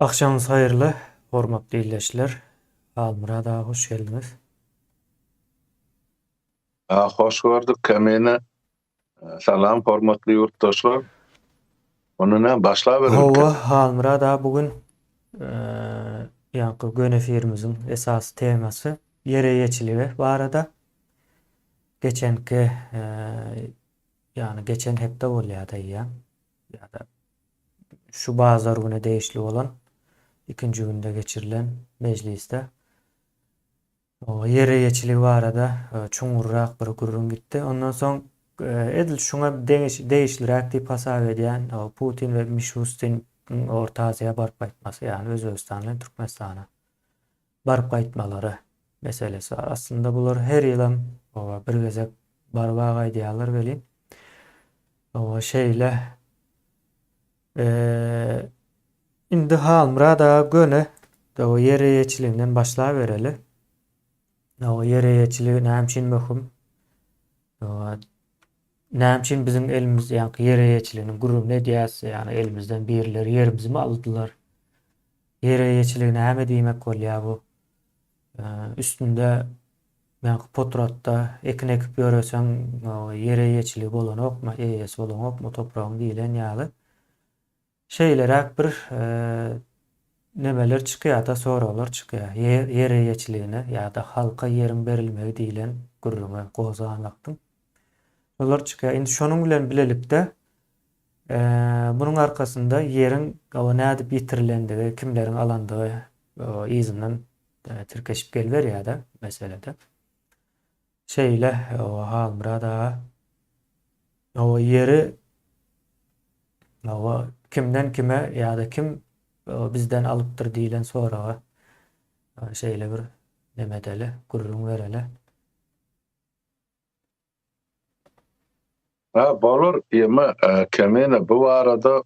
Agşamyňyz haýyrly, hormatly ildeşler. Halmyrat aga hoş geldiňiz. Hoş gördük Kemine. Salam hormatly ýurtdaşlar. Onda näme başlabereli? Hawa, Halmyrat aga bu gün ýaňky göni efirimiziň esasy temasy ýer eýeçiligi barada. Geçenki ýagny geçen hepde bolýar-da eýýäm. Ýa-da şu bazar güne degişli bolan ikinji günde geçirilen mejlisde ýer eýeçiligi barada çuňňurrak bir gürrüň gitdi. Ondan soň edil şuňa degişliräk diýip hasap edýän Putin we Mişustin Orta Aziýa baryp gaýtmasy, ýagny Özbegistan bilen Türkmenistana baryp gaýtmalary meselesi bar. Aslynda bular her ýylam bir gezek baryp-a gaýdýarlar welin, şeýle Indi Halmyrat aga göni ýer eýeçiliginden başlabereli. Ýer eýeçiligi näme üçin möhüm? Näme üçin biziň elimiz, ýagny ýer eýeçiliginiň gürrüňini edýäs, ýagny elimizden birileri ýerimizi mi aldylar? Ýer eýeçiligi näme diýmek bolýar bu? Üstünde ýagny potratda ekin ekip ýöreseň ýer eýeçiligi bolanokmy, eýesi bolaňokmy topragyň diýlen ýaly. Şeýleräk bir nemeler çykýar-da, soraglar çykýar. Ýer eýeçiligine ýa-da halka ýeriň berilmegi diýlen gürrüňe gozgan wagtyň. Şolar çykýar. Indi şonuň bilen bilelikde munuň arkasynda ýeriň nädip ýitirilendigi, kimleriň alandygy yzyndan tirkeşip geliberýär-de meselede. Şeýle, Halmyrat aga. Hawa, ýeri hawa, kimden kime ýa-da kim bizden alypdyr diýlen soraga şeýle bir neme edeli, gürrüň bereli. Ha, bolar, ýeme, Kemine, bu barada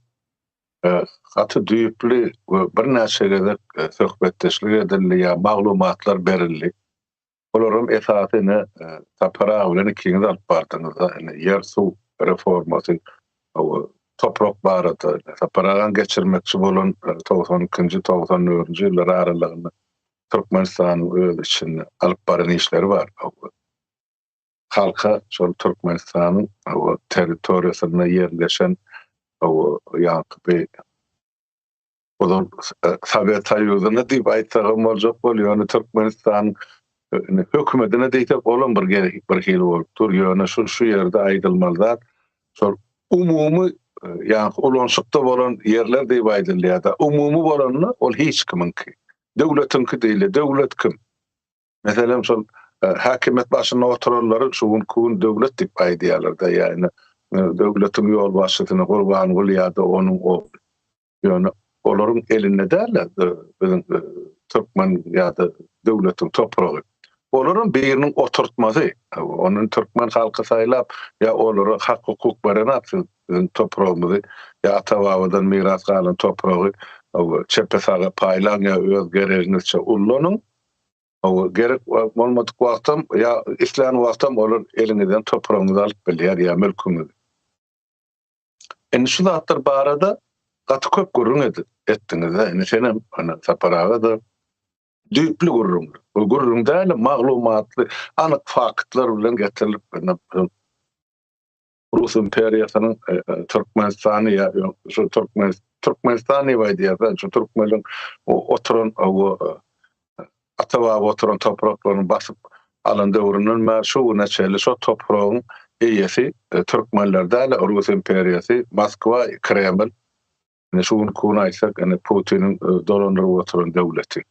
gaty düýpli we birnäçe gezek söhbetdeşlik edildi ýa maglumatlar berildi. Olaryň esasy ine Sapar aga bilen ikiňiz alyp bardyňyzda ine ýer suw reformasy toprak barada Sapar agaň geçirmekçi bolan 92-nji 94-nji ýyllar aralygynda Türkmenistanyň öz içinde alyp baran işleri bar. Halka şol Türkmenistanyň territoriýasynda ýerleşen ýaňky bir Ozal Sowet Soýuzyna diýip aýtsagam boljak bol, ýöne Türkmenistanyň hökümetine diýsek olam bir bir hili bolup dur. Ýöne şu şu ýerde aýdylmaly zat şol umumy ýaňky ulanyşykda bolan ýerler diýip aýdylýar-da. Umumy bolanda ol hiç kimiňki. Döwletiňki diýilýär. Döwlet kim? Meselem, şol häkimiýet başynda oturanlary şu günki gün döwlet diýip aýdýarlar-da, ýa-ni döwletiň ýolbaşçysyny Gurbanguly ýa-da onuň ogly. Ýöne olaryň elinde däl-de biziň türkmen ýa-da döwletiň topragy. Olaryň biriniň oturtmasy, ony türkmen halky saýlap ýa olara hak-hukuk berenok siz biziň topragymyzy ýa ata-babadan miras galan topragy çepe-saga paýlaň ýa öz geregiňizçe ullanyň. Gerek bolmadyk wagtam ýa islän wagtam olar eliňizden topragyňyzy alyp bilýär ýa mülküňizi. Indi şu zatlar barada gaty köp gürrüň etdiňiz-dä. Indi senem, ine, Sapar aga-da düýpli gürrüňler. Bu gürrüň däl-de, maglumatly, anyk faktlar bilen getirilip, ine, Rus imperiýasynyň Türkmenistany ýa şu Türkmen Türkmenistan diýip aýdýar-da, şu türkmeniň oturan ata-baba oturan topraklaryny basyp alan döwründen bäri şu güne çenli şo topragyň eýesi türkmenler däl, Rus imperiýasy, Moskwa, Kreml. Ine şu günki gün aýtsak, ine Putiniň dolandyryp oturan döwleti.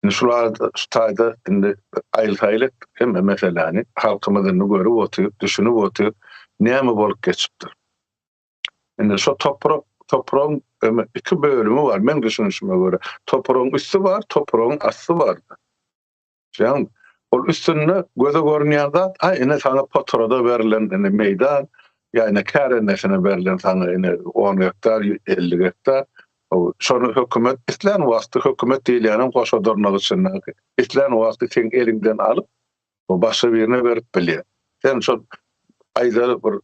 Indi şu arada şu taýda indi aýyl-saýyl etdik hemme meseläni. Halkymyz indi görüp otyr, düşünip otyr, näme bolup geçipdir. Indi şo toprak, topragyň iki bölümi bar, meň düşünişime görä. Topragyň üsti bar, topragyň asty bar. Düşünýäňmi? Ol üstünde göze görünýän zat, aý ine saňa potrada berlen ine meýdan, ýa ine kärendeçine berlen saňa ine on gektar, 50 gektar. Şony hökümet islän wagty, hökümet diýilýänem goşa dyrnak içindäki, islän wagty seň eliňden alyp, başga birine berip bilýär. Sen şol aýdaly bir.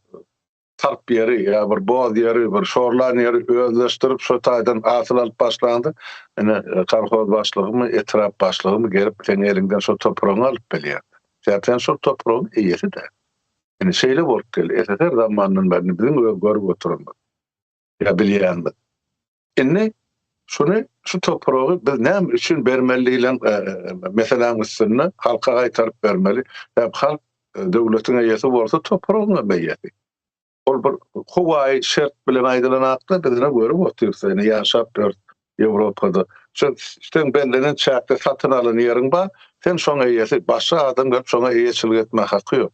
Tarp ýeri ýa bir boz ýeri, bir şorlan ýeri özleşdirip, şo taýdan hasyl alyp başlanda, ine, kolhoz başlygymy, etrap başlygymy gelip seň eliňden şo topragyňy alyp bilýär. Sebäp sen şol topragyň eýesi däl. Ine, şeýle bolup geldi. SSR zamanyndan bäri indi biziň öz görüp oturanymyz ýa bilýänimiz. Indi şuny, şu topragy biz näme üçin bermeli diýlen meseläniň üstünde halka gaýtaryp bermeli. Sebäp halk döwletiň eýesi bolsa topragyň hem eýesi. Ol bir howaýy şert bilen aýdylan akda biz ine görüp otyrys, ine ýaşap ýörüs Ýewropada. Şo sen bellenen çäkde satyn alan ýeriň bar, sen şoň eýesi, başga adam gelip şoňa eýeçilik etme haky ýok.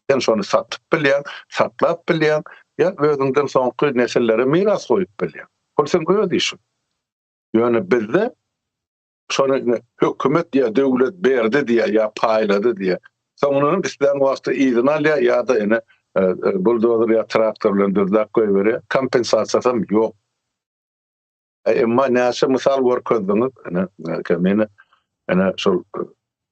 Sen şony satyp bilýäň, saklap bilýäň, ýa özüňden soňky nesillere miras goýup bilýäň. Ol seň öz işiň. Ýöne bizde şony hökümet ýa döwlet berdi diýýär, ýa paýlady diýýär. Soňundanam islän wagty yzyna alýar ýa-da ine buldozer ýa traktor bilen düzläp goýberýär. Kompensasiýasam ýok. Emma näçe mysal görkezdiňiz, ine, Kemine, ine, şol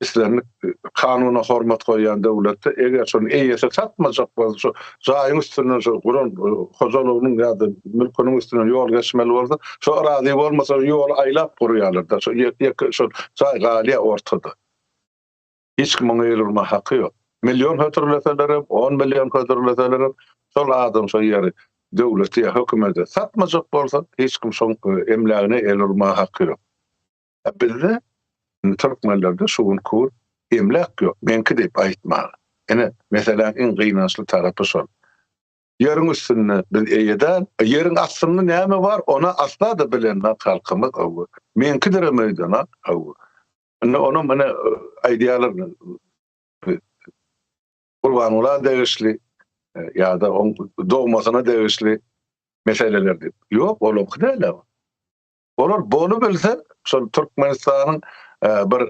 islendik kanuna hormat goýýan döwletde eger şony eýesi satmajak bolsa, şu jaýyň üstünden şu guran hojalygynyň ýa-da mülküniň üstünden ýol geçmeli bolsa, şo razy bolmasa ýoly aýlap gurýarlar-da, şo ýeke şol jaý galýar ortada. Hiç kimiň el urma haky ýok. Million hödürleselerem, on million hödürleselerem, şol adam şo ýeri döwlete ýa hökümete satmajak bolsa, hiç kim şoň emlägine el urma haky ýok. A bizde, indi türkmenlerde şu günki gün emläk ýok, meňki diýip aýtmaga. Ine, meseläň iň gynançly tarapy şol. Ýeriň üstünde biz eýe däl, ýeriň astynda näme bar, ony asla-da bilenok halkymyz, hawa. Meňkidirem öýdenok, hawa. Indi onuň ine aýdýarlar Gurbangula degişli ýa-da oň dogmasyna degişli meseleler diýip. Ýok, olaňky däl o. Olar bolubilse şol Türkmenistanyň bir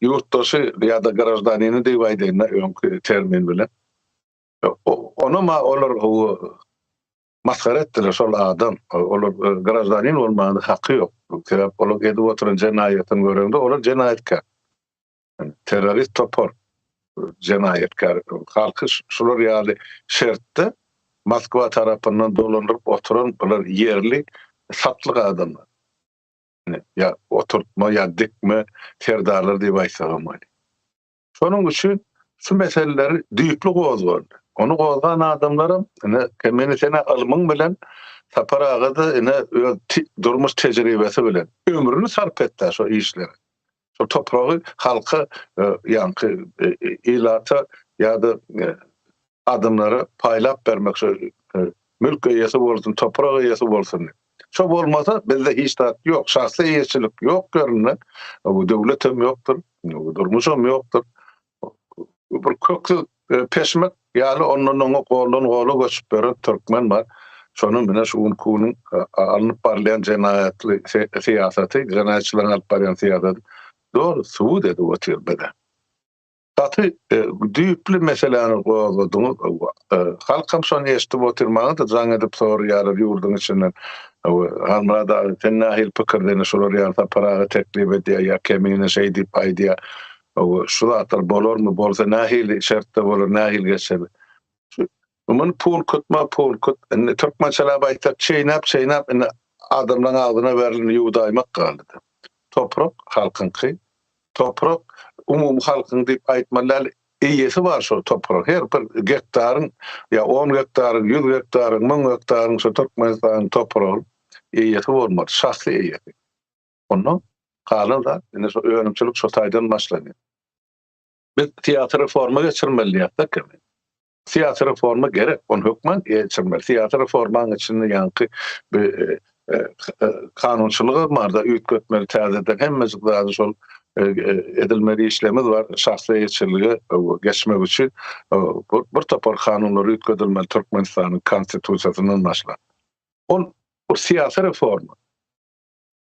ýurtdaşy ýa-da graždanini diýip aýdaýyn-da öňki termin bilen. Onam-a olar Masgara etdiler şol adam. Olar graždanin bolmaga haky ýok. Sebäp olar edip oturan jenaýatyny göreňde olar jenaýatkär. Terrorist topar jenaýatkär. Halky şular ýaly şertde Moskwa tarapyndan dolandyryp oturan bular ýerli satlyk adamlar. Ýa oturtma ýa dikme serdarlar diýip aýtsagam bolýar. Şonuň üçin şu meseleleri düýpli gozgaldy. Ony gozgan adamlaram ine Kemine sen-ä ylmyň bilen, Sapar aga-da ine öz durmuş tejribesi bilen ömrüni sarp etdi-ä şo işlere. Şo topragy halka ýaňky ilata ýa-da adamlara paýlap bermek şo mülk eýesi bolsun, toprak eýesi bolsun diýip. Şo bolmasa bizde hiç zat ýok, şahsy eýeçilik ýok ýerinde, bu döwletem ýokdur, durmuşam ýokdur. Bir köksüz peşmek ýaly ondan oňa goldan gola göçüp ýören türkmen bar. Şonuň bilen şu günki günüň alnyp barylýan jenaýatly syýasaty, jenaýatçylaryň alyp barýan syýasaty doly subut edip otyr bize. Gaty düýpli meseläni gozgadyňyz. Halkam şony eşidip otyr, maňa-da jaň edip soraýarlar ýurduň içinden. Halmyrat aga, sen nähili pikirde ine şular ýaly Sapar aga teklip edýär ýa Kemine şeý diýip aýdýar. Şu zatlar bolarmy, bolsa nähili şertde bolar, nähili geçer? Muny pulkutma pulkut, indi türkmençeläp aýtsak çeýnäp-çeýnäp indi adamlaryň agzyna berileni ýuwdaýmak galdy. Toprak halkyňky, toprak umumy halkyň diýip aýtmaly däl, eýesi bar şol topragyň. Her bir gektaryň ýa on gektaryň, ýüz gektaryň, müň gektaryň şo Türkmenistanyň topragyň eýesi bolmaly, şahsy eýesi. Ondan galan zat indi şo önümçilik şo taýdan başlanýar. Biz syýasy reforma geçirmeli diýýäs-de. Syýasy reforma gerek, ony hökman geçirmeli. Syýasy reformaň içinde ýaňky bir kanunçylygam bar-da, üýtgetmeli täzeden hemmejik zady şol edilmeli işlerimiz bar. Şahsy eýeçilige geçmek üçin bir topar kanunlar üýtgedilmeli Türkmenistanyň Konstitusiýasyndan başlap. Ol syýasy reforma.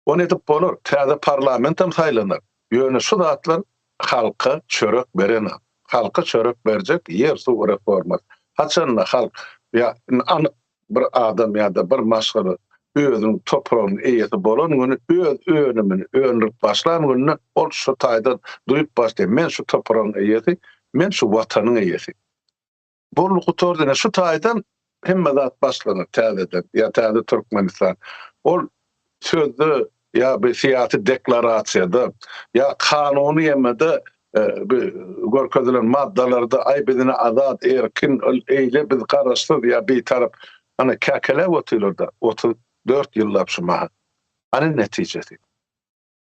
Ony edip bolar, täze parlamentem saýlanar. Ýöne şu zatlar halka çörek berenok. Halka çörek berjek ýer-suw reformasy. Haçanda halk ýa anyk bir adam ýa-da bir maşgala özüniň topragynyň eýesi bolan güni, öz önümini öndürip başlan gününden ol şu taýdan duýup başlaýar, men şu topragyň eýesi, men şu watanyň eýesi. Boldy gutardy ine şu taýdan. hemme zat başlanar täzeden ýa täze Türkmenistan. Ol sözde ýa bir syýasy deklarasiýada ýa kanuny ýemede bir görkezilen maddalarda aý biz ine azat, erkin, eýle biz garaşsyz ýa bitarap ana käkeläp otyrlar-da 34 ýyllap şu mahal. Hany netijesi?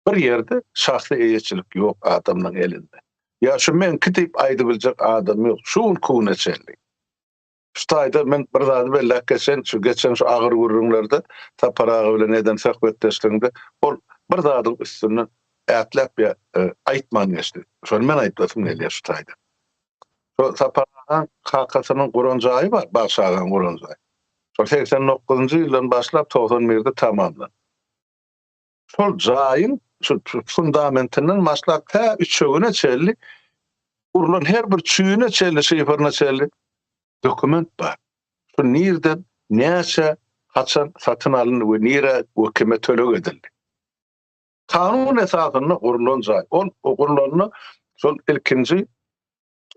Bir ýerde şahsy eýeçilik ýok adamlaň elinde. Ýa şu meňki diýip aýdybiljek adam ýok şu günki güne çenli. Şu taýda men bir zady belläp geçeýin, şu geçen şu agyr gürrüňlerde Sapar aga bilen eden söhbetdeşligimde ol bir zadyň üstünden ätläp ýa aýtman geçdi. Şony men aýtlasym gelýär şu taýda. Şo Sapar agaň kakasynyň guran jaýy bar, Bagşy agaň guran jaýy. Şol 89-njy ýyldan başlap 91-de tamamlandy. Şol jaýyň şu fundamentinden başlap tä üçegine çenli gurlan her bir çüýüne çenli, şiferine çenli dokument bar. Şu nirden, näçe, haçan satyn alyndy we nirä we kime töleg edildi. Kanun esasynda gurlan jaý. Ol gurlanda şol ilkinji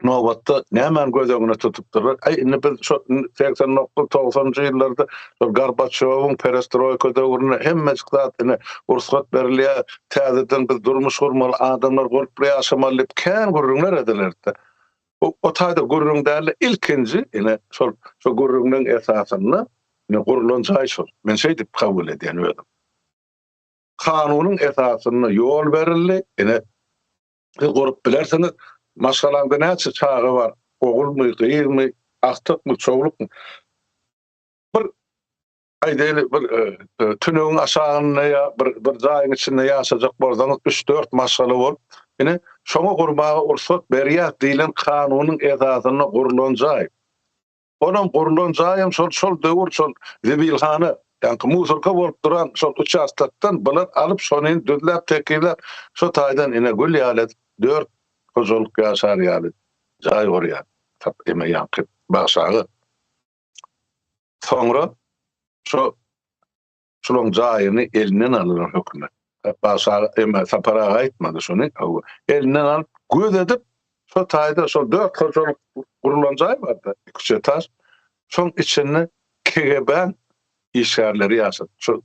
nobatda nämäni göz öňüne tutupdyrlar? Aý, indi biz şo 89, 90-njy ýyllarda şol Gorbaçýowyň perestroýka döwründe hemmejik zat ine rugsat berilýär, täzeden biz durmuş gurmaly, adamlar gurply ýaşamaly diýip kän gürrüňler edilerdi. O, o taýda gürrüň däldi, ilkinji ine şol şo gürrüňleň esasynda ine gurlan jaý şol. Men şeýdip kabul edýän özüm. Kanunyň esasynda ýol berildi, ine Siz gurup bilersiňiz. Maşgalaňda näçe çaga bar? Ogulmy, gyzmy, agtykmy, çowlukmy? Bir aýdaýly bir e, e, tünegiň aşagynda ýa bir bir jaýyň içinde ýaşajak bolsaňyz 3-4 maşgala bolup, ine şoňa gurmaga rugsat berýär diýlen kanunyň esasynda gurlan jaý. Onam gurlan jaýam şol şol döwür şol zibilhana, ýaňky musorka bolup duran şol uçastokdan bular alyp şony düzläp tekizläp şo taýdan ine gül ýaly edip dört hojalyk ýaşar ýaly jaý gurýar. Tap eme ýaňky Bagşy aga. Soňra şo Şulaň jaýyny elinden aldylar hökümet. Bagşy aga, eme, Sapar aga aýtmady şony. Hawa. Elinden alyp, göz edip, şo taýda şol dört hojalyk gurulan jaý bardy, iki-üç etaž. Şoň içinde KGB-niň işgärleri ýaşady. Şol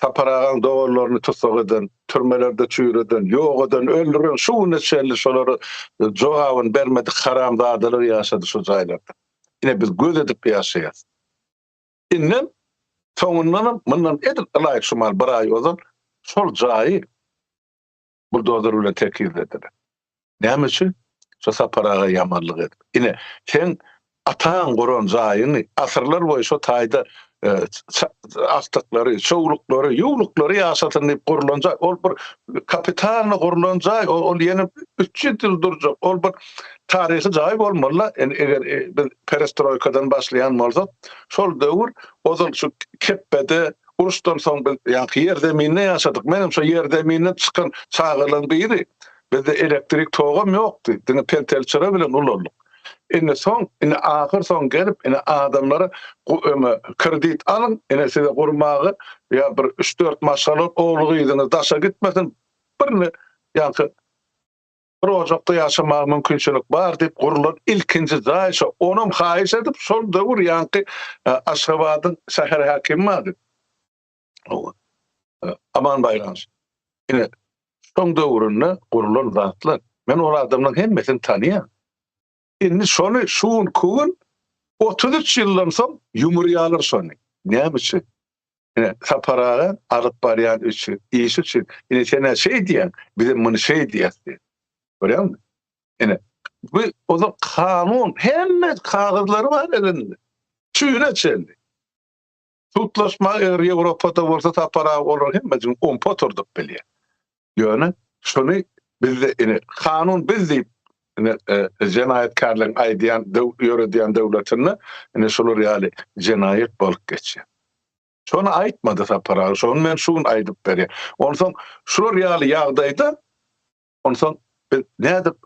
Sapar agaň doganlaryny tussag eden, türmelerde çüýreden, ýok eden, öldüren, şu güne çenli şolara jogabyny bermedik haramzadalar ýaşady şo jaýlarda. Ine biz göz edip ýaşaýas. Indem, soňundanam mundan edil ylaýyk şumal bir aý ozal şol jaýy buldozer bilen tekizlediler. Näme üçin? Şo Sapar aga ýamanlyk edip. Ine, seň ataň guran jaýyňy asyrlar boýy şo taýda agtyklary, çowluklary, ýuwluklary ýaşasyn diýip gurlan jaý, ol bir kapitalny gurlan jaý, ol ýene 300 ýyl durjak, ol bir taryhy jaý bolmaly-la, eger biz perestroýkadan başlaýan bolsak, şol döwür ozal şu kepbede, uruşdan soň biz ýaňky ýerzeminde ýaşadyk. Menem şo ýerzeminden çykan çagalaryň biri. Bizde elektrik togam ýokdy, diňe peltel çyra bilen ulaldyk. Indi soň, indi ahyr soň gelip, indi adamlara öňe kredit alyň, ine size gurmaga ýa bir üç-dört maşgala ogly-gyzyňyz daşa gitmesin, birine ýaňky Bir ojakda ýaşamaga mümkinçilik bar diýip gurlan ilkinji jaý şo. Onam haýyş edip şol döwür ýaňky Aşgabadyň şäher häkimi bardy. Aman Baýramov. Ine, şoň döwründe gurlan zatlar. Men ol adamlaryň hemmesini tanýan. Indi şony şu günki gün 33 ýyldan soň ýumurýarlar şony. Näme üçin? Ine, Sapar aga alyp barýan üçin, işi üçin. Ine, sen-ä şeý diýýäň, bizem muny şeý diýýäs diýip. Görýäňmi? Ine, bu ozal kanun, hemme kagyzlary bar elinde. Çüýüne çenli. Sudlaşma eger Ýewropada bolsa Sapar aga olaryň hemmesini ompa oturdyp bilýär. Ýöne şuny bizde ine kanun biz diýip ine jenaýatkärleriň aýdýan ýöredýän döwletinde ine şular ýaly jenaýat bolup geçýär. Şony aýtmady Sapar aga, şony men şu gün aýdyp berýän. Onsoň şular ýaly ýagdaýda onsoň biz nädip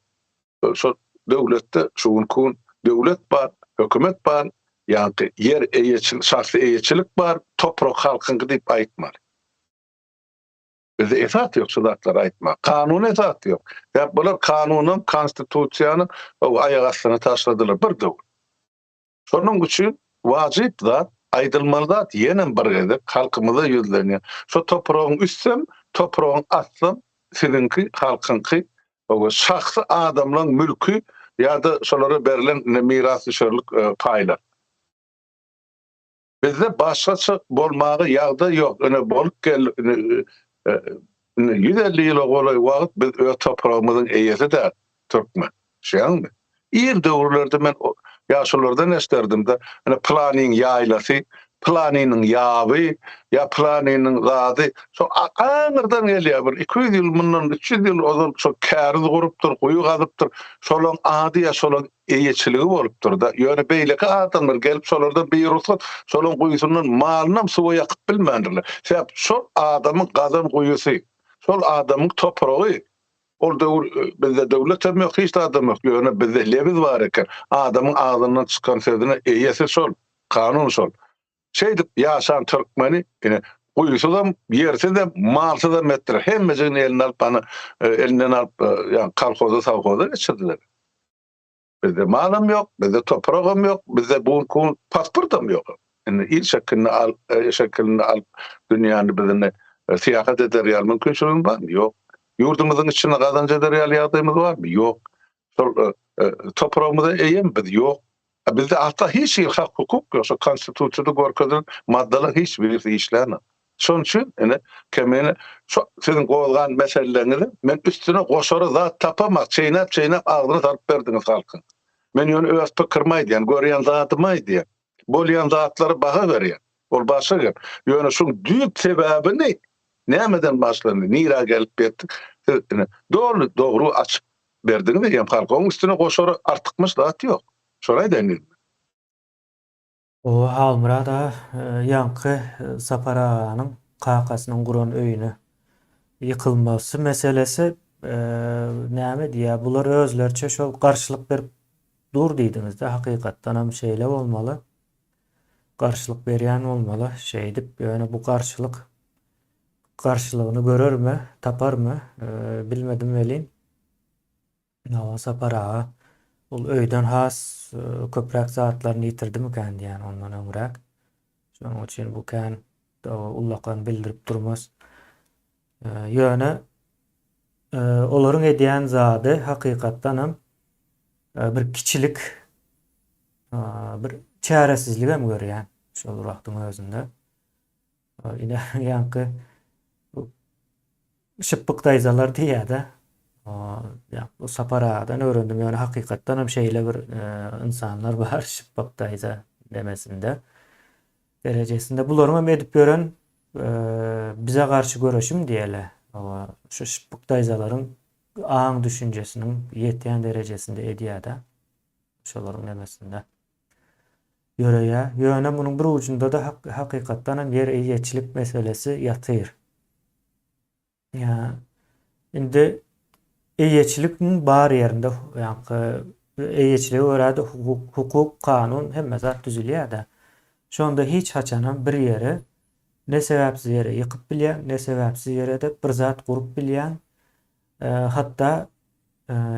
şol döwletde şu günki gün döwlet bar, hökümet bar, ýaňky ýer eýeçilik, şahsy eýeçilik bar, toprak halkyňky diýip aýtmaly. Bizde esas ýok şu zatlary aýtmaga. Kanuny esas ýok. Sebäp bular kanunam, konstitusiýanam aýak astyna taşladylar bir döwür. Şonuň üçin. Wajyp zat, aýdylmaly zat ýenem bir gezek halkymyza ýüzlenýän. Şo topragyň üstem, topragyň aslam siziňki, halkyňky, we şahsy adamlaň mülki ýa-da şolara berlen mirasdüşerlik paýlar. Bizde başgaça bolmaga ýagdaý ýok. Ine bolup geldi, ine 150 ýyla golaý wagt biz öz topragymyzyň eýesi däl, türkmen. Düşýäňmi? Ir döwürlerde men ýaşululardan eşderdim-de, ine pylanyň ýaýlasy, pylanynyň ýaby ýa pylanynyň zady şo aňyrdan gelýär bir 200 ýyl mundan 300 ýyl ozal şo käriz gurupdyr, guýy gazypdyr. Şolaň ady ýa şolaň eýeçiligi bolupdyr-da. Ýöne beýleki adamlar gelip şolardan birugsat şolaň guýusyndan malynam suwa ýakyp bilmändirler. Sebäp şol adamyň gazan guýusy, şol adamyň topragy. Ol döwür bizde döwletem ýok, hiç zadam ýok. Ýöne bizde lebiz bar eken. Adamyň agzyndan çykan sözüne eýesi şol, kanun şol. Şeýdip ýaşan türkmeni ine guýusuzam, ýersizem, malsyzam etdiler. Hemmejigini eline alyp ana elinden alyp ýa kolhoza, sowhoza geçirdiler. Bizde malam ýok, bizde topragam ýok, bizde bu günki gün pasportam ýok. Indi il şekilinde al, şekilinde alyp dünýäni biz indi syýahat eder ýaly mümkinçiligimiz barmy? Ýok. Ýurdumyzyň içinde gazanç eder ýaly ýagdaýymyz barmy? Ýok. Şol topragymyza eýemi biz? Ýok. Bizde asla hiç hili hak-hukuk ýok. Şo konstitusiýada görkezilen maddalaryň hiç birisi işlänok. Şonuň üçin ine Kemine şu siziň gozgan meseleleriňizi men üstüne goşara zat tapamak, çeýnäp-çeýnäp agzyna salyp berdiňiz halkyň. Men ýöne öz pikirimi aýdýan, görýän zadymy aýdýan. Bolýan zatlara baha berýän. Ol başga gep. Ýöne şuň düýp sebäbini nämeden başlandy, nirä gelip ýetdik, siz ine doly dogry açyp berdiňiz eýýäm halka. Oň üstüne goşara artykmaç zat ýok. Şony aýdaýyn diýdim. Oba Halmyrat aga ýaňky Sapar aganyň kakasynyň guran öýüne ýykylmasy meselesi näme diýýär bular özleriçe şol garşylyk berip dur diýdiňizde hakykatdanam şeýle bolmaly garşylyk berýän bolmaly şeýdip ýöne bu garşylyk garşylygyny görermi taparmy bilmedim welin Hawa Sapar aga, ol öýden has köpräk zatlaryny ýitirdimikän diýýän ondan öňräk. Şonuň üçin bu kän ullakan bildirip durmaz. Ýöne olaryň edýän zady hakykatdanam bir kiçilik, bir çäresizligem görýän şol bir wagtyň özünde. Ine ýaňky şypbyk daýzalar diýýär-de. Ýa bu Sapar agadan öwrendim, ýöne hakykatdan hem şeýle bir ynsanlar bar şypbyk daýza demesinde derejesinde. Bularyň hem edip ýören bize garşy göreşim diýeli. Şu şypbyk daýzalaryň aň düşünjesiniň ýetýän derejesinde edýär-de. Şolaryň nemesinde. Ýöreýär. Ýöne munuň bir ujunda-da hakykatdan hem ýer eýeçilik meselesi ýatyr. Indi eýeçiligiň bar ýerinde, ýaňky eýeçilige görä-de hukuk, hukuk, kanun hemme zat düzülýär-de. Şonda hiç haçanam bir ýere ne sebäpsiz ýere ýykyp bilýäň, ne sebäpsiz ýere-de bir zat gurup bilýäň. Hatda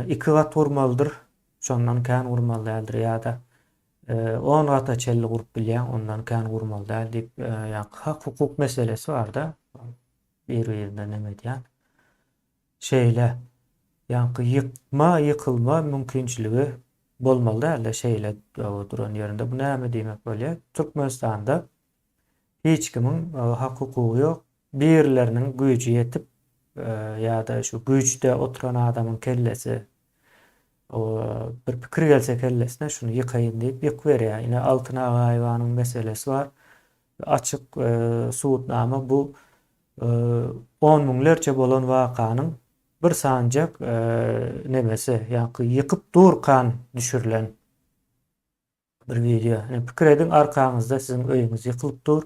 iki gat gurmalydyr, şondan kän gurmaly däldir ýa-da on gata çenli gurup bilýäň, ondan kän gurmaly däl diýip, ýa hak-hukuk meselesi bar-da, bir-birinden neme edýän. Şeýle, ýaňky ýykma, ýykylma mümkinçiligi bolmaly däl-de, şeýle duran ýerinde. Bu näme diýmek bolýar? Türkmenistanda hiç kimiň hak-hukugy ýok. Birileriniň güýji ýetip ýa-da şu güýçde oturan adamyň kellesi bir pikir gelse kellesine şuny ýykaýyn diýip ýykyberýär. Ine Altyn Agaýewanyň meselesi bar. Açyk subutnama bu on müňlerçe bolan wakanyň bir sanjak nemesi, ýaňky ýykyp durkan düşürilen Bir wideo. Ine pikir ediň arkaňyzda siziň öýüňiz ýykylyp dur.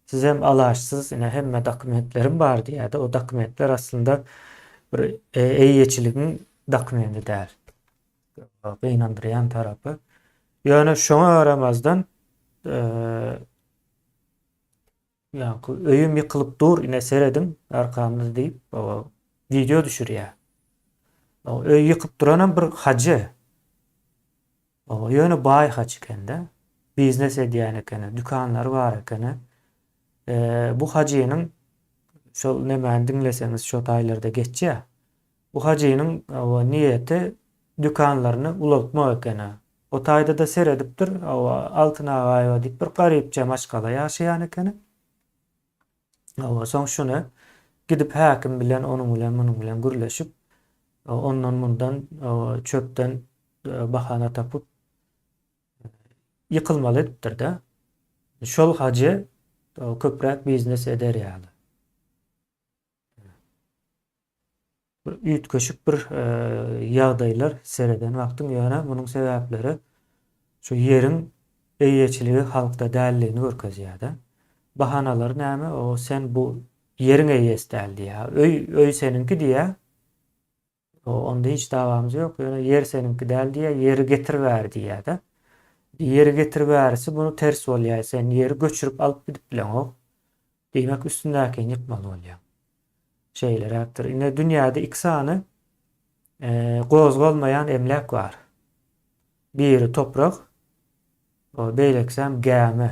Sizem alaçsyz ine hemme dokumentlerim bar diýýärdi. O dokumentler aslynda bir e, eýeçiligiň dokumenti däl. Gynandyrýan tarapy. Ýöne şoňa garamazdan e, Ýaňky öýüm ýykylyp dur, ine serediň arkamda diýip, wideo düşürýär. Öý ýykyp duranam bir hajy. Ýöne baý hajy ekende. Biznes edýän ekeni, dükanlary bar ekeni. Bu hajynyň şol nemäni diňleseňiz şo taýlarda geçýär. Bu hajynyň niýeti dükanlaryny ulaltmak ekeni. O taýda-da seredipdir, Altyn Agaýewa diýip bir garypja maşgala ýaşaýan ekeni. Soň şuny gidip häkim bilen onuň bilen munuň bilen gürleşip, ondan-mundan çöpden bahana tapyp ýykylmaly edipdir-de. Şol hajy köpräk biznes eder ýaly. Bir üýtgeşik bir ýagdaýlar sereden wagtyň ýöne munuň sebäpleri şu ýeriň eýeçiligi halkda däldigini görkezýär-de. Bahanalary näme? O sen bu ýeriň eýesi däl diýýär. Öý öý seniňki diýýär. Onda hiç dawamyz ýok, ýöne ýer seniňki däl diýýär, ýeri getir bäri diýýär-de. Ýeri getir bärisi bunu ters bolýar, sen ýeri göçürip alyp gidip bileňok. Diýmek üstündäkini ýykmaly bolýaň. Şeýleräkdir. Ine dünýäde iki sany gozgalmaýan emläk bar. Biri toprak, beýlekisem gämi.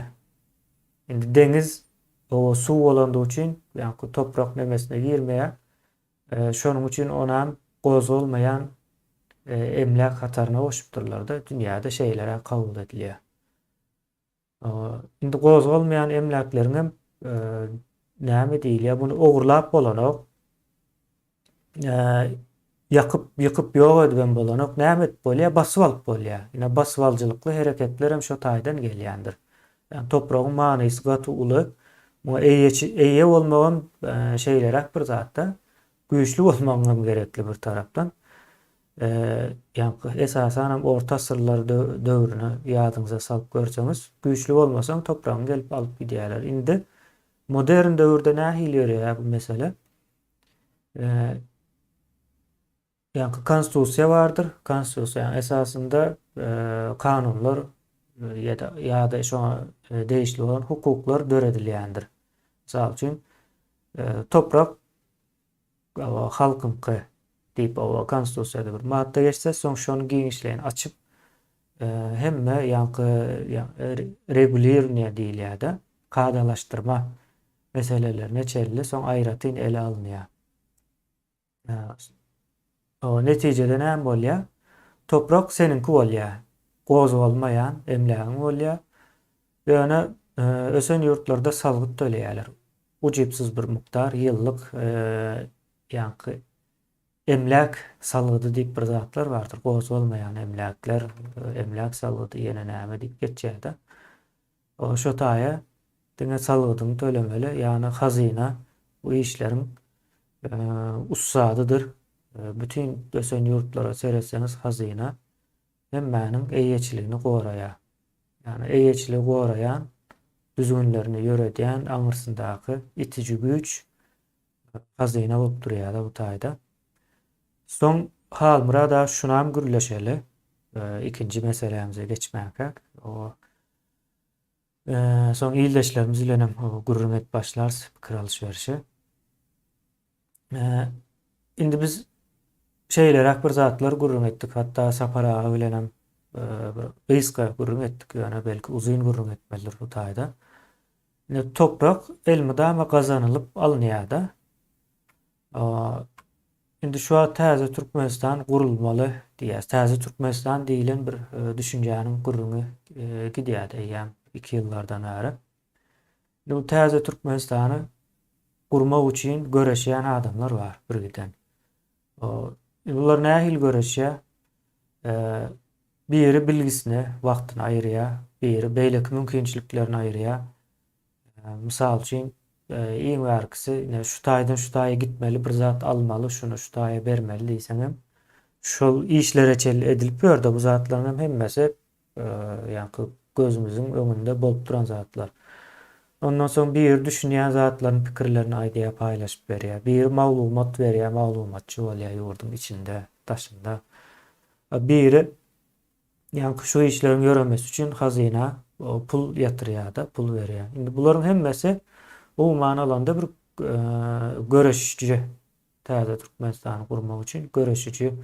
Indi deňiz o suw bolandygy üçin, ýaňky toprak nemesine girmeýär. Şonuň üçin onam gozgalmaýan emläk hataryna goşupdyrlar-da, dünýäde şeýleräk kabul edilýär. Indi gozgalmaýan emläkleriňem näme diýilýär, muny ogurlap bolanok, ýakyp, ýykyp ýok edibem bolanok, näme edip bolýar, basyp alyp bolýar. Ine, basybalyjylykly hereketlerem şo taýdan gelýändir. Ýagny topragyň manysy gaty uly. Muňa eýeçi, eýe bolmagam şeýleräk bir zat-da. Güýçli bolmagyňam gerekli bir tarapdan. Ýaňky esasanam orta asyrlar döwrüni ýadyňyza salyp görseňiz, güýçli bolmasaň topragyňy gelip alyp gidýärler. Indi modern döwürde nähili ýöreýär bu mesele? Ýaňky konstitusiýa bardyr. Konstitusiýanyň esasynda kanunlar ýa-da ýa-da şoňa degişli bolan hukuklar döredilýändir. Mysal üçin, toprak halkyňky diýip oba konstitusiýada bir madda geçse, soň şony giňişleýin açyp hemme ýaňky regulirniýe diýilýär-de, kadalaşdyrma meselelerine çenli soň aýratyn ele alynýar. Netijede näme bolýar? Toprak seniňki bolýar. Gozgalmaýan emlägiň bolýar. Ýöne ösen ýurtlarda salgyt töleýärler. Ujypsyz bir mukdar ýyllyk ýaňky emläk salgydy diýip bir zatlar bardyr. Gozgalmaýan emläkler, emläk salgydy ýene näme diýip geçýär-de. Şo taýa diňe salgydyňy tölemeli, ýagny hazyna bu işleriň ussadydyr. Bütin ösen ýurtlara seretseňiz hazyna hemmäniň eýeçiligini goraýar. Ýagny eýeçiligi goraýan, düzgünlerini ýöredýän aňyrsyndaky itiji güýç hazyna bolup durýar-da bu taýda. Soň Halmyrat aga şunam gürleşeli. Ikinji meselämize geçmänkäk. O Soň ildeşlerimiz bilen hem gürrüň edip başlarys, pikir alyş-berişe. Indi biz şeýleräk bir zatlar gürrüň etdik. Hatda Sapar aga bilen hem bir gysga gürrüň etdik, ýöne belki uzyn gürrüň etmelidir bu taýda. Indi toprak elmydama gazanylyp alynýar-da. Indi şu wagt täze Türkmenistan gurulmaly diýýäs. Täze Türkmenistan diýlen bir düşünjäniň gürrüňi gidýärdi eýýäm 2 ýyllardan bäri. Indi bu täze Türkmenistany gurmak üçin göreşýän adamlar bar birgiden. Bular nähili göreşýär? Biri bilgisine wagtyny aýyrýar, biri beýleki mümkinçiliklerini aýyrýar. Mysal üçin, iň bärkisi, ine, şu taýdan şu taýa gitmeli, bir zat almaly, şuny şu taýa bermeli diýseňem, şol işlere çenli edilip ýör-de, bu zatlaryň hem hemmesi ýaňky gözümiziň öňünde bolup duran zatlar. Ondan soň biri düşünýän zatlaryny, pikirlerini aýdýar, paýlaşyp berýär. Biri maglumat berýär, maglumatçy bolýar ýurduň içinde, daşynda. Biri Ýaňky şu işleriň ýöremesi üçin hazyna pul ýatyrýar-da, pul berýär. Indi bularyň hemmesi umuman alanda bir göreşiji, täze Türkmenistany gurmak üçin göreşiji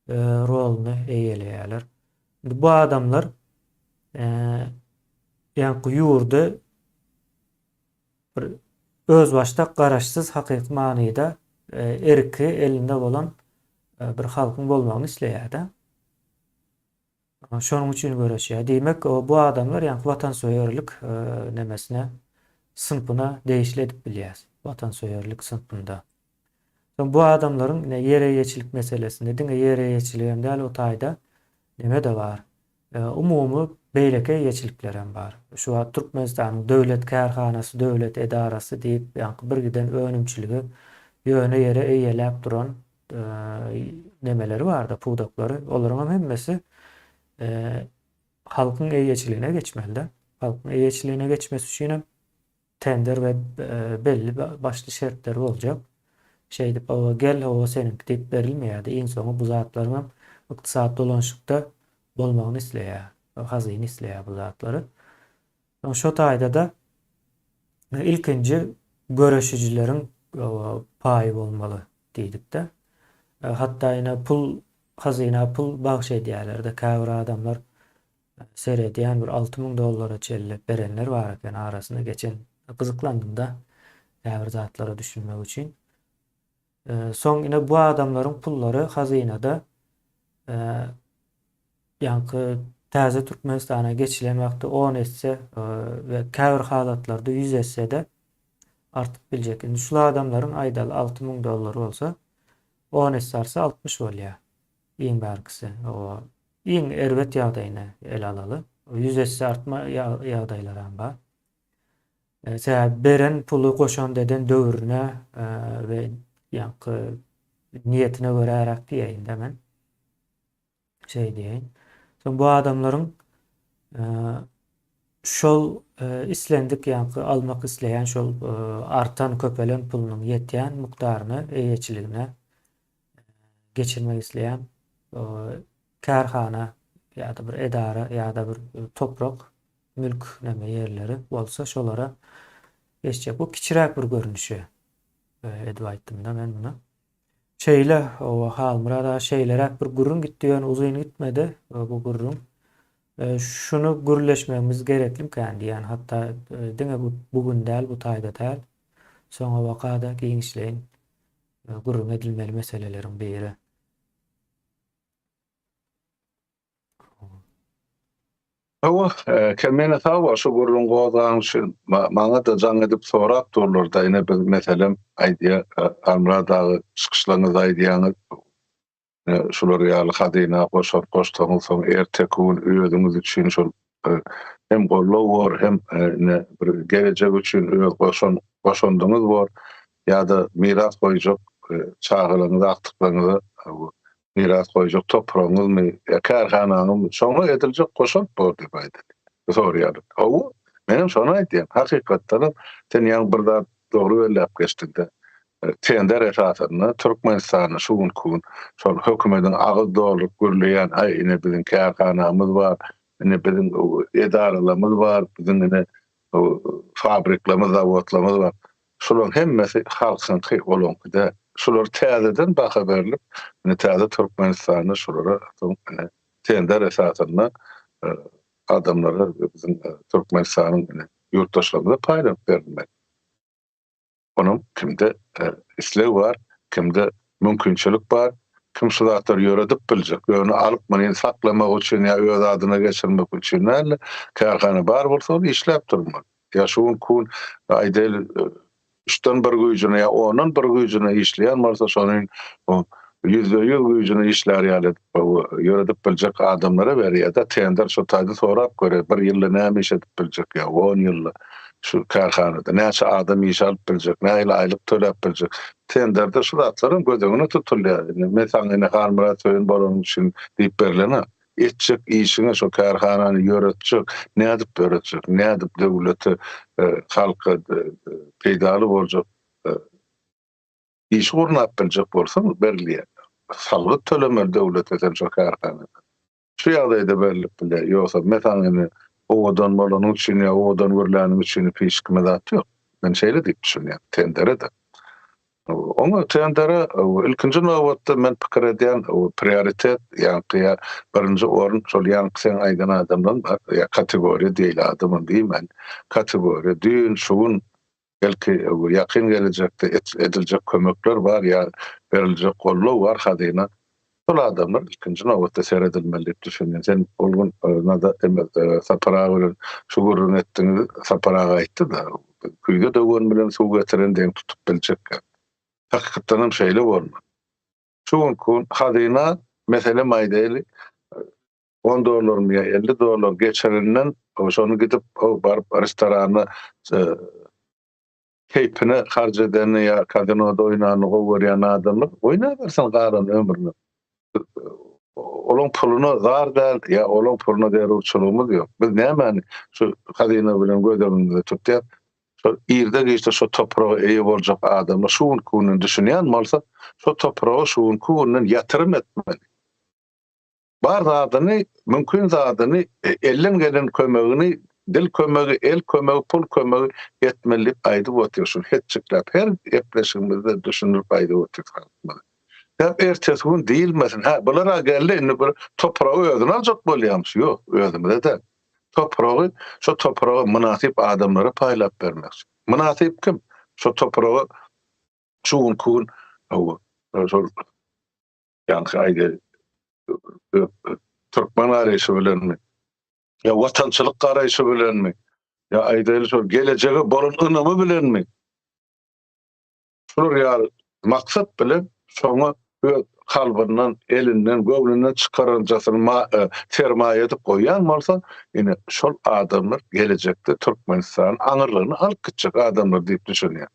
roluny eýeleýärler. Indi bu adamlar. Ýaňky ýurdy bir özbaşdak garaşsyz hakyky manyda erki elinde bolan bir halkyň bolmagyny isleýär-de. Şonuň üçin göreşýär. Diýmek, bu adamlar ýaňky watansöýerlik nemesine, synpyna degişli edip bilýäs. Watansöýerlik synpynda. Soň bu adamlaryň ine ýer eýeçilik meselesinde diňe ýer eýeçiligem däl o taýda neme-de bar. Umumy beýleki eýeçiliklerem bar. Şu wagt Türkmenistanyň döwlet kärhanasy, döwlet edarasy diýip ýaňky birgiden önümçiligi ýöne ýere eýeläp duran nemeleri bar-da, pudaklary. Olaryňam hemmesi halkyň eýeçiligine geçmeli-de. Halkyň eýeçiligine geçmesi üçinem tender we belli başly şertleri boljak. Şeýdip hawa gel hawa seniňki diýip berilmeýärdi. Iň soňy bu zatlaryňam ykdysady dolanyşykda bolmagyny isleýär. Hazyna isleýär bu zatlary. Soň şo taýda-da ilkinji göreşijileriň paýy bolmaly diýdik-de. Hatda ine pul hazyna pul bagş edýärler-de käbir adamlar seredýän bir 6000 dollara çenli berenler bar eken arasynda geçen gyzyklandym-da käbir zatlara düşünmek üçin. Soň ine bu adamlaryň pullary hazynada ýaňky täze Türkmenistana geçilen wagtda on esse we käbir halatlarda 100 esse-de artyp biljek. Indi şul adamlaryň aýdaly 6000 dollar bolsa on esse artsa 60 bolýar. Iň bärkisi. O iň erbet ýagdaýyny ele alaly. 100 esse artma ýagdaýlaram bar. Sebäbi beren puly goşant eden döwrüne we ýaňky niýetine göräräk diýeýin-de men. Şeý diýeýin. Soň bu adamlaryň şol islendik ýaňky almak isleýän şol artan köpelen pulunyň ýetýän mukdaryny eýeçiligine geçirmek isleýän kärhana ýa-da bir edara ýa-da bir toprak mülk näme ýerleri bolsa şolara geçjek. Bu kiçiräk bir görnüşi edip aýtdym-da men muny. Şeýle, owa, Halmyrat aga şeýleräk bir gürrüň gitdi, ýöne uzyn gitmedi bu gürrüň. Şuny gürleşmegimiz gereklimkän diýýän, hatda diňe bu bu gün däl, bu taýda däl. Soňabaka-da giňişleýin gürrüň edilmeli meseleleriň biri. Hawa, Kemine sag bol şu gürrüň gozganyň üçin. Maňa-da jaň edip sorap durlar-da, ine biz meselem aýdýar, Halmyrat aga çykyşlaryňyzda aýdýaňyz, şular ýaly hazyna goşant goşsaňyz soň erteki gün özüňiz üçin şol hem goldaw bor, hem ine bir gelejek üçin öz goşan goşandyňyz bor ýa-da miras goýjak çagalaryňyza, agtyklaryňyza miras goýjak topragyňyzmy ýa kärhanaňyzmy, şoňa ediljek goşant bor diýip aýdylýar. Soraýarlar. Hawa, menem şony aýdýan. Hakykatdanam sen ýaňy bir zat dogry belläp geçdiňde. Tender esasynda Türkmenistanda şu günki gün şol hökümediň agyz dolduryp gürleýän, aý ine biziň kärhanamyz bar, ine biziň edaralarymyz bar, biziň ine fabriklerimiz, zawodlarymyz bar. Şularyň hemmesi halkyňky, olaňky däl. Şular täzeden baha berlip, indi täze Türkmenistanda şulara soň ine tender esasynda adamlara biziň Türkmenistanyň ine ýurtdaşlarymyza paýlanyp berilmeli. Onuň kimde isleg bar, kimde mümkinçilik bar, kim şu zatlary ýöredip biljek, ýöne alyp muny saklamak üçin ýa öz adyna geçirmek üçin däl-de, kärhana bar bolsa ol işläp durmaly. Ýa şu günki gün aýdaýly üçden bir güýjüne ýa ondan bir güýjüne işleýän bolsa şony %100 güýjüne işlär ýaly edip ýöredip biljek adamlara berýär-de tender şo taýda sorap görýär bir ýylda näme iş edip biljek ýa on ýylda şu kärhanada näçe adam işe alyp biljek nähili aýlyk töläp biljek tenderde şu zatlaram göz öňüne tutulýar indi men saňa ine Halmyrat Söýün bolanyň üçin diýip berlen-ä Etjek işiňe şo kärhanany ýöretjek, nädip ýöretjek, nädip döwlete, halka peýdaly boljak işi gurnap biljek bolsaň berilýär. Salgyt tölemeli döwlete sen şo kärhanada. Şu ýagdaýda berlip bilýär. Ýogsa men saňa indi owadan bolanyň üçin ýa owadan gürläniň üçin hiç kime zat ýok. Men şeýle diýip düşünýän tendere-de. Oňa tendere ilkinji nobatda men pikir edýän prioritet ýaňky ýa birinji orun şol ýaňky seň aýdan adamlaň bar ýa kategoriýa diýeli adamam diýmän kategoriýa düýn şu gün belki ýakyn gelejekde ediljek kömekler bar ýa beriljek goldaw bar hazyna şol adamlar ilkinji nobatda seredilmeli diýip düşünýän. Sen ol gün Sapar aga bilen şu gürrüňi etdiňiz Sapar aga aýtdy-da Küýze döwen bilen suw getiren deň tutup biljekkä. Hakykatdan hem şeýle bolmaly. Şu günki gün hazyna, meselem aýdaýly, on dollarmy ýa 50 dollar geçirinden şony gidip baryp restoranda keýpine harç edeni ýa kazinoda oýnanyny gowy görýän adamlar oýnabersin galan ömrüni. Olaň puluna zar däl ýa olaň puluna zerurçylygymyz ýok. Biz nämäni şu hazyna bilen göz öňümizde tutýas? Şol irde-giçde şo topraga eýe boljak adamlar şu günki günden düşünýän bolsa, şo topraga şu günki günden ýatyrym etmeli. Bar zadyny, mümkin zadyny, elden gelen kömegini, dil kömegi, el kömegi, pul kömegi etmeli diýip aýdyp otyr. Şuny hetjikläp her gepleşigimizde düşündirip aýdyp otyrys halkymyza. Sebäp ertesi gün diýilmesin, hä, bular-a geldi, indi bir topragy özüne aljak bolýarmyş. Ýok, özümize däl. Topragy şo topraga mynasyp adamlara paýlap bermekçi. Mynasyp kim? Şo topraga şu günki gün hawa, şol ýaňky aýdaý türkmen garaýşy bilenmi ýa watançylyk garaýşy bilenmi ýa aýdaýly şol gelejege bolan ynamy bilenmi Şular ýaly maksat bilen şoňa öz kalbyndan, elinden, göwnünden çykaranjasyny sermaýa edip goýýan bolsa, ine, şol adamlar gelejekde Türkmenistanyň aňyrlygyna alyp gitjek adamlar diýip düşünýän.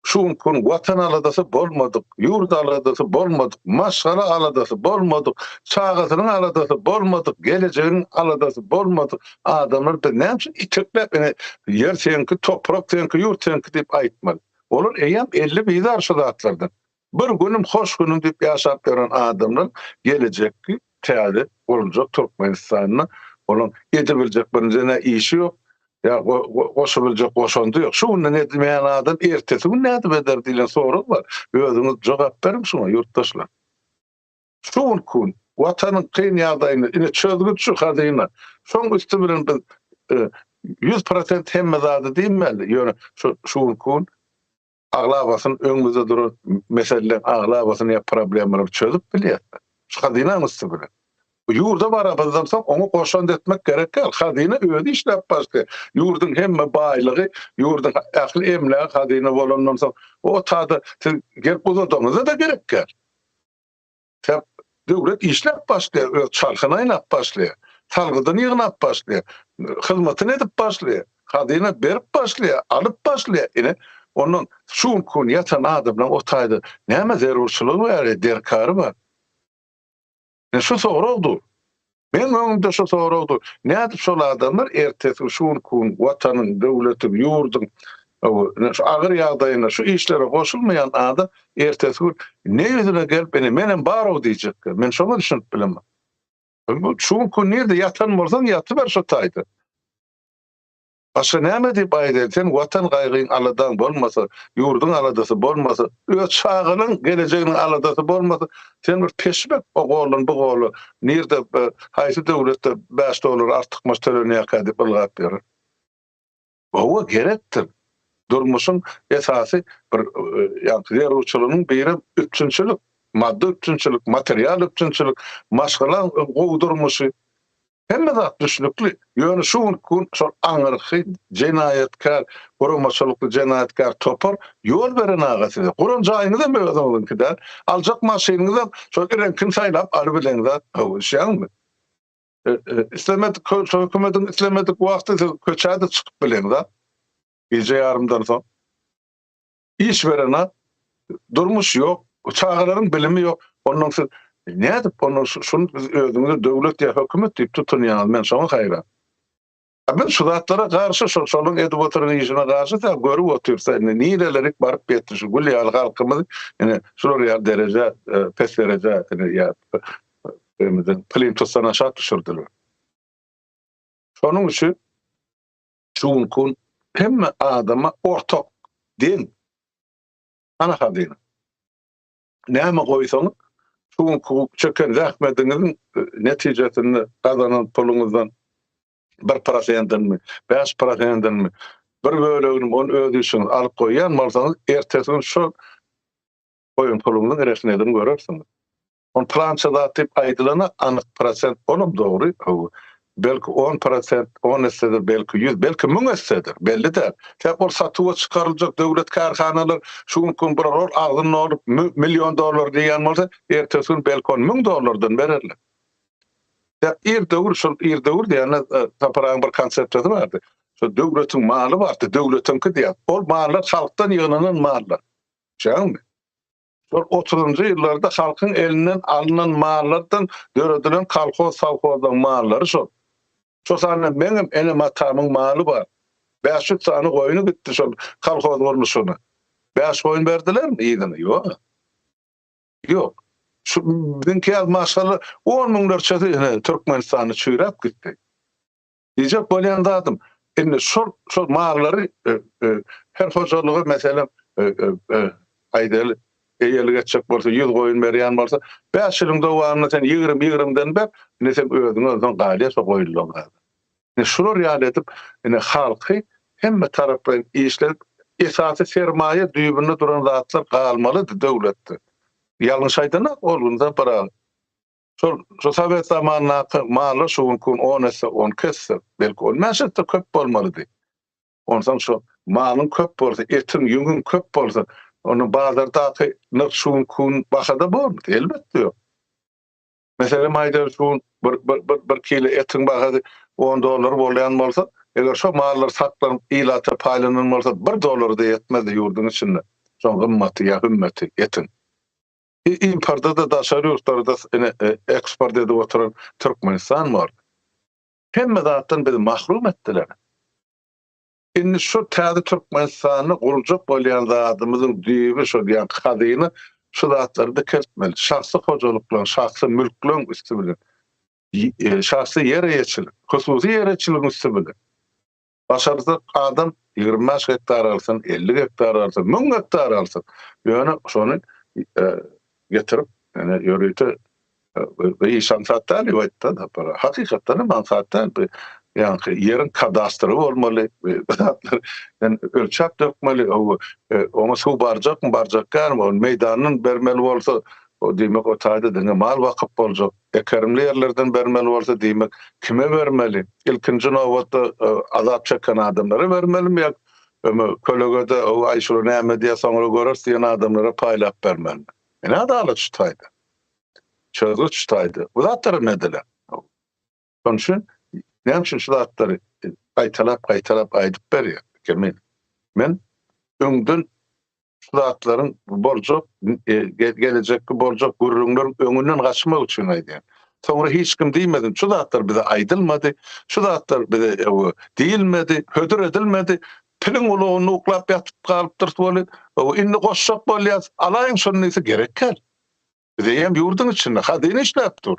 Şu günki gün Watan aladasy bolmadyk, ýurt aladasy bolmadyk, maşgala aladasy bolmadyk, çagasynyň aladasy bolmadyk, gelejeginiň aladasy bolmadyk adamlar biz näme üçin itekläp ine ýer seňki, toprak seňki, ýurt seňki diýip aýtmaly. Olar eýýäm elli bizar şu zatlardan. Bir günüm hoş günüm diýip ýaşap ýören adamlar gelejekki täze guruljak Türkmenistanda olaň edebiljek birinjiden hä işi ýok, ýa goşabiljek goşandy ýok. Şu günden edmeýän adam ertesi gün nädip eder diýlen sorag bar. Özüňiz jogap beriň şuňa ýurtdaşlar. Şu günki gün Watanyň kyn ýagdaýynda ine çözgüt şu hazyna. Şoň üsti bilen biz 100% hemme zady diýmeli, ýöne şu şu günki gün aglabasyny öňümizde duran meseleleriň aglabasyny ýa problemalary çözüp bilýäs. Şu hazynaň üsti bilen. Bu ýurda baramyzdan soň oňa goşant etmek gerek däl. Hazyna özi işläp başlaýar. Ýurduň hemme baýlygy, ýurduň ähli emlägi hazyna bolandan soň o tada siz gelip uzadaňyzda-da gerek däl. Sebäp döwlet işläp başlaýar, öz çarhyny aýlap başlaýar, salgydyny ýygnap başlaýar, hyzmatyny edip başlaýar, hazyna berip başlaýar, alyp başlaýar. Ine, ondan şu günki gün ýatan adamlaryň o taýda näme zerurçylygy bar, derkary bar? Ine, şu sorag dur. Meň öňümde şu sorag dur. Nädip şol adamlar ertesi şu günki gün Watanyň, döwletiň, ýurduň şu agyr ýagdaýynda şu işlere goşulmaýan adam ertesi gün ne ýüzüne gelip ine menem barow diýjekler. Men şoňa düşünip bilemok. Şu günki gün nirde ýatan bolsaň ýatyber şo taýda. Başga näme diýip aýdaýyn, sen Watan gaýgyň aladaň bolmasa, ýurduň aladasy bolmasa, öz çagalaň gelejeginiň aladasy bolmasa, sen bir peşmek o goldan bu gola, nirde, haýsy döwletde bäş dollar artykmaç tölenýärkä diýip ylgap ýören. Hawa, gerekdir. Durmuşyň esasy bir ýaňky zerurçylygynyň birem üpjünçilik, maddy üpjünçilik, material üpjünçilik, maşgalaň gowy durmuşy. Hemme zat düşnükli. Ýöne şu günki gün şol aňyrky jenaýatkär, guramaçylykly jenaýatkär topar ýol beren aga size. Guran jaýyňyzam özüňiziňki däl. Aljak maşynyňyzam şol reňkini saýlap alybileňzat. Hawa, düşýäňizmi? Islemedik, şol hökümetiň islemedik wagty siz köçä-de çykyp bileňzat. Gije ýarymdan soň. Iş berenok, durmuş ýok, çagalaryň bilimi ýok. Ondan siz nädip ondan şuny siz özüňize döwlet ýa hökümet diýip tutunýaňyz, men şoňa haýran. A biz şu zatlara garşy, şol şolaryň edip oturan işine garşy sen görüp otyrsa indi nirelerik baryp ýetdi şu gül ýaly halkymyz ine şular ýaly derejä pes derejä ine ýa plintusdan aşak düşürdiler. Şonuň üçin şu günki gün hemme adama ortak, deň. Hany hazyna? Näme goýsaňyz, şu günki çeken zähmediňiziň netijesinde gazanan puluňyzdan bir prosentini, 5 prosentini, bir bölegini ony öz işiňiz alyp goýýan bolsaňyz, ertesi gün şol goýan puluňyzyň rehnedini görersiňiz. On pylança zat diýip aýdylana anyk prosent olam dogry, hawa. Belki on prosent, on essedir, belki ýüz, belki müň essedir, belli däl. Sebäp ol satuwa çykaryljak döwlet kärhanalar şu günki gün bir rol agzyny dolup million dollar diýýän bolsa, ertesi gün belki ony müň dollardan bererler. Sebäp ir döwür, şol ir döwür diýende e, Sapar agaň bir konsepsiýasy bardy. Şo döwletiň maly bardy, döwletiňki diýýär. Ol mallar halkdan ýygnanan mallar. Düşýäňmi? Şol otuzynjy ýyllarda halkyň elinden alnan mallardan döredilen kolhoz, sowhozlaryň mallary şol. Şo sanda meňem enem-atamyň maly bar. 500 sany goýny gitdi şol kolhoz gurluşygyna. Bäş goýun berdilermi yzyna? Ýok. Ýok. Şu biziňki ýaly maşgala on müňlerçesi ine Türkmenistanda çüýräp gitdi. Diýjek bolýan zadym, indi şol şol mallary her hojalyga meselem aýdaly eýelik etjek bolsa 100 goýun berýän bolsa, 5 ýylyň dowamynda sen 20 ýigrimden ber, indi sen özüňe onsoň galýar şo goýunlaryň zady. Indi şular ýaly edip indi halky hemme taraplaýyn işledip esasy sermaýa düýbünde duran zatlar galmalydy döwletde. Ýalňyş aýdanok ol gün Sapar aga. Şol şu sowet zamanyndaky mallar şu günki gün on esse, on iki esse, belki on bäş esse köp bolmalydy. Onsoň şu malyň köp bolsa, etiň, ýüňüň köp bolsa, onda bazardaky nyrh şu günki gün bahada bormydy? Elbetde ýok. Meselem aýdaly şu gün bir, bir, bir, bir kilo etiň bahasy on dollar bolýan bolsa, eger şo mallar saklanyp ilata paýlanan bolsa, bir dollara-da ýetmezdi ýurduň içinde şoň gymmaty ýa hümmeti etiň. Imporda-da daşary ýurtlarda ine eksport edip oturan Türkmenistan bar. Hemme zatdan bizi mahrum etdiler. Indi şu täze Türkmenistanda gurjak bolýan zadymyzyň düýbi şol ýaňky hazyna şu zatlary dikeltmeli. Şahsy hojalyklaryň, şahsy mülkleriň üsti bilen, şahsy ýer eýeçilik, hususy ýer eýeçiligiň üsti bilen. Başarsak adam 25 gektar alsyn, 50 gektar alsyn, 1000 gektar alsyn. Ýöne şony getirip, ýöne ýörite bu iş aňsat däl diýip aýtdy-da. Hakykatdan hem aňsat däl. Bu ýaňky ýeriň kadastry bolmaly, bu zatlar ýani ölçäp dökmeli, oňa suw barjakmy, barjak dälmi, ony meýdandan bermeli bolsa, o diýmek o taýda diňe mal bakyp boljak. Ekerimli ýerlerden bermeli bolsa, diýmek, kime bermeli? Ilkinji nobatda azap çeken adamlara bermelimi ýa öme kölegede o aý şular näme diýýär, soňra göreris diýen adamlara paýlap bermelimi? Ine adalat şu taýda. Çözgüt şu taýda. Bu zatlar mesele. Şonuň üçin näme üçin şu zatlary gaýtalap-gaýtalap aýdyp berýär Kemil? Men öňden şu zatlaryň boljak, gelejekki boljak gürrüňleriň öňünden gaçmak üçin aýdýan. Soňra hiç kim diýmesin, şu zatlar bize aýdylmady, şu zatlar bize diýilmedi, hödür edilmedi, piliň ulagynda uklap ýatyp galypdyrys weli, indi goşjak bolýas, alaýyň şony diýse gerek däl. Biz eýýäm ýurduň içinde hazyna işläp dur.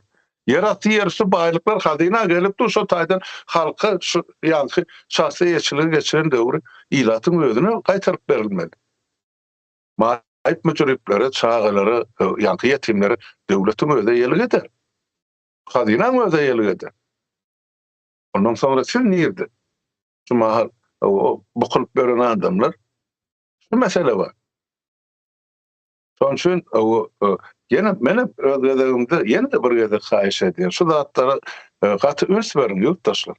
Ýerasty, ýerüsti baýlyklar hazyna gelip dur, şo taýdan halka şu ýaňky şahsy eýeçilige geçiren döwri ilatyň özüne gaýtaryp berilmeli. Maýyp müjriplere, çagalara, ýaňky ýetimlere döwletiň özi eýelik eder. Hazynaň özi eýelik eder. Ondan soňra siz nirde? Şu mahal bukulyp ýören adamlar şu mesele bar. Şonuň üçin ýene men öz gezegimde ýene-de bir gezek haýyş edýän, şu zatlara gaty üns beriň ýurtdaşlar.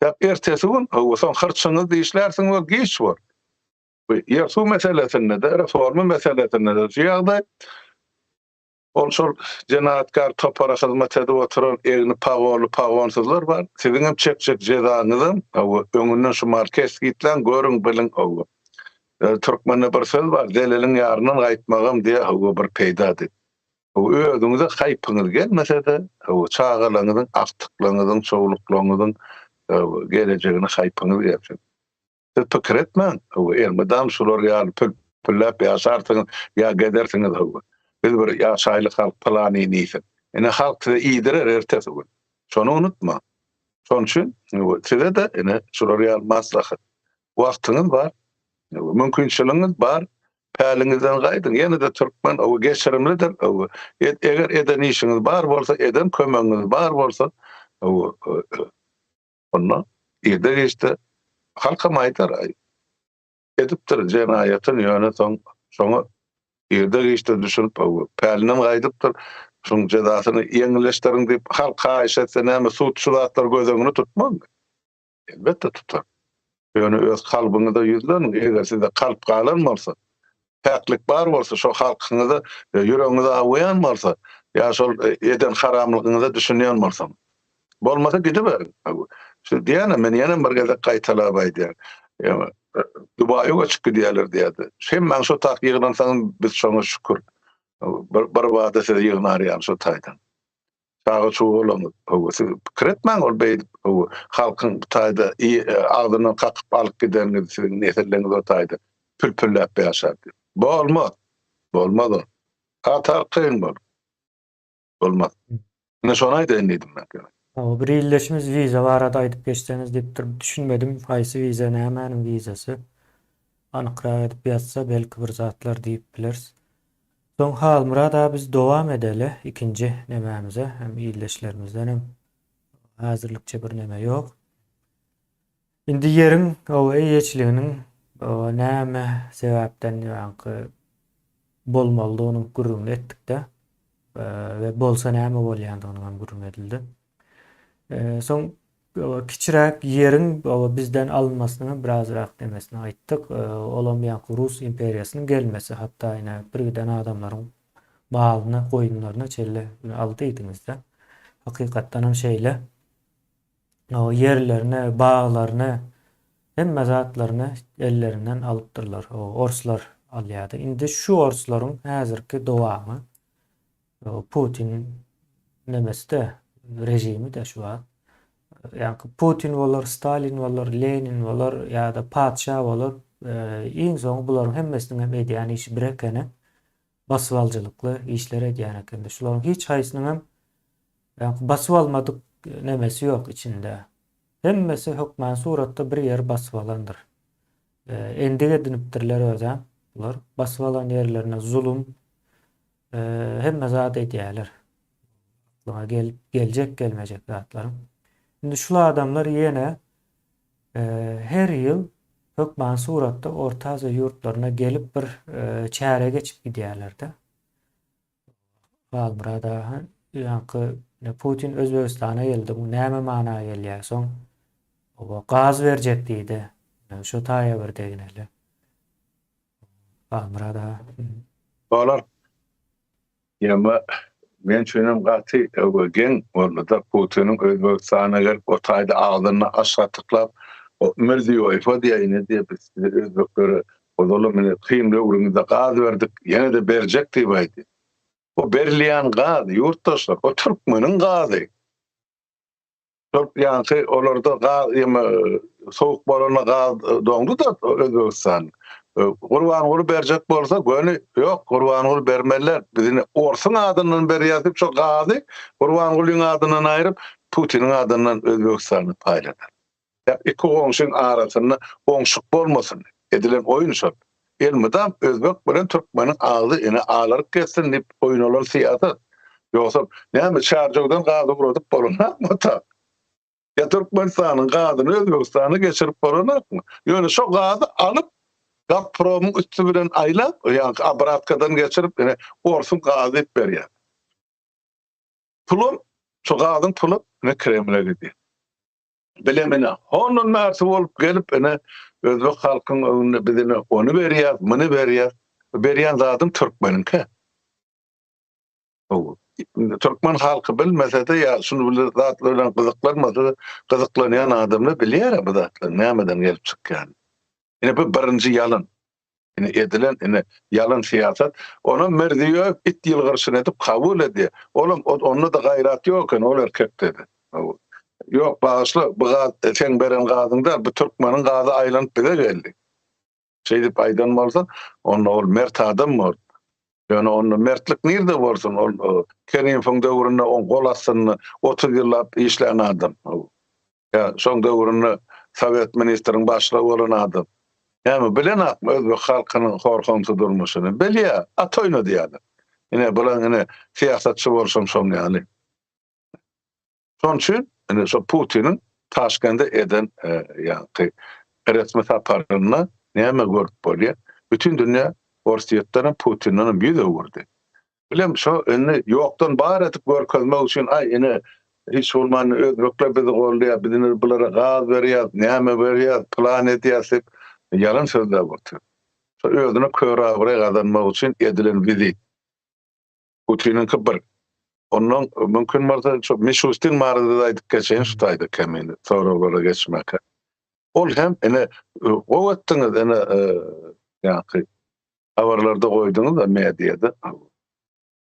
Sebäp ertesi gün soň hyrçyňyzy dişlärsiň we giç bor. Bu ýer-suw meselesinde-de, reforma meselesinde-de şu ýagdaý. Ol şol jenaýatkär topara hyzmat edip oturan egni pagonly pagonsyzlar bar. Siziňem çekjek jezaňyzam, hawa, öňünden şu mal kesgitläň, görüň, biliň, hawa. Türkmende bir söz bar, zeleliň ýaryndan gaýtmagam diýýär, hawa, bir peýda diýip. Hawa, özüňize haýpyňyz gelmese-de, hawa, çagalaryňyzyň, agtyklaryňyzyň, çowluklaryňyzyň, hawa, gelejegine haýpyňyz gelsin. Siz pikir etmäň, hawa, elmydam şular ýaly pülpülläp ýaşarsyňyz ýa gezersiňiz, hawa. Biz bir ýaşaýly halk pylanyny iýsin. Ine, halk size iýdirer ertesi gün. Şony unutmaň. Şonuň üçin, hawa, size-de, ine, şular ýaly maslahat. Wagtyňyz bar, hawa, mümkinçiligiňiz bar. Päliňizden gaýdyň. Ýene-de türkmen ow geçirimlidir. Ow eger eden işiňiz bar bolsa, eden kömegiňiz bar bolsa, ow onda irde-giçde halkam aýdar, aý edipdir jenaýatyny, ýöne soň şoňa irde-giçde düşünip, ow pälinden gaýdypdyr, şuň jezasyny ýeňilleşdiriň diýip halk haýyş etse näme sud şu zatlary göz öňüne tutmazmy? Elbetde tutar. Ýöne öz kalbyňyza ýüzleniň, eger sizde kalp galan bolsa, päklik bar bolsa, şo halkyňyza ýüregiňiz awaýan bolsa, ýa şol eden haramlygyňyza düşünýän bolsaň. Bolmasa gidiberiň. Şu diýýänem, men ýene bir gezek gaýtalap aýdýan. Ýa Dubaýa göçüp gidýärler diýýärdi. Hemmäň şo tak ýygnansaňyz biz şoňa şükür. Bir bir bada sizi ýygnar ýaly şo taýdan. Çaga çuwalaňyz, hawa, siz pikir etmäň ol beýdip, hawa, halkyň bu taýda agzyndan kakyp alyp gideniňizi siziň nesilleňiz o taýda pül-pülläp ýaşar diýip. Bolmaz! Bolmaz ol. Gaty arkaýyn boluň. Bolmaz. Ine şony aýdaýyn diýdim men. Hawa, bir ildeşimiz wiza barada aýdyp geçseňiz diýipdir. Düşünmedim, haýsy wiza, nämäniň wizasy? Anykrak edip ýazsa belki bir zatlar diýip bileris. Soň Halmyrat aga biz dowam edeli ikinji nemämize hem ildeşlerimizden hem häzirlikçe bir neme ýok. Indi ýeriň oba eýeçiliginiň oba näme sebäpden ýaňky bolmalydygynyň gürrüňini etdikde we bolsa näme bolýandygynyň hem gürrüňi edildi. Soň kiçiräk ýeriň bizden alynmasynyň birazrak nemesini aýtdyk. Olam ýaňky Rus imperiýasynyň gelmesi, hatda ine birgiden adamlaryň malyny, goýunlaryna çenli aldy diýdiňizde. Hakykatdan hem şeýle. Ýerlerini, baglaryny, hemme zatlaryny ellerinden alypdyrlar. Orslar alýardy. Indi şu orslaryň häzirki dowamy Putin nemesi-de, režimi-de şu wagt. Ýaňky Putin bolar, Stalin bolar, Lenin bolar ýa-da patyşa bolar. Iň soňy bularyň hemmesiniň hem edýän işi bir ekeni. Basybalyjylykly işler edýän ekeni. Şularyň hiç haýsynyň hem ýaňky basyp almadyk nemesi ýok içinde. Hemmesi hökmany suratda bir ýeri basyp alandyr. Endik edinipdirler özem bular. Basyp alan ýerlerine zulum, Hemme zat edýärler. Aklyňa gelip geljek gelmejek zatlaryň. Indi şul adamlar ýene her ýyl hökmany suratda Orta Aziýa ýurtlaryna gelip bir çäre geçip gidýärler-de. Halmyrat aga ýaňky Putin Özbegistana geldi. Bu näme mana gelýär? Soň gaz berjek diýdi. Şu taýa bir degineli. Halmyrat aga. Bolar. Ýöne men üçinem gaty geň boldy-da, Putiniň Özbegistana gelip, o taýda agzyny aş gatyklap, o Mirziýoýewe diýýär, ine diýýär, biz size özbeklere ozalam ine kyn döwrüňizde gaz berdik, ýene-de berjek diýip aýdýar. O berilýän gaz, ýurtdaşlar, o türkmeniň gazy. Şol ýaňky olarda gaz ýeme sowuk bolanda gaz doňdy-da Özbegistan. Gurbanguly berjek bolsa göni ýok Gurbanguly bermeliler. Biz indi orsuň adyndan berýäs diýip şo gazy Gurbangulyň adyndan aýryp Putiniň adyndan Özbegistana paýladylar. Ýa iki goňşyň arasynda oňşuk bolmasyn edilen oýun şol. Elmydam özbek bilen türkmeniň agzy ine alaryp gezsin diýip oýnalan syýasat. Ýogsam näme Çarjöwden gaz ugradyp bolanakmy ota? Ýa Türkmenistanyň gazyny Özbegistana geçirip bolanakmy? Ýöne şo gazy alyp Gazpromyň üsti bilen aýlap, ýaňky obratkadan geçirip ine orsuň gazy diýip berýär. Pulam şo gazyň puly ine Kremle gidýär. Bilem ine, hondan bärsi bolup gelip ine özbek halkyň öňünde biz ine ony berýäs, muny berýäs. Berýän zadyň türkmeniňki. Indi türkmen halky bilmese-de ýa şuny bilen zatlar bilen gyzyklanmasa-da, gyzyklanýan adamlar bilýär bu zatlaryň nämeden gelip çykýanyny. Ine bu birinji ýalan. Ine edilen ine ýalan syýasat. Onam Mirziýoýew it ýylgyryşyny edip kabul edýär. Olam onda-da gaýrat ýok eken ol erkekde-de. Ýok bagyşla bu gaz seň beren gazyň däl bu türkmeniň gazy aýlanyp bize geldi. Şeýdip aýdan bolsa onda ol mert adam bor. Ýöne onda mertlik nirde bolsun ol Kerimowyň döwründe oň gol astynda 30 ýyllap işlän adam. Ýa şoň döwründe sowet ministriň başlygy bolan adam. Näme bilenakmy özbek halkynyň hor-homsy durmuşyny? Bilýär, at oýnadýarlar. Ine, bulaň ine syýasatçy bolşam şoň ýaly. Şonuň üçin ine şo Putiniň Taşkende eden ýaňky resmi saparynda näme görüp bolýar? Bütin dünýä Orsýetdenem, Putindenem ýüz öwürdi. Bilem şo indi ýokdan bar edip görkezmek üçin aý ine hiç bolmanda özbekler bizi goldaýar, biz indi bulara gaz berýäs, näme berýäs, pylan edýäs diýip ýalan sözläp otyr. Şo özüne kör abraý gazanmak üçin edilen wizit. Putiniňki bir. Ondan mümkin bolsa şo Mişustin barada-da aýdyp geçeýin şu taýda kemini soraglara geçmäkä. Ol hem ine gowy etdiňiz ine ýaňky habarlarda goýduňyz-a mediada.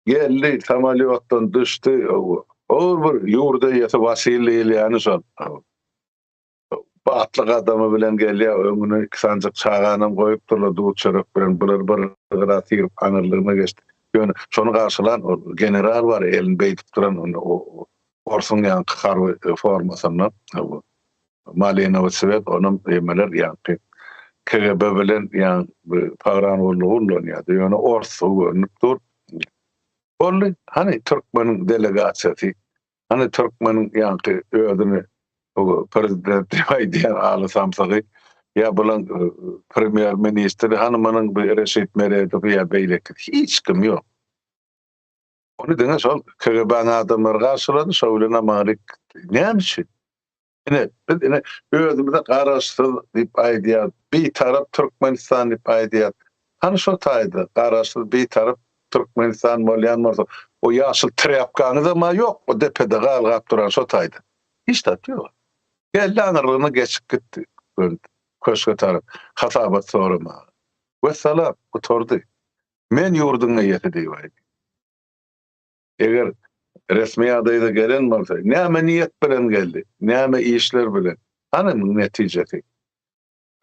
Geldi, samolýotdan düşdi. Ol bir ýurt eýesi Wasiliý diýilýäni şol. Batly gadamy bilen gelýär, öňüne iki sanjyk çaganam goýupdyrlar duz-çörek bilen. Bular bir gyra syryp aňyrlygyna geçdi. Ýöne şony garşylan ol general bar, elini beýdip duran orsuň ýaňky harby formasynda. Malinowy swet onam emeler ýaňky KGB bilen ýaň pagran gullugy ullanýardy. Ýöne orsdugy görnüp dur. Boldy. Hany türkmeniň delegasiýasy? Hany türkmeniň ýaňky özüni prezident diýip aýdýan aly samsygy ýa bulan premýer ministri hany munuň bu Reşit Meredowy ýa beýlekisi hiç kim ýok. Ony diňe şol KGB-niň adamlary garşylady, şo bilen amaryk gitdi. Näme üçin? Ine, biz ine özümize garaşsyz diýip aýdýarys, Bitarap Türkmenistan diýip aýdýarys. Hany şo taýda garaşsyz, Bitarap Türkmenistan bolýan bolsa, o ýaşyl trýapkaňyzam-a ýok, o depede galgap duran şo taýda. Hiç zat ýok. Geldi aňyrlygyna geçip gitdi, köşge tarap hasabat soramaga. Wessalam, gutardy. Men ýurduň eýesi diýip aýdýar. Eger resmi ýagdaýda gelen bolsa, näme niýet bilen geldi, näme işler bilen, hany muň netijesi?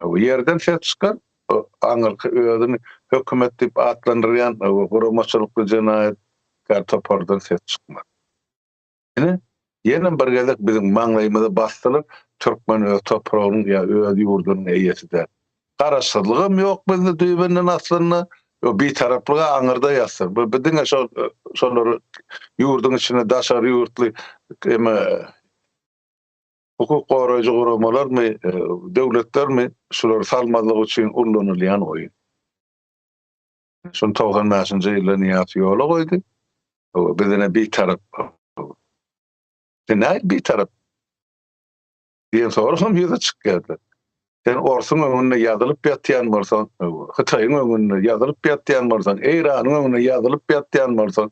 Bu ýerden ses çykar, aňyrky özüni hökümet diýip atlandyrýan guramaçylykly jenaýatkär topardan ses çykmaz. Ine, ýene bir gezek biziň maňlaýymyza basdylar, türkmen öz topragynyň ýa öz ýurdunyň eýesi däl. Garaşsyzlygam ýok bizde düýbünden aslynda, bitaraplyga aňyrda ýatsa. Bu diňe şol şolary ýurduň içinde daşary ýurtly eme hukuk goraýjy guramalarmy, döwletlermi şulary salmazlyk üçin ullanylýan oýun. Şuny 95-nji ýylda Nyýazow ýola goýdy. Biz ine bitarap. Sen nähili bitarap? Diýen sorag hem ýüze çykýardy. Sen orsuň öňünde ýazylyp ýatýan bolsaň, Hytaýyň öňünde ýazylyp ýatýan bolsaň, Eýranyň öňünde ýazylyp ýatýan bolsaň,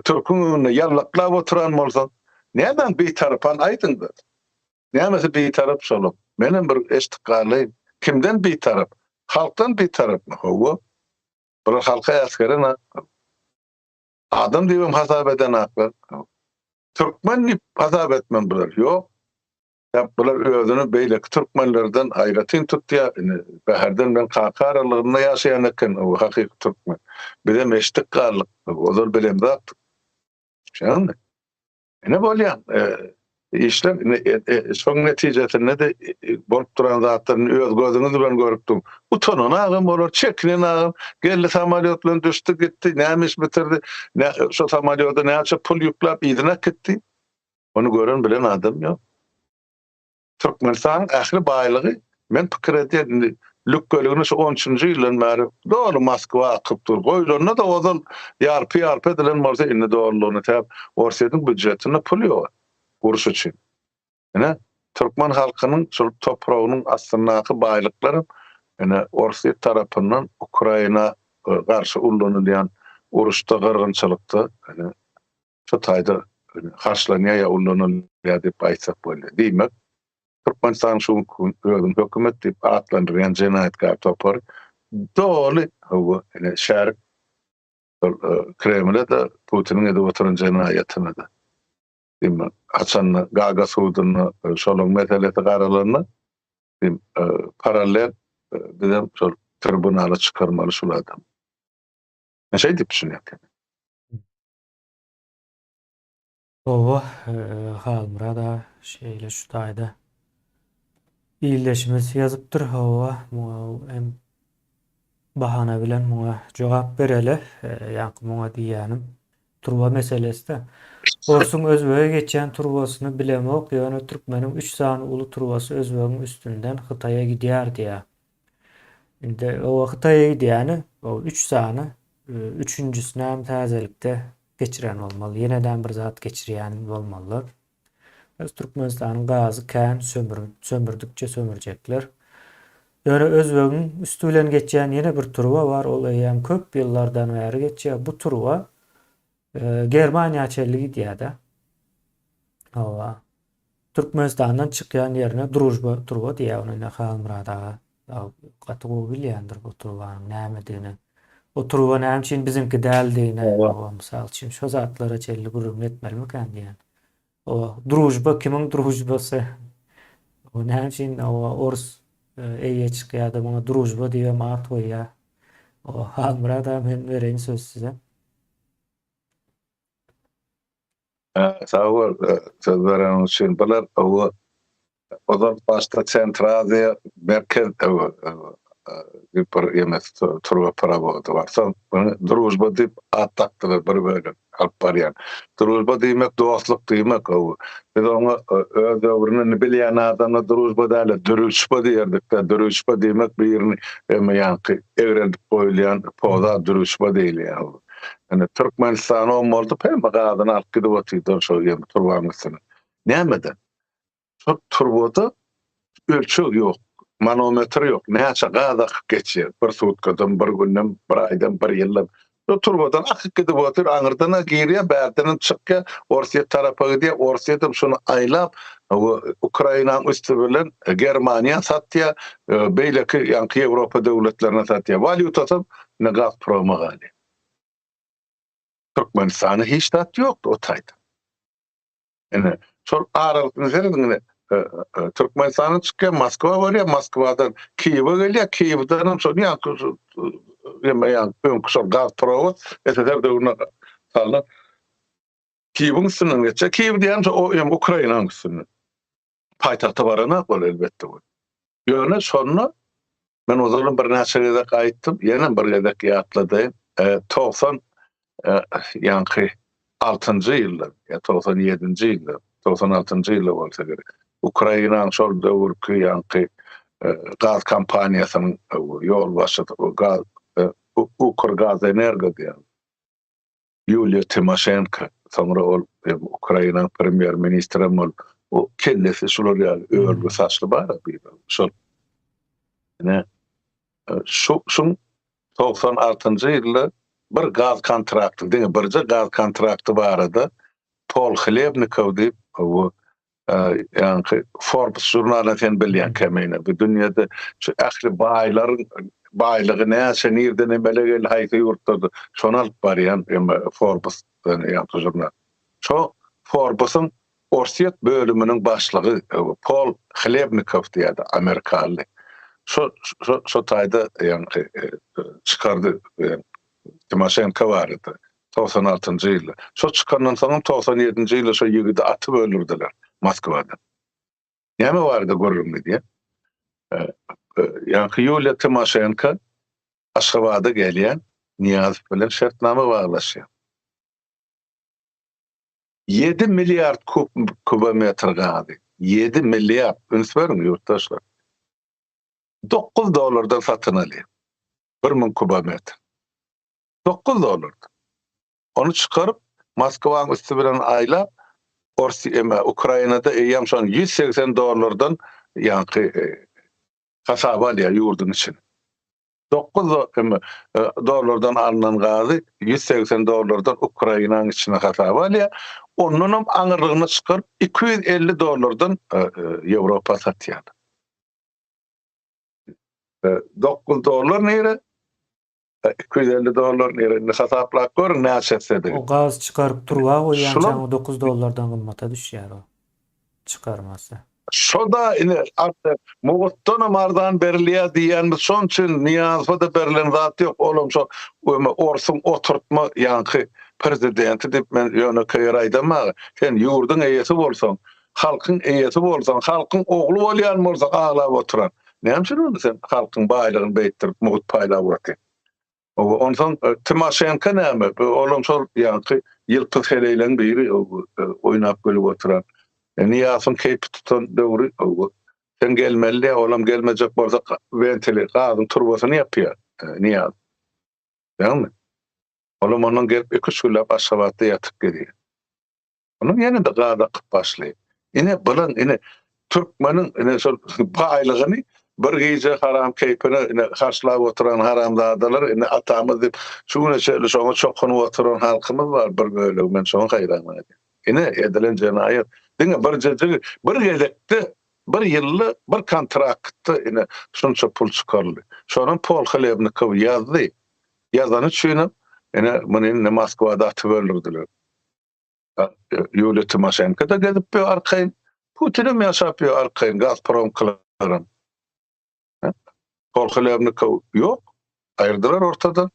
türküň öňünde ýallaklap oturan bolsaň, nämäň bitarapany aýdyňda. Nämesi bitarap şonuň? Menem bir eşdip galaýyn. Kimden bitarap? Halkdan bitarapmy? Hawa. Bular halka äsgeren adam diýibem hasap edenaklar. Türkmen diýip hasap etmem bular. Ýok. Ýa bular özüni beýleki türkmenlerden aýratyn tutýar. Indi Bäherden bilen Kaka aralygynda ýaşaýan eken o hakyky türkmen. Bizem eşdik galdyk. Ozal bilemzokdyk. Şeýdemi? Ine bolýan işler şoň netijesinde-de bolup duran zatlaryny öz gözüňiz bilen görüp duň. Utanan agam olar, çekinen agam. Geldi samolýot bilen düşdi gitdi, näme iş bitirdi, şo samolýoda näçe pul ýükläp yzyna äkitdi. Ony gören bilen adam ýok. Türkmenistanyň ähli baýlygy men pikir edýän indi lükgeligini şu on üçünji ýyldan bäri doly Moskwa akyp dur. Goýulanda-da ozal ýarpy-ýarpy edilen bolsa indi dolulygyny sebäp Orsýetiň býudjetinde pul ýok uruş üçin. Ine türkmen halkynyň şol topragynyň astyndaky baýlyklaram ine Orsýet tarapyndan Ukraina garşy ullanylýan uruşda gyrgynçylykda ine şu taýda harçlanýar ýa ullanylýar diýip aýtsak bolýar. Diýmek, Türkmenistanyň şu günki gün özüni hökümet diýip atlandyrýan jenaýatkär topary doly hawa ine şärik şol Kremle-de Putiniň edip oturan jenaýatyna-da. Diýmek, haçanda Gaga sudunda şolaryň meselesi garalanda diýip parallel bizem şol tribunala çykarmaly şul adamy. Men şeý diýip düşünýän. Hawa, Halmyrat aga, şeýle şu taýda. Ildeşimiz ýazypdyr, hawa, muňa hem bahana bilen muňa jogap bereli. Ýaňky muňa diýýänim turba meselesi-de. Orsuň özbege geçýän turbasyny bilemok, ýöne türkmeniň üç sany uly turbasy özbegiň üstünden Hytaýa gidýär diýýär. Indi oba Hytaýa gidýäni o üç sany, üçünjisinem täzelikde geçiren bolmaly. Ýenedem bir zat geçirýän bolmalylar. Biz Türkmenistanyň gazy kän sömür, sömürdikçe sömürjekler. Ýöne özbegiň üsti bilen geçýän ýene bir turba bar, ol eýýäm köp ýyllardan bäri geçýär. Bu turba e, Germaniýa çenli gidýär-de. Hawa. Türkmenistandan çykýan ýerine Družba turba diýýär ony ine Halmyrat aga. Gaty gowy bilýändir bu turbanyň nämedigini. O turba näme üçin biziňki däldigini, hawa, mysal üçin şo zatlara çenli gürrüň etmelimikän diýýän. O družba kimiň družbasy? O näme üçin o orus e, eýe çykýar-da muňa družba diýibem at goýýar. O Halmyrat aga men bereýin söz size. Sag bol, söz bereniň üçin. Bular o ozal başda Çentraziýa merkez diýip bir ýene turba prowody bar. Soň muny Družba diýip at dakdylar bir bölek alyp barýan. Družba diýmek dostluk diýmek. Biz oňa öz döwründe indi bilýän adamlar družba däl-de dürüşba diýerdik-de. Dürüşba diýmek birini ýaňky egreldip goýulýan poza dürüşba diýilýär. Indi Türkmenistany ommaldyp hemme gazyny alyp gidip otyrdy şol ýerde turbanyň üstüne. Nämeden? Şol turbada ölçeg ýok, manometr ýok. Näçe gaz akyp geçýär bir sutkadan, bir günden, bir aýdan, bir ýyldan. Şol turbadan akyp gidip otyr, aňyrdan-a girýär, bärdenem çykýar, Orsýet tarapa gidýär. Orsýetem şuny aýlap, Ukrainanyň üsti bilen Germaniýa satýar, beýleki ýaňky Ýewropa döwletlerine satýar. Walýutasam indi Gazproma galýar. Türkmenistanda hiç zat ýokdy o taýda. Ine, şol aralykda serediň ine, e, e, Türkmenistandan çykýar, Moskwa barýar, Moskwadan Kiýewe gelýär, Kiýewden hem şol ýaňky ýa ýaňky öňki şol gaz prowod SSR döwründe salnan Kiýewiň üstünden geçýär. Kiýew diýýän şo o hem Ukrainanyň üstünden. Paýtagta baranok ol elbetde. Ýöne şonda men ozalam birnäçe gezek aýtdym, ýene bir gezek ýatladaýyn. 90 ýaňky altynjy ýylda ýa 97-nji ýylda, 96-njy ýylda bolsa gerek. Ukrainanyň şol döwürki ýaňky gaz kompaniýasynyň ýolbaşçysy gaz Ukrgazenergo diýen Ýuliýa Timoşenko, soňra ol Ukrainanyň premýer-ministrem bolup, o kellesi şular ýaly örgü saçly bar bir şol. Ine, şu şuň 96-njy ýylda bir gaz kontrakty, diňe birje gaz kontrakty barada Pol Hlebnikow diýip, bu Ýaňky Forbes žurnalyny sen bilýäň Kemine. Bu dünýede şu ähli baýlaryň baýlygy näçe, nirden emele geldi, haýsy ýurtlarda, şony alyp barýan Forbes ýaňky žurnal. Şo Forbesyň Orsýet bölüminiň başlygy Pol Hlebnikow diýýärdi, amerikaly. Şo şo şo taýda ýaňky çykardy Timoşenko barada. 96-njy ýylda. Şo çykandan soňam 97-nji ýylda şo ýigidi atyp öldürdiler Moskwada. Näme barada gürrüň gidýär? Ýaňky Ýuliýa Timoşenko Aşgabada gelýän Nyýazow bilen şertnama baglaşýar. 7 milliard kub kubometr gazy. 7 milliard, üns beriň ýurtdaşlar. 9 dollardan satyn alýar. 1000 kubometr. 9 dollardy. Ony çykaryp, Moskwanyň üsti bilen aýlap, Ors eme Ukrainada eýýäm şony 180 dollardan ýaňky e, hasaba alýar ýurduň içine. 9 eme e, dollardan alnan gazy 180 dollardan Ukrainanyň içine hasaba alýar. Ondan hem aňyrlygyna çykaryp 250 dollardan e, Ýewropa satýar. 9 dollar nire? 250 dollar nire indi hasaplap görüň näçe etsedigini. O gaz çykaryp turba goýýançaň o 9 dollardan gymmata düşýär o çykarmasy. Şoda ine arta mugutdanam arzan berilýär diýýänimiz şoň üçin Nyýazowa-da berlen zat ýok olam şo öme orsuň oturtma ýaňky prezidenti diýip men ýönekeý ýer aýdamaga sen ýurduň eýesi bolsaň. halkyň eýesi bolsaň, halkyň ogly bolýan bolsaň aglap oturan. Näme üçin onda sen halkyň baýlygyny beýtdirip mugt paýlap otyň? Onsoň Timoşenko näme? Olam şol ýaňky ýylpyz heleýleň biri oýnap gülüp oturan. Nyýazowyň keýpi tutan döwri sen gelmeli diýýär, olam gelmejek bolsa wentili, gazyň turbasyny ýapýar Nyýazow. Ýagny olam ondan gelip iki-üç günläp Aşgabatda ýatyp gelýär. Onuň ýene-de gaz akyp başlaýar. Ine bulan ine türkmeniň ine şol baýlygyny bir gije haram keýpine ine harçlap oturan haramzadalar ine atamyz diýip şu güne çenli şoňa çokunyp oturan halkymyz bar bir bölegi men şoňa haýran galýan. Ine edilen jenaýat diňe birjejigi bir gezekde bir ýylda bir kontraktda ine şunça pul çykaryldy. Şonam Pol Hlebnikow ýazdy. Ýazany üçinem ine muny indi Moskwada atyp öldürdiler. Ýuliýa Timoşenko-da gezip ýör arkaýyn, Putinem ýaşap ýör arkaýyn, Gazpromkylaram. Pol Hlebnikow ýok, aýyrdylar ortadan,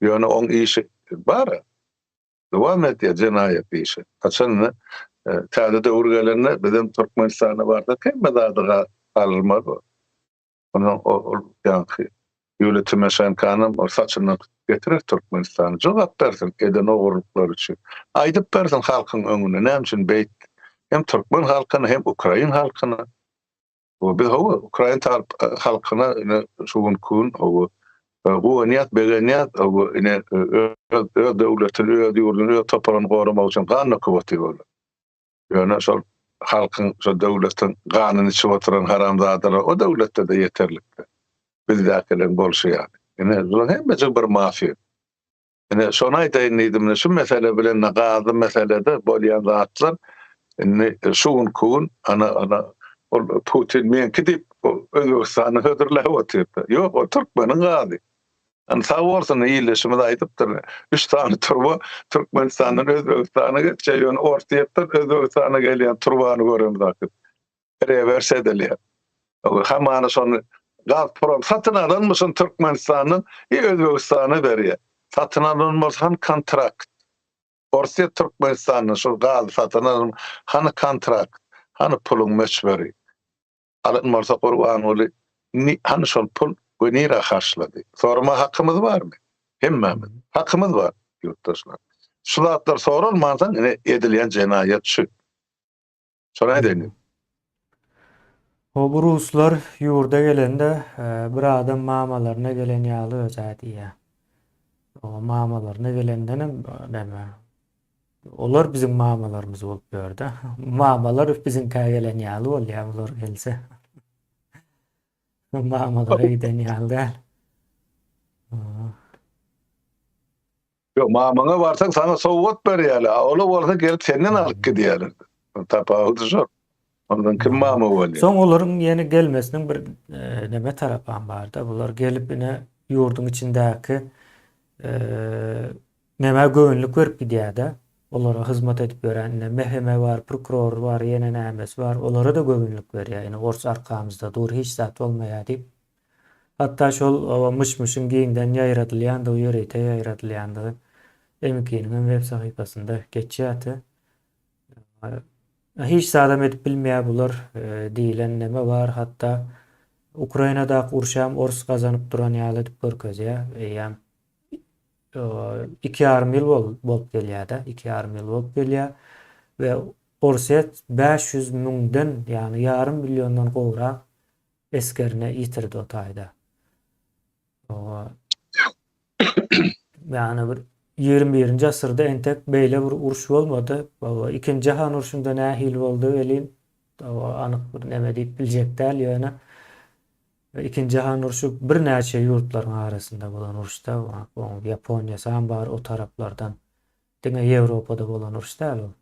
ýöne oň işi bar-a. Dowam edýär jenaýat işi. Haçan-da täze döwür gelende bizem Türkmenistana barsak hemme zady galyrmaz. Ondan ol ýaňky Ýuliýa Timoşenkanam ol saçyndan tutup getirer Türkmenistana. Jogap bersin eden ogurlyklary üçin. Aýdyp bersin halkyň öňünde näme üçin beýtdi. Hem türkmen halkyna hem ukrain halkyna. We biz hawa ukrain halkyna ine şu günki gün hawa guwanýas, begenýäs hawa ine öz öz döwletini, öz ýurduny, öz topragyny goramak üçin gan döküp otyr olar. Ýöne şol halkyň, şol döwletiň ganyny içip oturan haramzadalar o döwletde-de ýeterlikdi. Bizdäkileriň bolşy ýaly. Ine, bularyň hemmejigi bir mafiýa. Ine, şony aýdaýyn diýdim. Ine, şu mesele bilen gazly meselede bolýan zatlar indi şu günki gün ana, ana, ol Putin meňki diýip, Özbegistana hödürläp otyrdy. Ýok, o türkmeniň gazy. Indi sag bolsun ildeşimiz aýdypdyr. Üç sany turba Türkmenistandan Özbegistana geçýär, ýöne Orsýetden Özbegistana gelýän turbany göremzok. Rewers edilýär. Hamana şony Gazprom satyn alanmyşyn Türkmenistandan i Özbegistana berýär. Satyn alan bolsa hany kontrakt? Orsýet Türkmenistandan şol gazy satyn alan hany kontrakt? Hany puluň möçberi? Alan bolsa Gurbanguly hany şol pul we nirä harçlady? Sorama hakymyz barmy? Hemmämiz. Hakymyz bar ýurtdaşlar. Şu zatlar soralmansoň ine edilýän jenaýat şu. Şony aýdaýyn. O bu ruslar ýurda gelende bir adam mamalaryna gelen ýaly özä diýýär. O mamalaryna gelendenem näme Olar biziň mamalarymyz bolup ýörde. Mamalar biziňkä gelen ýaly bolýar bular gelse. Mamalara giden ýaly däl. Ýok, mamaňa barsaň saňa sowgat berýärler, a olar bolsa gelip senden alyp gidýärler. Tapawudy şol. Ondan kim mama bolýar? Soň olaryň ýene gelmesiniň bir e, neme tarapam barda. Bular gelip ine ýurduň içindäki e, Nämä göwünlik berip gidýär-dä. Olara hyzmat edip ýören ine MHM bar, prokuror bar, ýene nämesi bar, olara-da göwünlik berýär. Ine ors arkamyzda dur, hiç zat bolmaýar diýip. Hatda şol myş-myşyň giňden ýaýradylýandygy, ýörite ýaýradylýandygy MK-niň hem web sahypasynda geçýärdi. Hiç zadam edip bilmeýär bular diýlen neme bar, hatda Ukrainadaky urşam ors gazanyp duran ýaly edip görkezýär. Eýýäm 2,5 ýyl bolup gelýär-de, 2,5 ýyl bolup gelýär we Orsýet 500 müňden, ýagny ýarym milliondan gowrak esgerini ýitirdi o taýda. Ýagny bir 21-nji asyrda entek beýle bir uruş bolmady. Ikinji jahan urşunda nähili boldy welin, anyk bir neme diýip biljek däl, ýöne Ikinji jahan urşy birnäçe ýurtlaryň arasynda bolan uruşda, oň Ýaponiýasam bar o taraplardan. Diňe Ýewropada bolan uruş däl ol.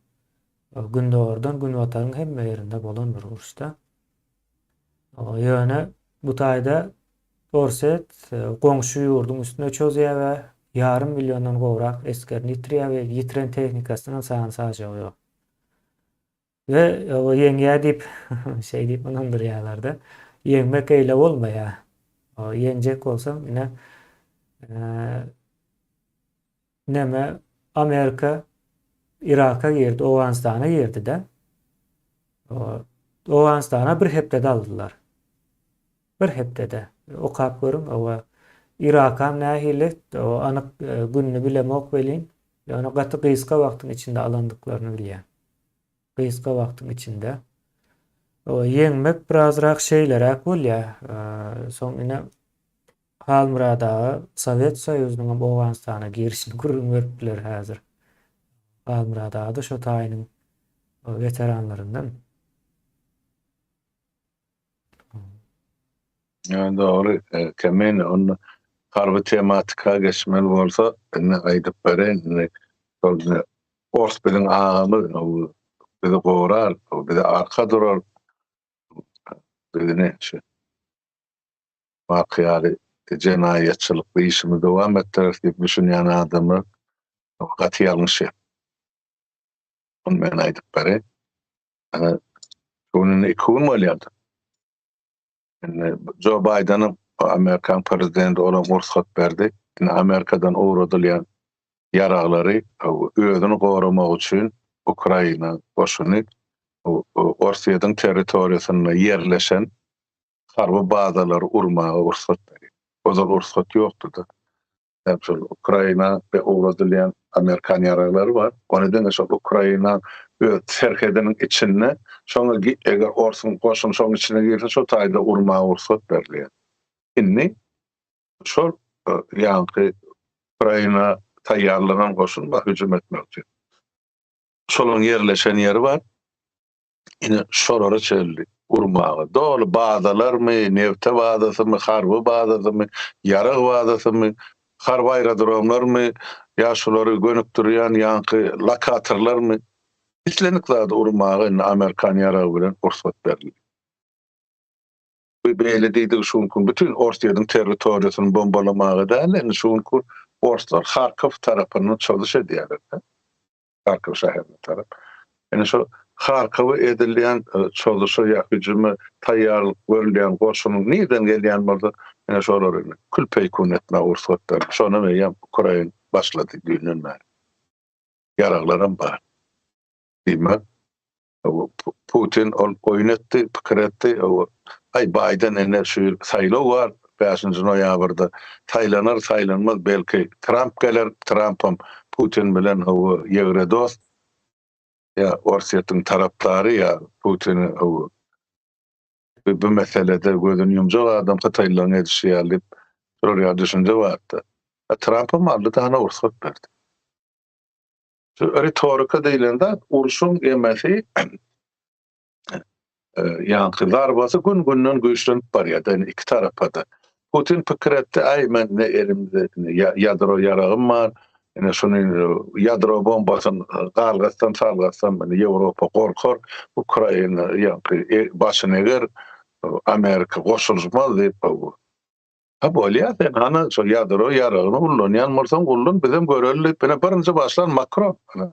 Gündogardan günbataryň hemme ýerinde bolan bir uruşda. Ýöne bu taýda Orsýet goňşy ýurduň üstüne çozýar we ýarym milliondan gowrak esgerini ýitirýär we ýitiren tehnikasynyň sany-sajagy ýok. We ýeňýär diýip şeý diýip ynandyrýarlar-da. Ýeňmek eýle bolmaýar. Ýeňjek bolsaň ine neme Amerika Iraka girdi, Owganystana girdi-de. Owganystana bir hepdede aldylar. Bir hepdede. Okap görüň, owa. Yrakam nähili, o anyk gününi bilemok welin, ýöne gaty gysga wagtyň içinde alandyklaryny bilýän. Gysga wagtyň içinde. O ýeňmek birazrak şeýleräk bolýar. Soň ine Halmyrat aga Sowet Soýuzynyň hem Owganystana girişini gürrüň berip biler häzir. Halmyrat aga-da şo taýynyň weteranlaryndan. Ýa dogry, Kemine, onda harby tematika geçmeli bolsa, indi aýdyp bereýin, indi şol indi ors biziň agamyz, bizi gorar, bize arka durar, bizi şu Baky ýaly jenaýatçylykly işimizi dowam etdireris diýip düşünýän adamlar gaty ýalňyşýar. Muny men aýdyp bereýin. Ana, şu gün indi iki gün bolýardy. Indi Jo Baýdenem Amerikan prezidenti olam rugsat berdi. Indi Amerikadan ugradylýan ýaraglary özüni goramak üçin Ukraina goşuny Orsýetiň territoriýasynda ýerleşen harby bazalary urmaga rugsat berýär. Ozal rugsat ýokdy-da. Ýa şol Ukraina we ugradylýan amerikan ýaraglary bar. Ony diňe şol Ukraina öz serhediniň içinde, şoňa eger orsuň goşuny şoň içine girse şo taýda urmaga rugsat berilýär. Indi şol ýaňky Ukraina taýýarlanan goşun bar hüjüm etmek üçin. Şolaryň ýerleşen ýeri bar. Ine şolara çenli urmaga. Doly bazalarmy, nebte bazasymy, harby bazasymy, ýarag bazasymy, harby aerodromlarmy, ýa şulary gönükdirýän ýaňky lokatorlarmy, islendik zady urmaga indi amerikan ýaragy bilen rugsat berildi. Bu beýle diýdigi şu günki bütin Orsýetiň territoriýasyny bombalamaga däl, indi şu günki orslar Harkow tarapyndan çozuş edýärler-de. Harkow şäherine tarap. Ine şo Harkowa edilýän çozuşa ýa hüjüme taýýarlyk görülýän goşunyň nirden gelýän bolsa, ine şolary indi kül-peýkun etmäge rugsat berildi. Şonam eýýäm Ukrain başlady düýnden bäri. Ýaraglaram bar. Diýmek, Putin ol oýun etdi, pikir etdi, aý Baýden ine şu ýyl saýlaw bar, bäşinji noýabrda saýlanar, saýlanmaz, belki Tramp geler, Trampam Putin bilen hawa ýegre dost, ýa Orsýetiň tarapdary, ýa Putini hawa bu meselede gözüni ýumjak adam hytaýlylaryň edişi ýaly diýip, şular ýaly düşünje bardy. Trampam aldy-da hana rugsat berdi. Şu ritorika diýlen zat urşuň emesi ýaňky zarbasy gün-günden güýçlenip barýar ýani iki tarapa-da. Putin pikir etdi, aý men ine elimde ýadro ýaragym bar, ine şuny ýadro bombasyny galgatsam salgatsam ine Ýewropa gorkar, Ukraina ýaňky başyny eger, Amerika goşulyşmaz diýip Ha bolýa sen hany şol ýadro ýaragyny ullanýan bolsaň ullan bizem göreli diýip ine birinji başlan Makron ine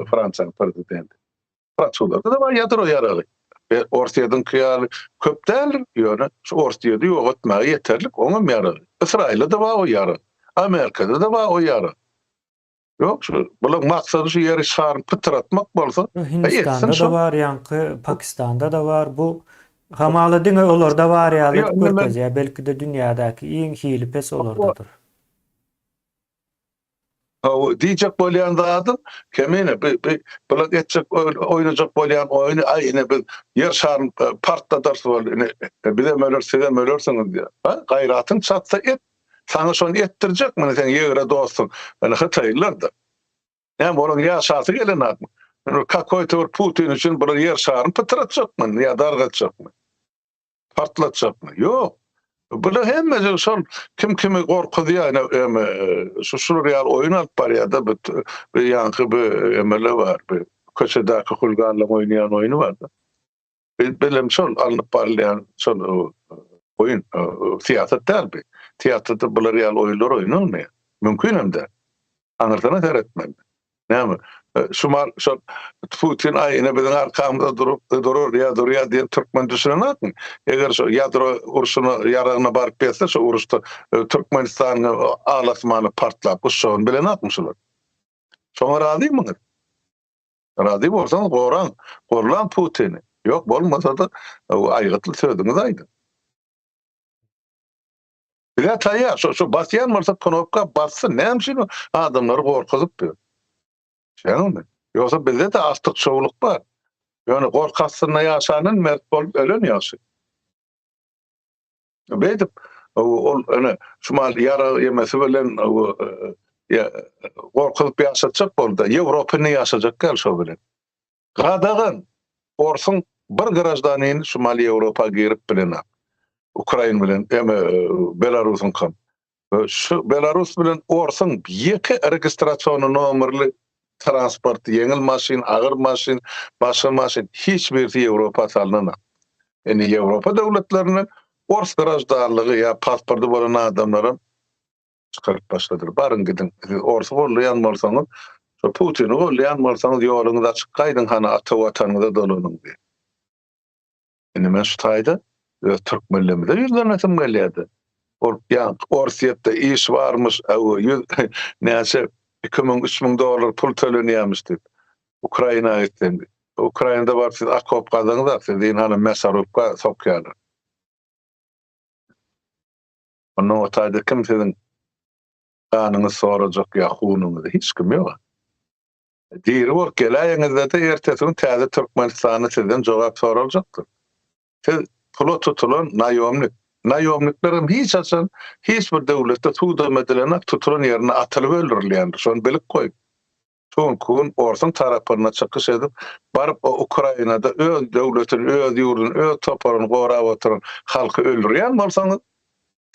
Fransiýanyň prezidenti. Fransuzlarda da bar ýadro ýaragy. E, Orsýetiňki ýaly köp däldir, ýöne şu Orsýeti ýok etmäge ýeterlik oňam ýaragy. Ysraýylda da bar o ýarag. Amerikada da bar o ýarag. Ýok şu bulaň maksady şu ýeri şaryny pytratmak bolsa, Hindistanda-da bar ýaňky Pakistanda-da bar bu hamala diňe olarda bar ýaly edip görkezýär belki-de dünýädäki iň hili pes olardadyr. Hawa diýjek bolýan zadym Kemine bi bi bular etjek oýnajak bolýan oýny aý ine biz ýer şaryny partladarys boldy ine bizem öleris sizem ölersiňiz diýýär. Ha gaýratyň çatsa et Saňa şony etdirjek muny seň ýegre dostuň ýöne hytaýlylar-da. Näme olaň ýaşasy gelenakmy? Indi kakoýto bir Putin üçin bular ýer şaryny pytratjakmy indi ýa dargatjakmy? Partlatjakmy? Ýok. Bular hemmesi şol kim kimi gorkuzýar ine eme şu şular ýaly oýun alyp barýar-da bu bu ýaňky bu emele bar bu köçedäki huliganlaryň oýnaýan oýny bar-da. Bilem şol alnyp barylýan şol oýun syýasat däl bu. Syýasatda bular ýaly oýunlar oýnalmaýar. Mümkin hem däl. Aňyrsyna seretmeli. Näme? Şu mal şol Putin aý ine biziň arkamyzda durup durur ýa durýar diýen türkmen düşünenokmy? Eger şo ýadro urşuna ýaragyna baryp ýetse şo uruşda Türkmenistanyň al asmany partlap uçjagyny bilenokmy şular? Şoňa razymyňyz? Razy bolsaňyz goraň, gollaň Putini. Ýok, bolmasa-da aýgytly sözüňizi aýdyň. Bize taýýar, şo şo basýan bolsa knopka bassyn, näme üçin adamlary gorkuzyp ýör? Düşünýäňizmi? Ýogsa bizde-de artyk-çowluk bar. Ýöne gorky astynda ýaşandan mert bolup ölen ýagşy. Beýdip, ol ene şumal ýarag ýemesi bilen gorkuzyp ýaşatjak boldy. Ýewropa indi ýaşajak däl şo bilen. Gadagan! Orsuň bir graždanini şumal Ýewropa girip bilenok. Ukrain bilen, eme Belarusyňkam. Şu Belarus bilen Orsuň ýeke registrasiony nomerli transport, ýeňil maşyn, agyr maşyn, başga maşyn hiç birisi Ýewropa salnanok. Indi Ýewropa döwletlerinden ors graždanlygy ýa pasporty bolan adamlaram çykaryp başladylar. Baryň gidiň, siz orsy gollaýan bolsaňyz, şo Putini gollaýan bolsaňyz ýoluňyz açyk gaýdyň hany ata watanyňyza dolanyň diýip. Indi men şu taýda öz türkmenlerimize ýüzlenesim gelýärdi. Ol ýaňky Orsýetde iş barmyş, öw ýüz näçe 2000, 3000 dollar pul tölenýärmiş diýip. Ukraina gitseň, Ukrainada baryp siz okop gazaňyzak, sizi ynha mäsarubka sokýarlar. Ondan o taýda kim siziň ganyňyzy sorajak ýa hunuňyzy hiç kim ýok. Diri bolup geläýeňizde-de ertesi gün täze Türkmenistanda sizden jogap soraljakdyr. Siz pula tutulan naýomnik. Naýomniklerem hiç haçan hiç bir döwletde sudam edilenak tutulan ýerinde atylyp öldürilýändir. Şony bilip goýuň. Şu günki gün orsuň tarapynda çykyş edip, baryp o Ukrainada öz döwletini, öz ýurduny, öz toparyny gorap oturan halky öldürýän bolsaňyz,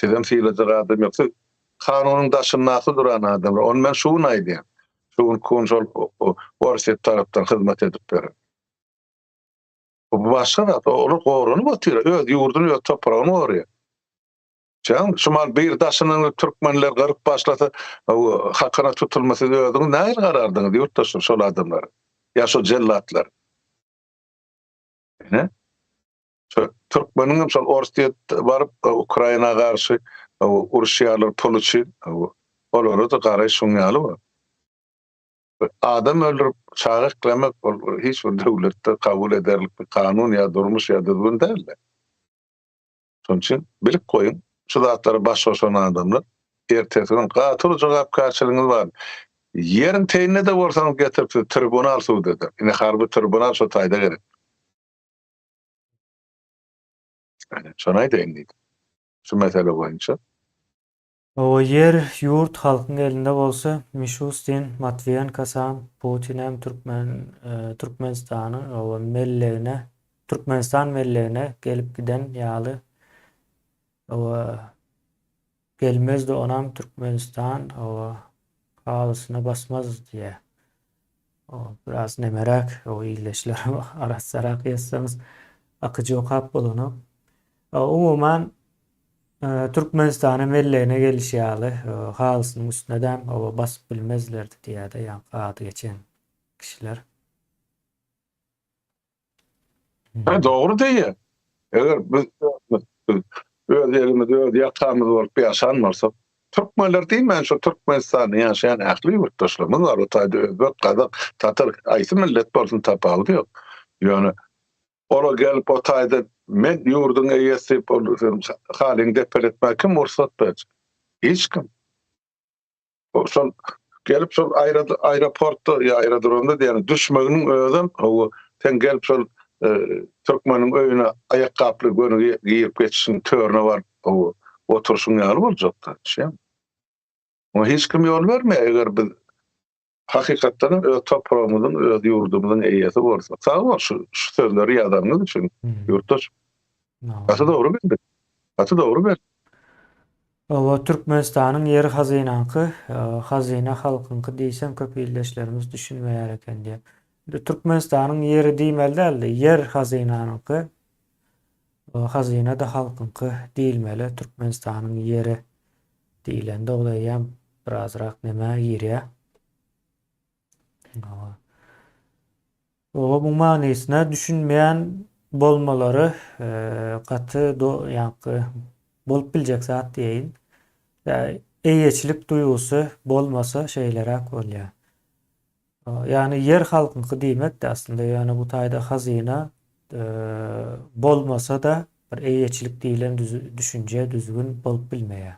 Sizem sylajak adam ýok. Siz kanunyň daşyndaky duran adamlar. Ony men şu gün aýdýan. Şu günki gün şol Orsýet tarapdan hyzmat edip beren. Bu başga zat. Olar goranyp otyr. Öz ýurduny, öz topragyny goraýar. Şeýle, şu mal bir daşyndan türkmenler gyryp başlasa, hakyna tutulma siz özüňiz nähili garardyňyz ýurtdaşlar şol adamlara? Ýa şol jellatlara? Ine. Şu türkmeniň hem şol Orsýet baryp Ukraina garşy uruşýarlar pul üçin. Olara-da garaýyş şuň ýaly bar. Adam öldürip çaga eklemek ol hiç bir döwletde kabul ederlik bir kanun ýa durmuş ýa düzgün däldi. Şonuň üçin bilip goýuň, şu zatlara baş goşan adamlar ertesi gün gaty uly jogapkärçiligiňiz bar. Ýeriň teýinde-de bolsaňyz getirip sizi tribunal sud eder. Ine harby tribunal şo taýda gerek. Şony aýdaýyn diýdim. Şu mesele boýunça. Hawa ýer, ýurt halkyň elinde bolsa Mişustin, Matwiýenko sam, Putinem türkmen Türkmenistanyň hawa mellegine Türkmenistan mellegine gelip giden ýaly hawa gelmezdi onam Türkmenistan hawa halysyna basmaz diýýär. O biraz nemeräk, o ildeşler arassarak ýazsaňyz akyjy okap bolanok. Umuman Türkmenistana mellegine gelişi ýaly halysynyň üstüne däm oba basyp bilmezlerdi diýýärde ýaňky ady geçen kişiler. Ha, dogry diýýär. Eger biz öz elimiz, öz ýakamyz bolup ýaşan bolsak, türkmenler diýmän şu Türkmenistanda ýaşaýan ähli ýurtdaşlarymyz bar, o taýda özbek, gazak, tatar, haýsy millet bolsun tapawudy ýok. Ýöne ola gelip o taýda men ýurduň eýesi diýip ol seniň halyňy depeletmäge kim rugsat berjek? Hiç kim. Şol gelip şol aeroportda ýa aerodromda diýýän düşmeginiň özem hawa sen gelip şol e, türkmeniň öýüne aýakgaply göni girip geçişiň törüne baryp hawa oturyşyň ýaly boljakda. Şeýle. Oňa hiç kim ýol bermeýär eger biz hakykatdan hem öz topragymyzyň, öz ýurdumyzyň eýesi bolsak. Sag bol şu, şu sözleri ýazanyňyz üçin ýurtdaş. Gaty dogry bildik. Gaty dogry bil. Hawa, Türkmenistanyň ýeri hazynaňky, hazyna halkyňky diýseň köp ildeşlerimiz düşünmeýär eken diýýär. Indi Türkmenistanyň ýeri diýmeli däldi, ýer hazynanyňky, hazyna-da halkyňky diýilmeli. Türkmenistanyň ýeri diýlende ol eýýäm birazrak nämä girýär. Hawa. Oba bu manysyna düşünmeýän bolmalary gaty ýaňky bolup biljek zat diýeýin. Eýeçilik duýgusy bolmasa şeýleräk bolýar. Ýagny ýer halkyňky diýmek-de aslynda ýöne bu taýda hazyna. bolmasa-da bir eýeçilik diýlen düşünje, düzgün bolup bilmeýär.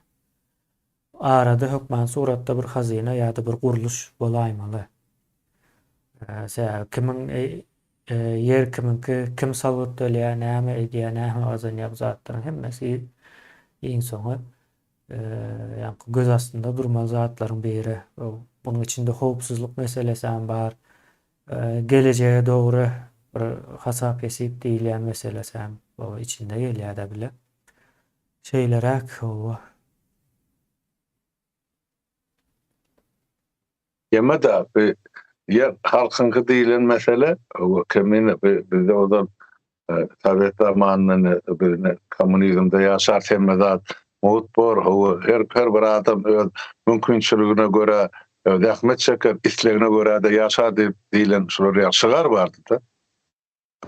Arada hökmany suratda bir hazyna ýa-da bir gurluş bolaýmaly. Sebäbi kimiň ýer kimiňki, kim salgyt töleýär, näme edýär, näme gazanýar bu zatlaryň hemmesi iň soňy ýaňky göz astynda durmaly zatlaryň biri. Bunuň içinde howpsuzlyk meselesi hem bar. Gelejege dogry bir hasap-hesip diýilýän meselesi hem içinde gelýär-de bile. Şeýleräk hawa. Ýeme-de bu ýer halkyňky diýlen mesele hawa kemine bu bizde ozal sowet zamanynda biz ine kommunizmde ýaşarys hemme zat mugt bor hawa her her bir adam öz mümkinçiligine görä zähmet çeker islegine görä-de ýaşar diýip diýlen şular ýaly şygar bardy-da.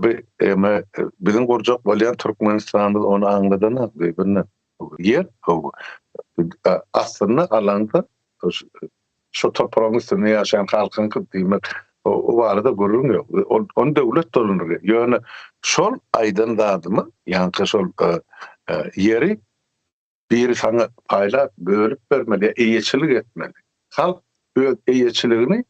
Bu eme biziň gurjak bolýan Türkmenistanymyz ony aňladanok düýbünden. Ýer aslynda alanda şu topragyň üstünde ýaşaýan halkyňky diýmek o barada gürrüň ýok. Ony döwlet dolandyrýar. Ýöne şol aýdan zadymyz, ýaňky şol ýeri Biri saňa paýlap, bölüp bermeli ýa eýeçilik etmeli. Halk öz eýeçiligini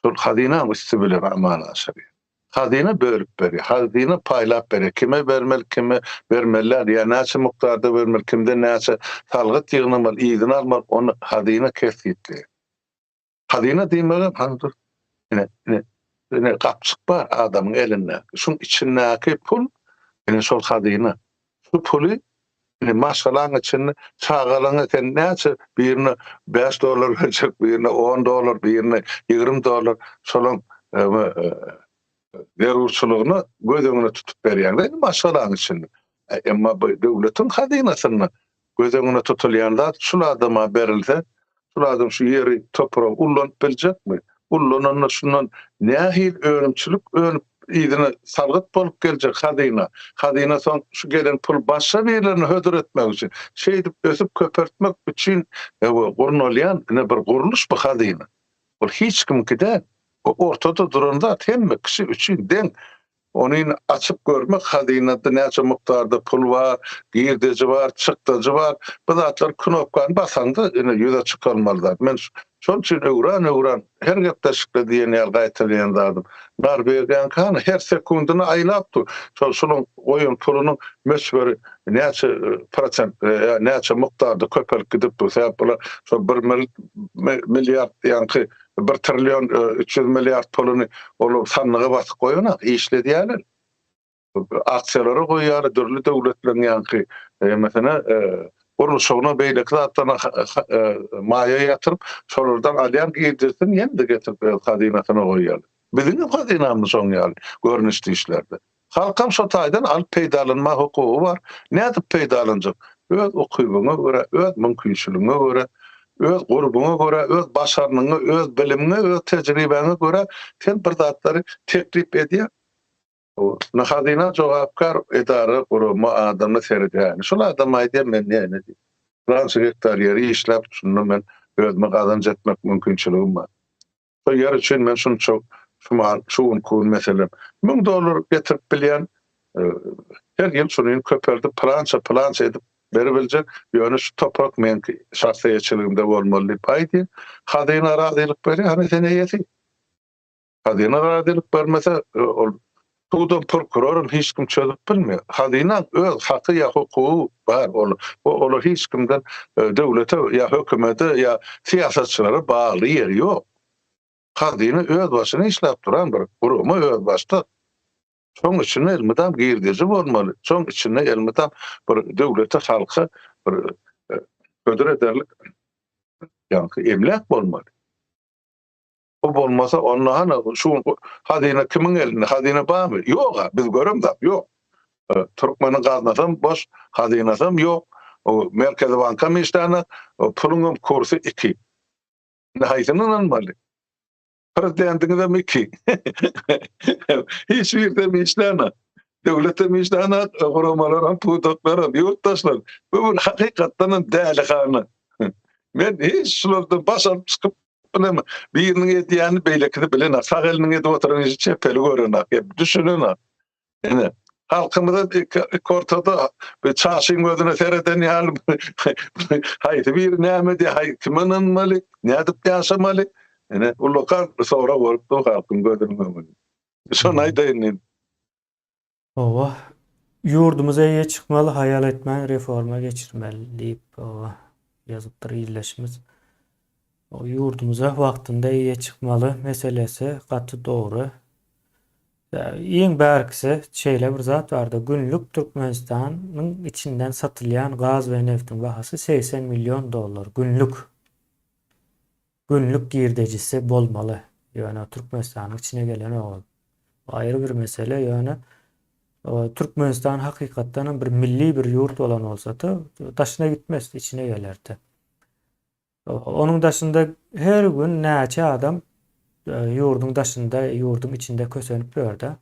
şol hazynaň üsti bilen amala aşyrýar. Hazyna bölüp berýär, hazyna paýlap berýär. Kime bermeli, kime bermeli däl, ýa näçe mukdarda bermeli, kimden näçe salgyt ýygnamaly, yzyna almaly, ony hazyna kesgitleýär. Hazyna diýmegem hany dur. Ine, ine, ine gapjyk bar adamyň elinde. Şuň içindäki pul ine şol hazyna. Şu puly ine maşgalaň içinde çagalaňa sen näçe birine 5 dollar berjek, birine 10 dollar, birine 20 dollar şolaň zerurçylygyny göz öňüne tutup berýäň. Indi maşgalaň içinde. Emma bu döwletiň hazynasynda Göz öňüne tutulýan zat şul adama berilse, şul adam şu ýeri, topragy ullanyp biljekmi? Ullananda şundan nähili önümçilik önüp, yzyna salgyt bolup geljek hazyna? Hazyna soň şu gelen pul başga birilerine hödür etmek üçin, şeýdip ösüp köpeltmek üçin gurnalýan ine bir gurluş bu hazyna. Ol hiç kimiňki däl. O ortada duran zat hemme kişi üçin deň. Ony açyp görmek hazynada näçe mukdarda pul bar, girdeji bar, çykdajy bar. Bu zatlar knopkany basaňda ine ýüze çykarmaly zat. Men şonuň üçin öwran-öwran her gepleşikde diýen ýaly gaýtalaýan zadym. Norwegiýaňky hany her sekundyny aýlap dur. Şol şunuň goýan pulunyň möçberi näçe prosent ýa näçe mukdarda köpelip gidip dur. Sebäp bular şol bir milliard ýaňky Bir trillion 300 milliard puluny olar sandyga basyp goýanak, işledýärler. Aksiýalara goýýarlar, dürli döwletleriň ýaňky meselem gurluşygyna beýleki zatlaryna maýa ýatyryp, şolardan alýan girdejisini ýene-de getirip öz hazynasyna goýýarlar. Biziň hem hazynamyz şoň ýaly görnüşde işlerde. Halkam şo taýdan alyp peýdalanma hukugy bar. Nädip peýdalanjak? Öz ukybyňa görä, öz mümkinçiligiňe görä, öz gurbuňa görä, öz başarnygyňa, öz bilimiňe, öz tejribäňe görä sen bir zatlary teklip edýäň. Indi hazyna jogapkär edara, gurama, adamlar seredýär. Şol adam aýdýar men näme diýip. Pylança gektar ýeri işläp, şunda men özüme gazanç etmek mümkinçiligim bar. Şo ýer üçin men şunça şu mahal, şu günki gün meselem, 1000 dollar getirip bilýän, her ýyl şuny köpeldip pylança, pylança edip beribiljek, ýöne şu toprak meňki şahsy eýeçiligimde bolmaly diýip aýdýar. Hazyna razylyk berýär, hany sen eýesi. Hazyna razylyk bermese, ol sudam, prokuroram hiç kim çözüp bilmeýär. Hazynaň öz haky ýa hukugy bar, ol olar hiç kimden döwlete ýa hökümete ýa syýasatçylara bagly ýeri ýok. Hazyna öz başyna işläp duran bir gurama özbaşdak. Şoň içinde elmydam girdeji bolmaly, şoň içinde elmydam bir döwlete, halka bir hödür ederlik ýaňky emläk bolmaly. Bu bolmasa onda hany şu hazyna kimiň elinde? Hazyna barmy? Ýok-a, biz göremzok, ýok. Türkmeniň gaznasam boş, hazynasam ýok. Merkezi bankam işlänok, puluňam kursy iki. Indi haýsyny ynanmaly? Prezidentiňizem iki. Hiç birisem işlänok. Döwletem işlänok, guramalaram, pudaklaram, ýurtdaşlar. Bu bir hakykatdanam dälihana. Men hiç şulardan baş alyp çykyp Bilemok. Biriniň edýänini beýlekisi bilenok. Sag eliniň edip oturan işi çep eli görenok. Ýa düşünenok. Ine. Halkymyza iki ortada bir çaşyň gözüne sereden ýaly haýsy biri näme diýýär, haý kime ynanmaly, nädip ýaşamaly? Ine, ullakan sorag bolup dur halkyň gözüniň öňünde. Şony aýdaýyn diýdim. Hawa, ýurdumyza eýe çykmaly, haýal etmän reforma geçirmeli diýip, hawa, ýazypdyr ildeşimiz. Ýurdumyza wagtynda eýe çykmaly meselesi gaty dogry. Iň bärkisi şeýle bir zat barda, günlük Türkmenistanyň içinden satylýan gaz we neftiň bahasy 80 million dollar günlük. Günlük girdejisi bolmaly. Ýöne Türkmenistanyň içine gelen ol. Aýry bir mesele, ýöne Türkmenistan hakykatdan hem bir milli bir ýurt bolan bolsady, daşyna gitmezdi, içine gelerdi. Onuň daşynda her gün näçe adam e, ýurduň daşynda, ýurduň içinde kösenip ýör-de.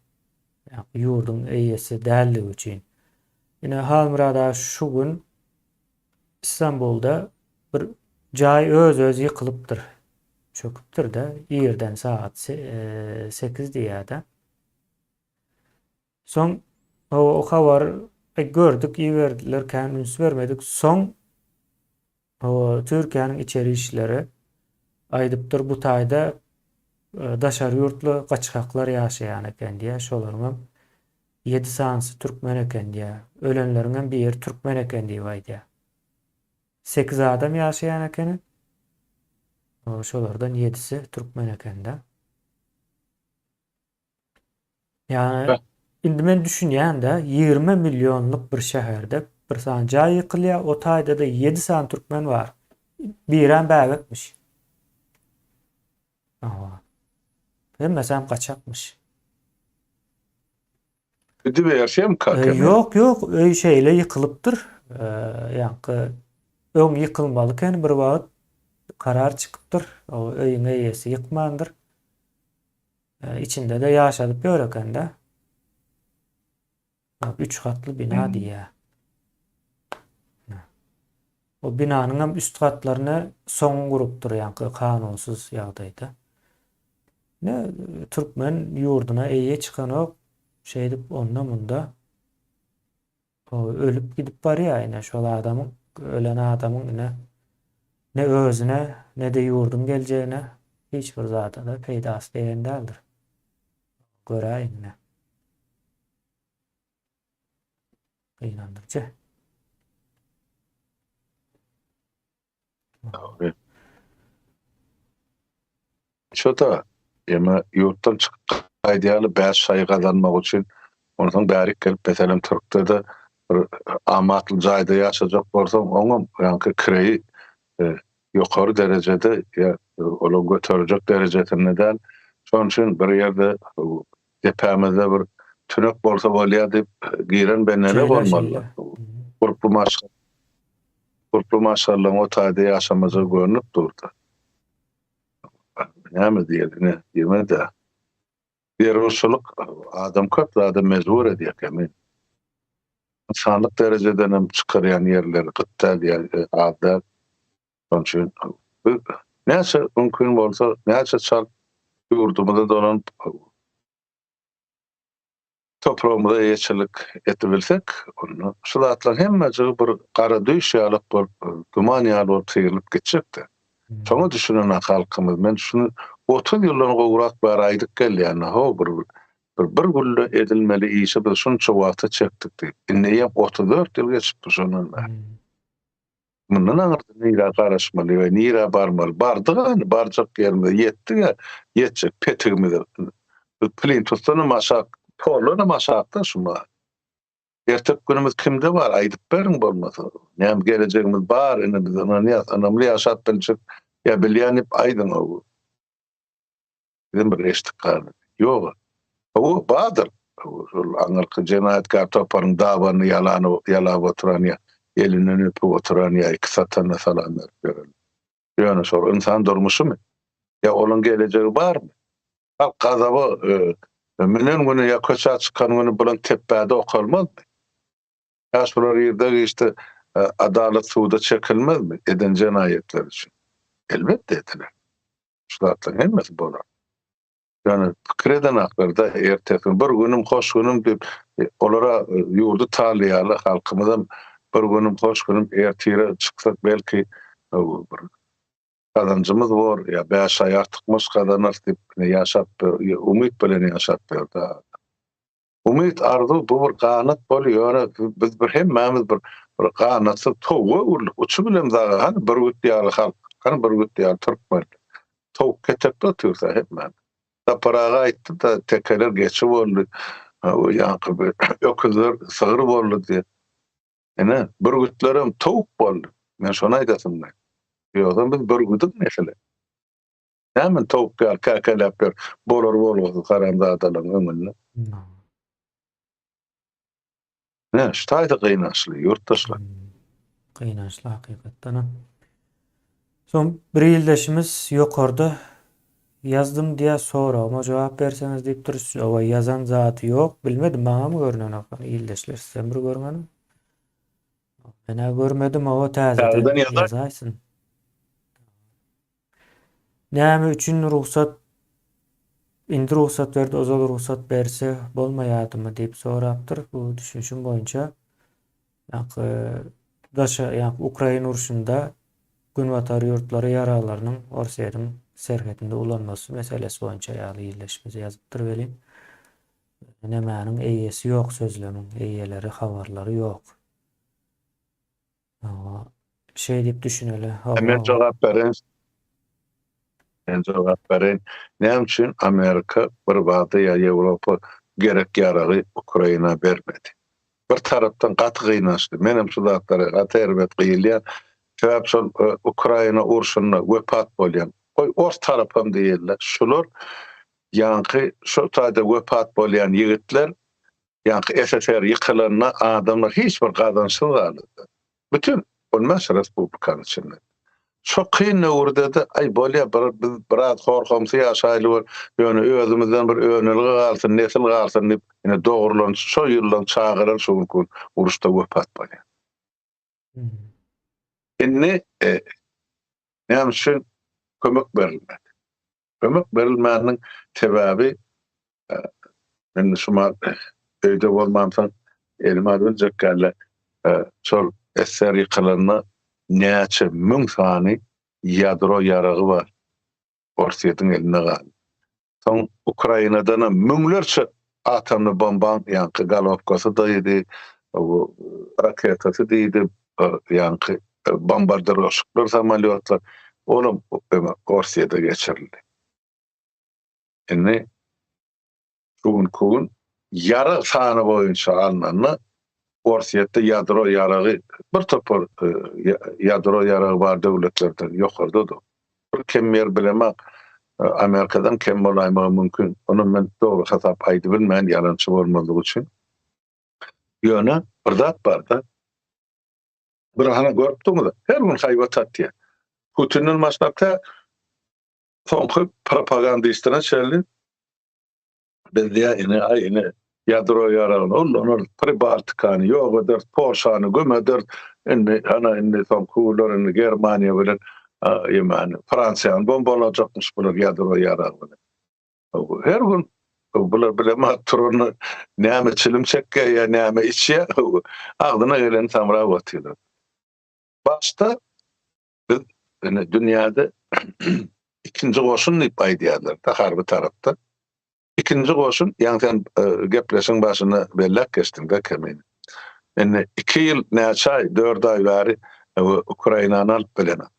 Ýurduň eýesi dälligi üçin. Ine Halmyrat aga şu gün Istanbulda bir jaý öz-öz ýykylypdyr. Çöküpdir-de, irden sagat 8 e, diýýär-de. Soň o habar e, gördük, iberdiler, kän üns bermedik. Soň Hawa, Türkiýäniň içeri işleri aýdypdyr, bu taýda e, daşary ýurtly gaçgaklar ýaşaýan eken diýýär. Şolaryňam 7 sanysy türkmen eken diýýär. Ölenleriňem biri türkmen eken diýip aýdýar. 8 adam ýaşaýan ekeni. Şolardan 7-si türkmen eken-de. Ýagny indi men düşünýän-de, 20 millionlyk bir şäherde bir sany jaý ýykylýar, o taýda-da 7 sany türkmen bar. Birem bäbekmiş. Hawa. Hemmesem gaçakmyş. Gidiberşem kaka. Ýok, ýok, öý şeýle ýykylypdyr. Ýaňky öň ýykylmaly eken bir wagt karar çykypdyr. O öýüň eýesi ýykmandyr. Içinde-de ýaşadyp ýör eken-de. Üç gatly bina diýýär. O binanyň hem üst gatlaryny soň gurupdyr, ýaňky kanunsyz ýagdaýda. Ne türkmen ýurduna eýe çykanok, şeýdip onda munda Ölüp gidip barýar ine şol adamyň ölen adamyň ine ne özüne ne-de ýurduň geljegine hiç bir zada-da peýdasy degen däldir. Göräýiň ine. Gynandyryjy. Dogry. Şo-da, eme ýurtdan çykyp gaýdýarly bäş şaýy gazanmak üçin. Onsoň bärik gelip, meselem, türkde-de bir amatly jaýda ýaşajak bolsaň, oňam ýaňky kireýi e, ýokary derejede ýa olar göterjek derejesinde däl. Şonuň üçin bir ýerde depämizde bir tünek bolsa bolýar diýip giren bendeler bolmaly. Gurply maşgala Gurply maşgalalaryň o taýda ýaşamajagy görnüp durdy. Näme diýeli, ine, diýme-dä. Zerurçylyk adam köp zada mejbur edýär kemi. Ynsanlyk derejeden hem çykarýan ýerleri gyt däl ýa az däl. Şonuň üçin biz näçe mümkin bolsa, näçe çalt ýurdumyza dolanyp topragymyza eýeçilik edibilsek, onda şu zatlaryň hemmejigi bir gara düýş ýalyk bolup, duman ýaly bolup syrylyp gitjekdi. Şoňa düşünen halkymyz, men şuny 30 ýyldan gowrak bäri aýdyp gelýän, ho bir bir bir günde edilmeli işi biz şunça wagta çekdik diýip. Indi eýýäm 34 ýyl geçipdi şondan bäri. Mundan aňyrda nirä garaşmaly we nirä barmaly? Bardyk-a indi, barjak ýerimize ýetdik-ä, ýetjek petigimize. Biz plintusdanam aşak, poldanam aşakda şu mahal. Erteki günümiz kimde bar, aýdyp beriň bolmasa. Näme gelejegimiz bar, indi biz ynanýas, ynamly ýaşap biljek ýa bilýän diýip aýdyň. Bizem bir eşdik galdy. Ýok. Hawa, bardyr. Şol aňyrky jenaýatkär toparyň dabanyny ýalany ýalap oturan ýa elinden öpüp oturan ýa iki satanyna salam berip ýören. Ýöne şol ynsan durmuşymy? Ýa olaň gelejegi barmy? Halk gazaba münen güni ýa köçä çykan güni bulan tepbäde okalmazmy? Ýa şular irde-giçde adalat suda çekilmezmi eden jenaýatlary üçin? Elbetde ediler. Şu zatlaryň hemmesi bolar. Ýöne pikir edenaklar-da ertesi gün bir günüm hoş günüm diýip, olara ýurdy talaýarlar, halkymyzam bir günüm hoş günüm ertire çyksak belki bir gazanjymyz bor ýa bäş aý artykmaç gazanarys diýip ýaşap umyt bilen ýaşap ýördi. Umyt arzuw bu bir ganat bolýar ýöne biz bir hemmämiz bir bir ganatsyz towuga öwrüldik uçup bilemzag hany bürgüt ýaly halk hany bürgüt ýaly türkmen towuk ketekde otyrsa hemmämiz. Sapar aga aýtdy-da tekeler geçi boldy ýaňky bir öküzler sygyr boldy diýip. Ine bürgütlerem towuk boldy men şony aýdasym geldi. Ýogsam biz bürgüdiň nesili. Näme towuk ýaly käkeläp ýör, bolar bolgusyz haramzadalaryň öňünde. Ine, şu taýda gynançly, ýurtdaşlar. Gynançly hakykatdanam. Soň bir ildeşimiz ýokarda ýazdym diýýär, soragyma jogap berseňiz diýipdir. Owa ýazan zady ýok, bilmedim maňamy görnenok. Ildeşler sizem bir görüň hany. Men-ä görmedim, owa täzeden ýazaýsyn. Näme üçin rugsat indi rugsat berdi ozal rugsat berse bolmaýadymy diýip sorapdyr. Bu düşünişim boýunça ýaňky daşa ýaňky Ukraina urşunda günbatar ýurtlary ýaraglarynyň Orsýetiň serhedinde ulanmasy meselesi boýunça ýaly ildeşimiz ýazypdyr welin nemäniň eýesi ýok sözlemiň eýeleri habarlary ýok. Şeý diýip düşüneli. Men jogap bereýin. Men jogap bereýin. Näme üçin Amerika bir bada ýa Ýewropa gerek ýaragy Ukraina bermedi? Bir tarapdan gaty gynançly. Menem şu zatlara gaty erbet gyýylýan. Sebäp şol Ukraina urşunda wepat bolýan, goý ors tarapam diýeli, şular ýaňky şo taýda wepat bolýan ýigitler Ýaňky SSR ýykylanda adamlar hiç bir gazançsyz galdy. Bütin on bäş respublikanyň içinde. Şo kyn döwürde-de, aý bolýa bir biz biraz hor-homsy ýaşaýly bir, ýöne özümizden bir önelge galsyn, nesil galsyn diýip, ine dogrulan şo ýyllaň çagalary şu günki gün uruşda wepat bolýar. Indi näme üçin kömek berilmedi? Kömek berilmäniniň sebäbi indi şumat öýde bolmansoň elime alybiljek däldi. Şol SSR ýykylanda näçe müň sany ýadro ýaragy bar Orsýetiň elinde galdy. Soň Ukrainadanam müňlerçe atomny bombaň ýaňky golowkasy diýdi, raketasy diýdi, ýaňky bombardiroşikler samolýotlar olam Orsýete geçirildi. Indi şu günki gün ýarag sany boýunça alnanda Orsýetde ýadro ýaragy bir topar ýadro ýaragy bar döwletlerden ýokarda dur. Bir kem ýer bilemok Amerikadan kem bolaýmagy mümkin. Ony men dogry hasap aýdybilmen ýalançy bolmazlyk üçin. Ýöne bir zat barda. Bir hana görüpdiňiz, her gün haýbat atýar. Putinden başlap tä soňky propagandistine çenli biz diýýär, ine, aý, ine, ýadro ýaragyny ullanarys, Pribaltikany ýok ederis, Polşany güm ederis, indi, ana, indi soňky günler indi Germaniýa bilen, ýemany, Fransiýany bombalajakmyş bular ýadro ýaragy bilen. Her gün bular bilemok turany näme çilim çekýär ýa näme içýär, agzyna geleni samrap otyrlar. Başda biz ine dünýäde ikinji goşun diýip aýdýarlar-da harby tarapda. Ikinji goşun, ýaňy sen gepleşigiň başynda belläp geçdiň-de Kemine. Indi iki ýyl näçe aý, dört aý bäri Ukrainany alyp bilenok.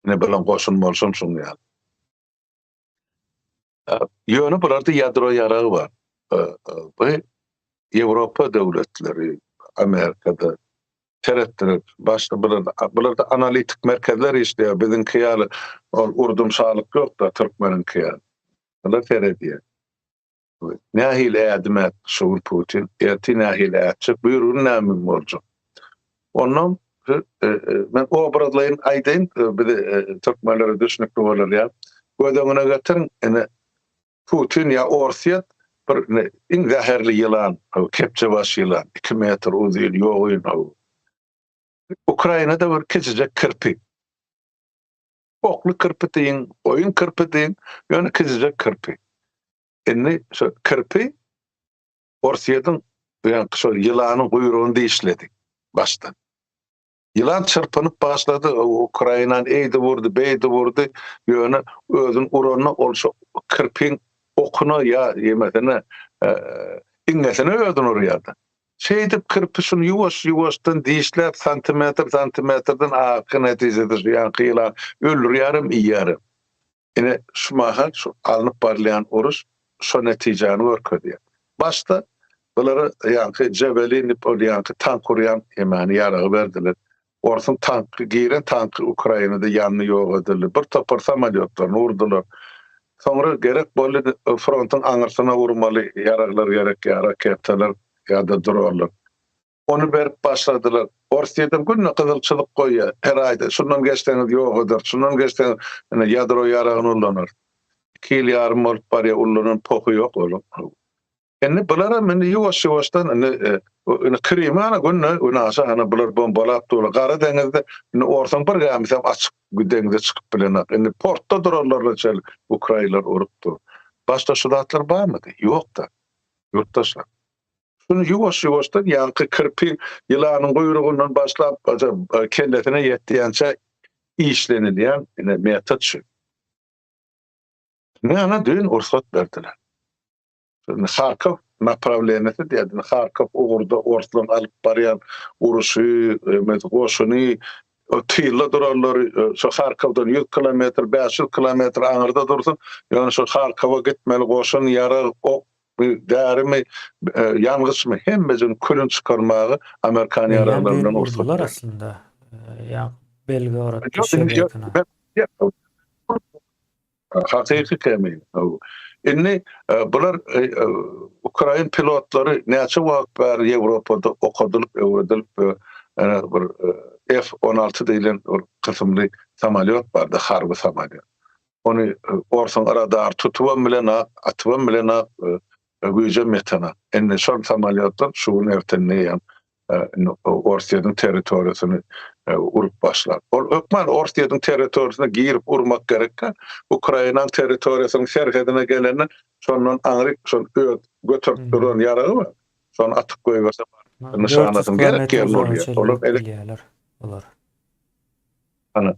Ine bilen goşun bolşam şuň ýaly. Ýöne bularda ýadro ýaragy bar. Bu Ýewropa döwletleri, Amerikada seretdiler. Başda bularda, bularda analitik merkezler işleýär. Biziňki ýaly ol urdum şalyk ýok-da, türkmeniňki ýaly. Bular seredýär. Nähili ädim ätdi şu gün Putin, ertir nähili ätjek, buýrugy näme boljak. Ondan men obrazlaýyn aýdaýyn, bizi türkmenlere düşnükli bolar ýaly. Göz öňüne getiriň, ine Putin ýa Orsýet bir iň zäherli ýylan, kepjebaş ýylan, 2 metr uzyn, ýogyn. Ukrainada bir kiçijek kirpi. Okly kirpi diýiň, goýun kirpi diýiň, ýöne kiçijek kirpi. Indi şu kirpi Orsýetiň ýaňky şol ýylanyň guýrugyny dişledi başdan. Ýylan çyrpynyp başlady, Ukrainany eýdip urdy, beýdip urdy, ýöne özüni uranda ol şo kirpiň okuna ýa ýemesine, iňňesine özüni urýardy. Şeýdip kirpi şuny ýuwaş-ýuwaşdan dişläp, santimetr-santimetrden ahyrky netijede şu ýaňky ýylany öldürýärem, iýýärem. Ine, şu mahal şu alnyp barylýan uruş şo netijäni görkezýär. Başda bulara ýaňky Jewelin diýip ol ýaňky tank urýan hemany ýaragy berdiler. Orsuň tanky giren tanky Ukrainada ýandy ýok edildi. Bir topar samolýotlaryny urdular. Soňra gerek boldy frontuň aňyrsyna urmaly ýaraglar gerek ýa raketalar ýa-da dronlar. Ony berip başladylar. Orsýetem günde gyzyl çyzyk goýýar, her aýda şundan geçseňiz ýok ederis, şundan geçseňiz ine ýadro ýaragyny ullanarys. Iki ýyl ýarym bolup barýar, ullanan pohy ýok olaň. Indi bularam indi ýuwaş-ýuwaşdan indi indi Krymy ana günde günaşa ana bular bombalap durlar. Gara deňizde indi orsuň bir gämisem açyk deňize çykyp bilenok. Indi portda duranlaryna çenli ukrainler urup dur. Başda şu zatlar barmydy? Ýokdy. Ýurtdaşlar. Şuny ýuwaş-ýuwaşdan ýaňky kirpi ýylanyň guýrugyndan başlap kellesine ýetýänçä işlenilýän ine metod şu. Ine ana düýn rugsat berdiler. Indi Harkow naprawleniýesi diýýär. Indi Harkow ugurda orslaryň alyp barýan uruşy, goşuny, tylda duranlary şo Harkowdan 100 kilometr, 500 kilometr aňyrda dursun, ýöne şo Harkowa gitmeli goşun, ýarag, ok, därimi, ýangyçmy, hemmejigini külüni çykarmaga amerikan ýaraglaryndan Eýýäm rugsat urdular berdi. aslynda. Ýa Belgorodda Şebekina. Hakyky kemi. Indi bular ukrain pilotlary näçe wagt bäri Ýewropada okadylyp, öwredilip bir F 16 diýlen bir kysymly samolýot bardy, harby samolýot. Ony orsuň radary tutubam bilenok, atybam bilenok, güýjem ýetenok. Indi şol samolýotlar şu gün ertende eýýäm indi Orsýetiň territoriýasyny urup başlar. Ol hökman Orsýetiň territoriýasyna girip urmak gerekkä, Ukrainanyň territoriýasynyň serhedine gelende şondan aňryk şol öz göterip duran ýaragy bar. Şony atyp goýberse nyşanasyny gerek ýerine urýar. Olar olar. Ana.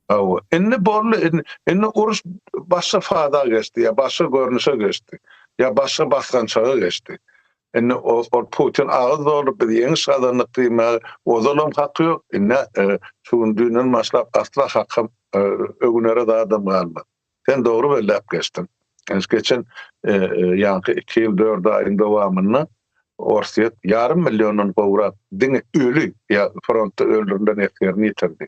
Hawa. Indi boldy. Indi, indi uruş başga faza geçdi, ýa başga görnüşe geçdi. Ýa başga basgançaga geçdi. Indi o, ol Putin agyz dolduryp biz ýeňiş gazandyk diýmäge ozalam haky ýok. Indi e, şu gün düýnden başlap asla hakam e, öwünere zadam galmaz. Sen dogry belläp geçdiň. Geçen e, ýaňky 2 ýyl 4 aýyň dowamynda Orsýet ýarym milliondan gowrak diňe öli ýa frontda öldürilen esgerini ýitirdi.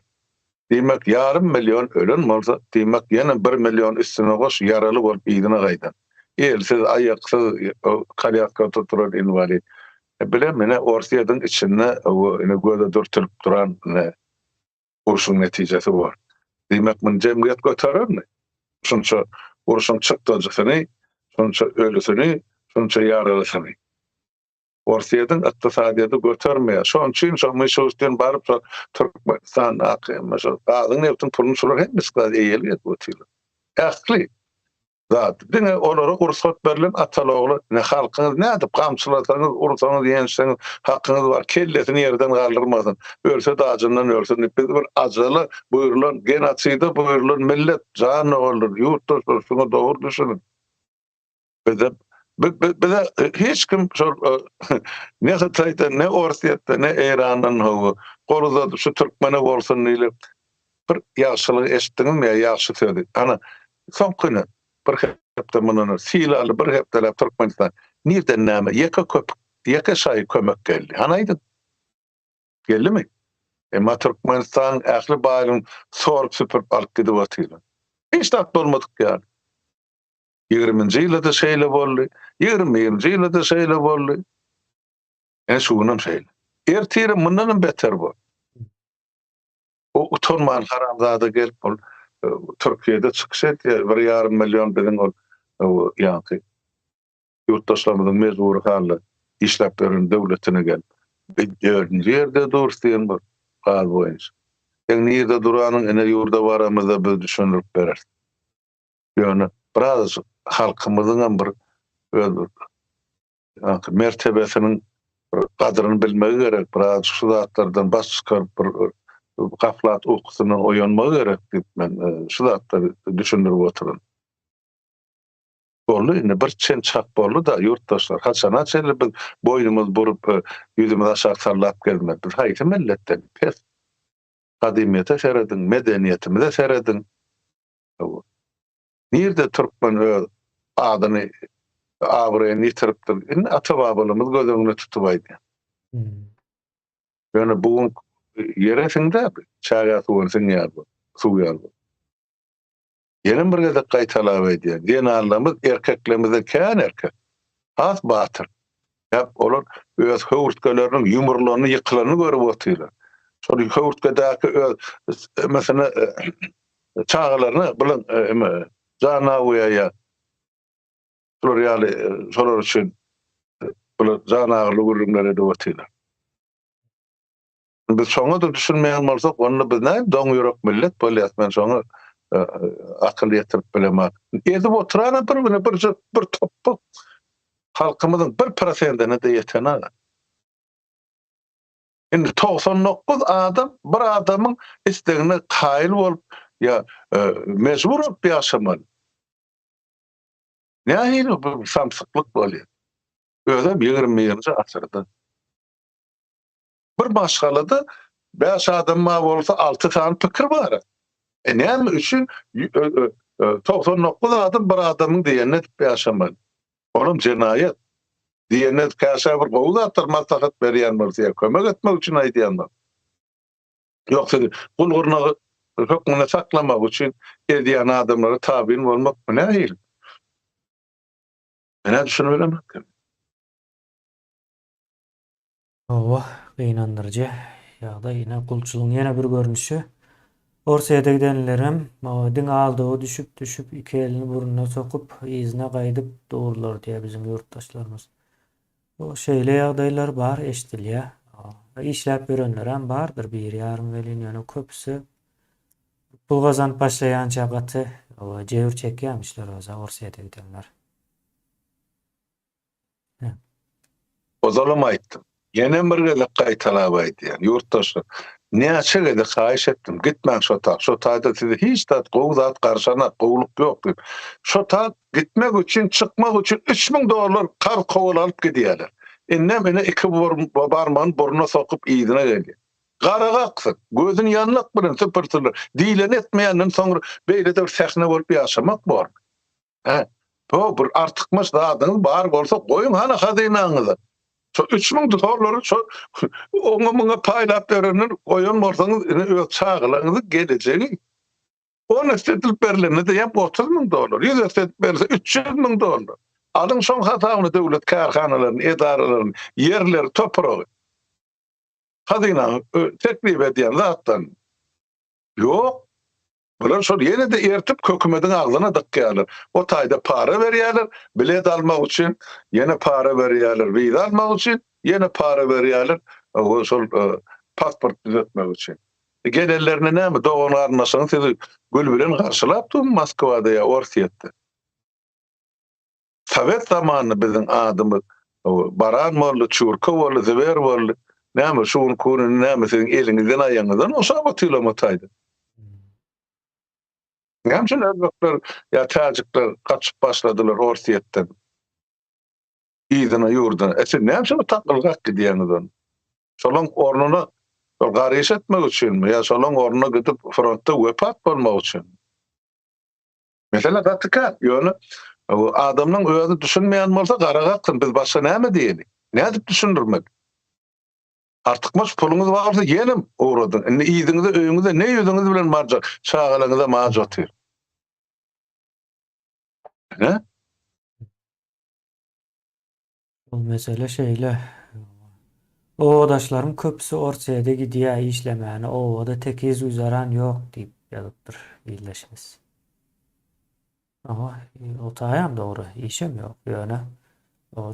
Diýmek, ýarym million ölen bolsa, diýmek, ýene bir million üstüne goş ýaraly bolup yzyna gaýdan. Elsiz, aýaksyz, kolýaskada oturan inwalid. Bilem, ine, Orsýetiň içinde ine göze dürtülip duran ine urşuň netijesi bor. Diýmek, muny jemgyýet göterermi? Şunça urşuň çykdajysyny, şunça ölüsini, şunça ýaralysyny. Orsýetiň ykdysadyýeti götermeýär. Şonuň üçin şo Mişustin baryp şo Türkmenistandaky şo gazyň nebtiň puluny şular hemmesi eýelik edip otyrlar. Ähli zat. Diňe olara rugsat berlen ataly-ogla ine halkyňyz nädip gamçylasaňyz, ursaňyz, ýençseňiz hakyňyz bar, kellesini ýerden galdyrmasyn, ölse-de ajyndan ölsün diýip biz bir ajala buýrulan, genoside buýrulan millet, jan doganlar, ýurtdaşlar şuňa dogry düşüniň. Bize bize hiç kim şol ne Hytaýdan, ne Orsýetden, ne Eýrandan hawa gol uzadyp şu türkmene bolsun diýlip bir ýagşylygy eşitdiňizmi ýa ýagşy sözi? Ana, soňky ine bir hepde mundan öň sylaly bir hepdeläp Türkmenistan nirden näme ýeke köpük, ýeke şaýy kömek geldi. Hany aýdyň? Geldimi? Emma Türkmenistanyň ähli baýlygyny sorup süpürip alyp gidip otyrlar. Hiç zat bolmadyk ýaly. Ýigriminji ýylda-da şeýle boldy, 21-nji ýylda-da şeýle boldy. Ine şu günem şeýle. Ertirem mundanam beter bor. O utanman haramzada gelip ol e, Türkiýede çykyş etýär. 1,5 million biziň ol ýaňky ýurtdaşlarymyzyň mejbury halda işläp beren döwletine gelip. Biz dördünji ýerde durus diýen bir gaz boýunça. Sen nirde duranyň ine ýurda baramyzda biz düşündirip bereris. Ýöne. Biraz halkymyzyňam bir öz mertebesiniň bir gadyryny bilmegi gerek, biraz şu zatlardan baş çykaryp bir gaflat ukusyndan oýanmagy gerek diýip men şu zatlary düşündirip otyryn. Boldy indi bir çen çak boldy-da ýurtdaşlar, haçana çenli biz boýnumyzy burup, ýüzümizi aşak sallap gezmeli? Biz haýsy milletden? Pes. Gadymyýete serediň, medeniýetimize serediň. Nirde türkmen öz adyny, abraýyny ýitiripdir? Indi ata-babalarymyzy göz öňünde tutup aýdýan. Ýöne bu gün ýere siňdä, çägä suwa siňýär bu, suw ýaly bu. Ýene bir gezek gaýtalap aýdýan, zenanlarymyz erkeklerimizden kän erkek, has batyr. Ýa olar öz höwürtgeleriniň ýumrulanyny, ýykylanyny görüp otyrlar. Şol höwürtgedäki öz meselem çagalaryna bilen jana goýaýar. Şular ýaly şolar üçin bular janagyryly gürrüňler edip otyrlar. Biz şoňa-da düşünmeýän bolsak, onda biz näme doňýürek millet bolýas, men şoňa akyl ýetirip bilemok. Ezip oturanam bir güne birje bir topbak halkymyzyň bir prosentine-de ýetenok. Indi 99 adam bir adamyň islegine kaýyl bolup ýa mejbur bolup ýaşamaly. Nähili bu samsyklyk bolýar? Özem 21-nji asyrda. Bir maşgalada bäş adam bar bolsa alty sany pikir bar. E näme üçin 99 adam bir adamyň diýenini edip ýaşamaly? Olam jenaýat. Diýenine käşä bir gowy zatlar maslahat berýän bolsa ýa kömek etmek üçin aýdýan bolsa. Ýok sizi gul gurnagy hökmünde saklamak üçin edýän adamlara tabyn bolmak bu nähili? Men-ä düşünip bilemok. Hawa, gynandyryjy ýagdaý. Ine, gulçulygyň ýene bir görnüşi. Orsýete gidenlerem diňe aldawa düşüp-düşüp, iki elini burnuna sokup, yzyna gaýdyp durlar diýýär biziň ýurtdaşlarymyz. Bu şeýle ýagdaýlar bar, eşidilýär. Işläp ýörenlerem bardyr bir-ýarym welin, ýöne köpüsi pul gazanyp başlaýança gaty jebir çekýärmişler özä Orsýete gidenler. Ozalam aýtdym. Ýene bir gezek gaýtalap aýdýan. Ýurtdaşlar, näçe gezek haýyş etdim, gitmäň şo tak, şo taýda sizi hiç zat, gowy zat garşanak, gowulyk ýok diýip. Şo tak gitmek üçin, çykmak üçin 3000 dollar karz kowal alyp gidýärler. Indem ine iki barmagyny burnuna sokup yzyna gelýär. Gara gaksyn, gözüni ýanlak bilen süpürsinler. Diýleni etmeýänden soňra beýle-de bir sähne bolup ýaşamak bormy? Hä, bu bir artykmaç zadyňyz bar bolsa goýuň hany hazynaňyza. Şo 3000 dollary şo oňa muňa paýlap berenden goýan bolsaňyz ine öz çagalaryňyzy gelejegi on esse edilip berlende diýýän 30 müň dollar, 100 esse edip berilse 300 müň dollar. Alyň şoň hasabyna döwlet kärhanalaryny, edaralaryny, ýerleri, topragy. Hazynaňy teklip edýän zatlaryny. Ýok. Bular şol ýene-de ertip hökümediň agzyna dykýarlar. O taýda para berýärler, bilet almak üçin, ýene para berýärler, wiza almak üçin, ýene para berýärler, şol pasport düzetmek üçin. Gelenlerinde näme, dogan-garyndaşyňyz sizi gül bilen garşylap durmy Moskwada ýa Orsýetde? Sowet zamanynda biziň adymyz Baran boldy, Çurka boldy, Zwer boldy. Näme, şu günki gün näme siziň eliňizden aýagyňyzdan ogşap otyrlarmy o taýda? Näme üçin özbekler ýa täjikler gaçyp başladylar Orsýetden? Yzyna ýurduna. E siz näme üçin o tak ylgap gidýäňiz ony? Şolaň ornuna şol garyş etmek üçinmi ýa şolaň ornuna gidip frontda wepat bolmak üçinmi? Mesele gaty kän. Ýöne adamlaň özi düşünmeýän bolsa gara gaksyn. Biz başga näme diýeli? Nädip düşündirmeli? Artykmaç puluňyz bar bolsa ýenem ugradyň. Indi yzyňyza öýüňize ne ýüzüňiz bilen barjak? Çagalaryňyzam aç otyr. Hä? Ol mesele şeýle. Obadaşlarym köpüsi Orsýede gidýä işlemäne obada tekiz güzeran ýok diýip ýazypdyr ildeşimiz. Hawa, o taýam dogry, işem ýok, ýöne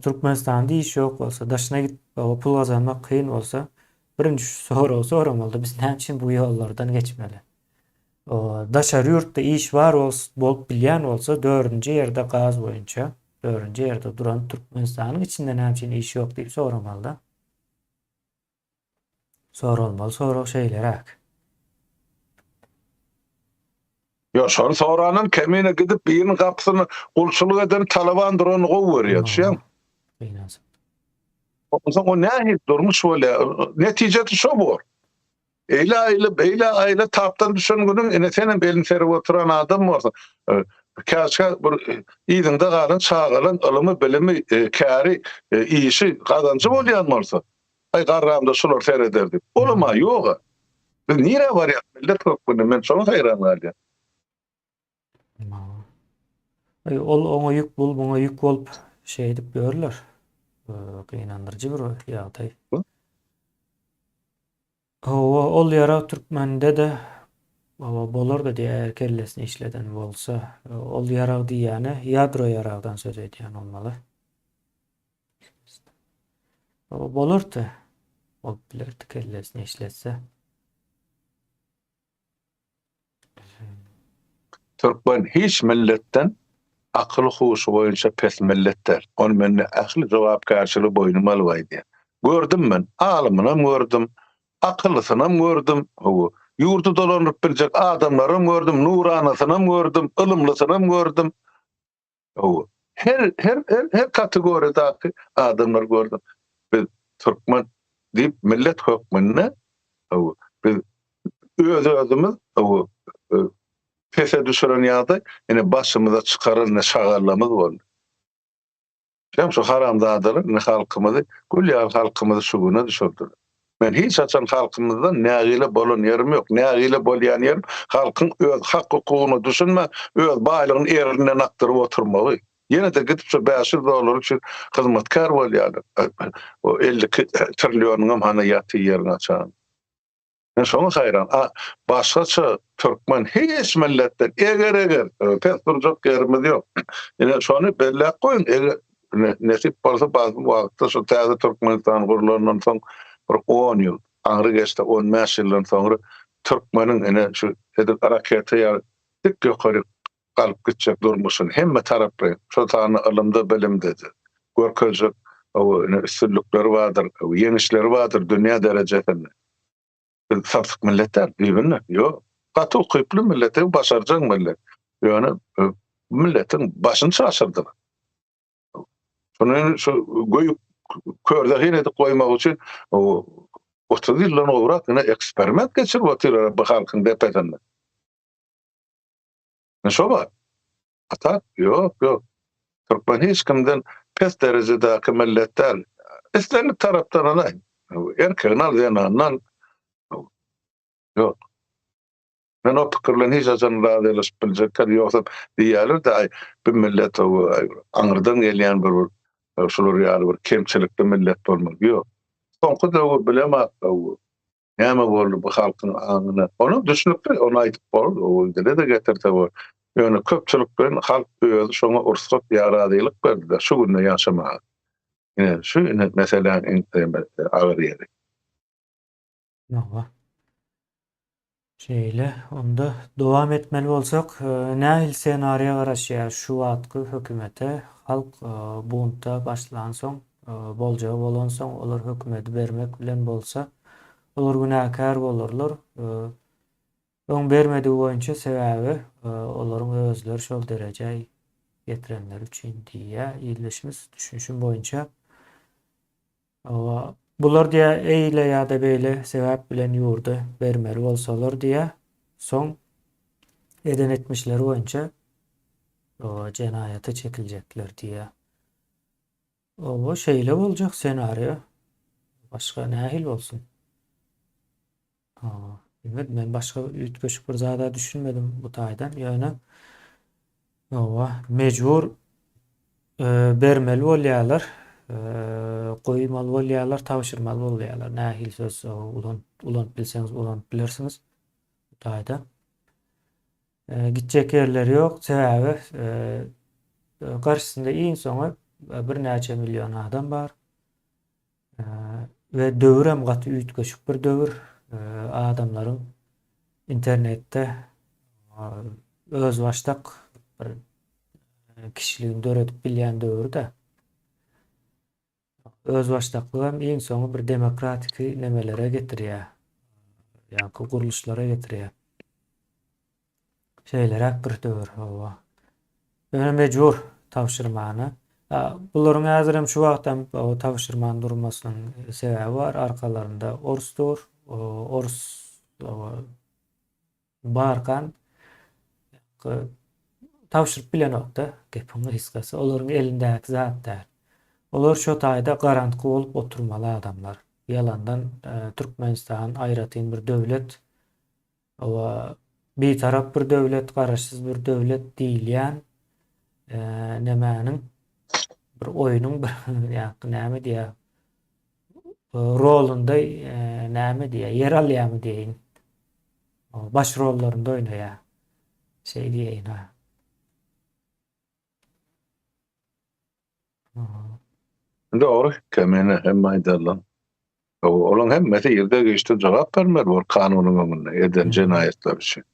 Türkmenistanda iş ýok bolsa, daşyna gidip pul gazanmak kyn bolsa, birinji şu soragy soramalyda biz näme üçin bu ýollardan geçmeli? Daşary ýurtda iş bar bolup bilýän bolsa, dördünji ýerde gaz boýunça, dördünji ýerde duran Türkmenistanyň içinde näme üçin iş ýok diýip soramalyda. Soralmaly sorag şeýleräk. Ýok, şony soranam kemine gidip biriniň gapysyna gulçulyk eden talaban duranyny gowy görýär, düşýäňmi? Gynansak. Onsoň o nähili durmuş bolýar? Netijesi şo bor. Eýle aýly, beýle aýly tapdan düşen günüň ine senem elini serip oturan adam bolsa, käşgä bir yzyňda galan çagalaň ylymy, bilimi, käri, işi, gazanjy bolýan bolsa, aý garramda şular sereder diýip. Olam-a ýog-a. Biz nirä barýas millet hökmünde men şoňa haýran galýan. Aý ol oňa ýük bul muňa ýük bolup şeýdip ýörler. Gynandyryjy bir ýagdaý. Hawa ol ýarag türkmende-de hawa bolardy diýýär eger kellesini işleden bolsa. Ol ýarag diýýäni ýadro ýaragdan söz edýän bolmaly. Hawa bolardy. Bolup bilerdi kellesini işletse. Türkmen hiç milletden akyly-huşy boýunça pes millet däl. Ony men ähli jogapkärçiligi boýnuma alyp aýdýan. Gördüm men, alymynam gördüm, akyllysynam gördüm, hawa, ýurdy dolandyryp biljek adamlaram gördüm, nuranasynam gördüm, ylymlysynam gördüm. Hawa, her her her her kategoriýadaky adamlary gördüm. Biz türkmen diýip millet hökmünde hawa, biz öz-özümiz hawa, pese düşüren ýagdaý ine başymyza çykaran ine şagallamyz boldy. Hem şu haramzadalar ine halkymyzy gül ýaly halkymyzy şu güne düşürdiler. Men hiç haçan halkymyzdan nägile bolan ýerim ýok. Nägile bolýan ýerim halkyň öz hak-hukugyna düşünmän, öz baýlygyny erinden akdyryp oturmagy. Ýene-de gidip şu 500 dollar üçin hyzmatkär bolýarlar. O 52 trillionyňam hany ýaty ýeriň açan. Men şoňa haýran. A başgaça türkmen hiç milletden eger-eger pes durjak ýerimiz ýok. Ine şony belläp goýuň, eger nesip bolsa bazı wagtda şu täze Türkmenistan gurlandan soň bir 10 ýyl, aňry geçse 15 ýyldan soňra türkmeniň ine şu edil raketa ýaly dik ýokary galyp gitjek durmuşyny hemme taraplaýyn, şol sanda ylymda, bilimde-de görkezjek ine üstünlikleri bardyr, ýeňişleri bardyr dünýä derejesinde. Biz samsyk millet däl, düýbünden, ýok. Gaty ukyply millet, başarjaň millet. Ýöne milletiň başyny çaşyrdylar. Şuny şu göýük körzehin edip goýmak üçin 30 ýyldan gowrak ine eksperiment geçirip otyrlar bu halkyň depesinde. Şo bar. Ata, ýok, ýok. Türkmen hiç kimden pes derejedäki millet däl. Islendik tarapdan alaý. Erkegini al, zenanyny al. Ýok. Men o pikir bilen hiç haçan razylaşyp biljek däl. Ýogsam diýýärler-de, aý, bu millet aňyrdan gelýän bir bir şular ýaly bir kemçilikli millet bolmaly. Ýok. Soňky döwür bilemok, Näme boldy bu halkyň aňyna? Ony düşnükli, ony aýdyp bor, o dile-de getirse bor. Ýöne köpçülik bilen halk özi şoňa rugsat ýa razylyk berdi-de şu günde ýaşamaga. Ine, şu ine meseläniň iň agyr ýeri. Hawa. Şeýle, onda dowam etmeli bolsak, nähili ssenariýa garaşýar şu wagtky hökümete? Halk bunta başlansoň, boljagy bolansoň, olar hökümeti bermek bilen bolsa, olar günäkär bolarlar. Öň bermedigi boýunça sebäbi olaryň özleri şol derejä ýetirenleri üçin diýýär ildeşimiz, düşünişim boýunça. Hawa, bular diýýär, eýle ýa-da beýle sebäp bilen ýurdy bermeli bolsalar diýýär, soň eden etmişleri boýunça jenaýata çekiljekler diýýär. Hawa, şeýle boljak ssenariýa. Başga nähili bolsun? Hawa, bilmedim, men başga üýtgeşik bir zada düşünmedim bu taýdan, ýöne hawa, mejbur e, bermeli bolýarlar, e, goýmaly bolýarlar, tabşyrmaly bolýarlar. Nähili söz ulan, ulanyp bilseňiz ulanyp bilersiňiz bu taýda. E, gitjek ýerleri ýok, sebäbi e, garşysynda iň soňy birnäçe million adam bar. We döwürem gaty üýtgeşik bir döwür. Adamlaryň internetde Özbaşdak bir kişiligini döredip bilýän döwür-de. Özbaşdaklygam iň soňy bir demokratiki nemelere getirýär. Ýaňky gurluşlara getirýär. Şeýleräk bir döwür, hawa. Ýöne mejbur tabşyrmana. Bularyň häzirem şu wagtam tabşyrman durmasynyň sebäbi bar. Arkalarynda ors dur. Ors Barkan tabşyryp bilenokda, gepiň gysgasy, olaryň elindäki zat däl. Olar şo taýda garantgy bolup oturmaly adamlar. Ýalandan Türkmenistan aýratyn bir döwlet, oba bitarap bir döwlet, garaşsyz bir döwlet diýilýän nemäniň bir oýnuň bir ýa näme diýýär rolunda näme diýýär ýer alýarmy diýeýin. Baş rollarynda oýnaýar. Şeý diýeýin ha. Dogry, Kemine hem aýdarlar. Olaryň hemmesi irde giçde jogap bermeli bor kanunyň öňünde eden jenaýatlary üçin.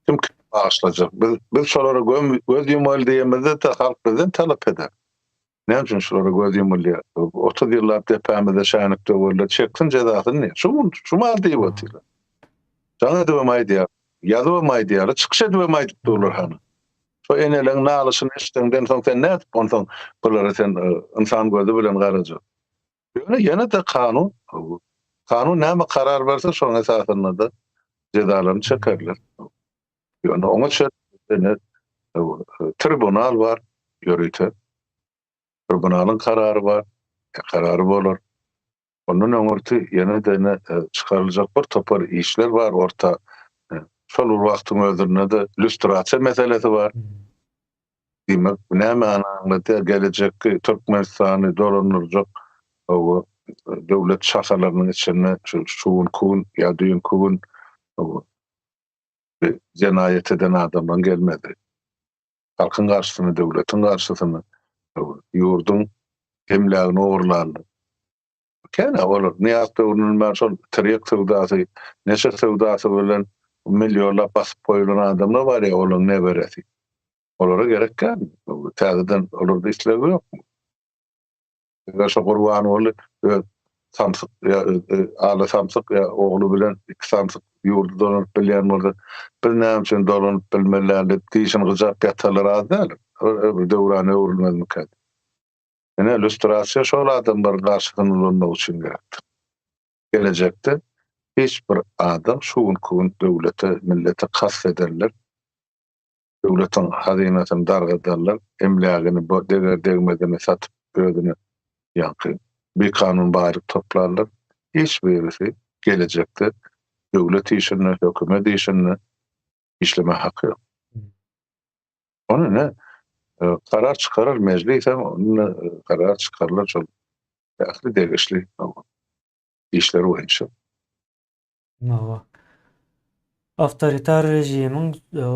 Kim kimi bagyşlajak? Biz biz şolara göz ýumaly diýemizde-de halk bizden talap eder. Näme üçin şulara göz ýumulýar? 30 ýyllap depämizde şänik döwerler, çeksin jezasyny diýýär. Şu gün şu mal diýip otyrlar. Jaň edibem aýdýar, ýazybam aýdýarlar, çykyş edibem aýdyp durlar hany. Şo eneleň nalyşyny eşideňden soň sen nädip onsoň bulara sen ynsan gözi bilen garajak? Ýöne ýene-de kanun, kanun näme karar berse şoň esasynda-da jezalaryny çekerler. Ýöne oňa çenli tribunal bar ýörite. Tribunalyň karary bar, karary bolar. Ondan öňürti ýene-de ine çykaryljak bir topar işler bar orta. Şol bir wagtyň özünde-de lýustrasiýa meselesi bar. Diýmek, bu nämäni aňladýar? Gelejekki Türkmenistany dolandyrjak döwlet şahalarynyň içinde şu şu günki gün ýa düýnki gün jenaýat eden adamlaryň gelmedi. Halkyň garşysyna, döwletiň garşysyna, ýurduň emlägini ogurlanlar. Kän-ä olar. Nyýaz döwründen bäri şol tirýek söwdasy, neşe söwdasy bilen millionlap basyp goýlan adamlar bar ýa olaryň neberesi. Olara gerek dälmi? Täzeden olarda isleg ýokmy? Eger şo Gurbanguly öz samsyk ýa Aly samsyk ýa ogly bilen iki samsyk ýurdy dolanyp bilýän bolsa, biz näme üçin dolanyp bilmeli däl diýip dişini gyjap ýatanlar az däl. Bir döwran öwrülmezmikä diýip. Ine lýustrasiýa şol adamlaryň garşysyna ulanmak üçin gerekdir. Gelejekde hiç bir adam şu günki gün döwlete, millete kast ederler, döwletiň hazynasyny dargadarlar, emlägini deger-degmezini satyp özüne ýaňky bikanun baýlyk toplarlar. Hiç birisi gelejekde döwlet işinde, hökümet işinde işleme haky ýok. Ony ne karar çykarar mejlis hem ony karar çykarylar şol ähli degişli işler boýunça. Hawa. Awtoritar režimiň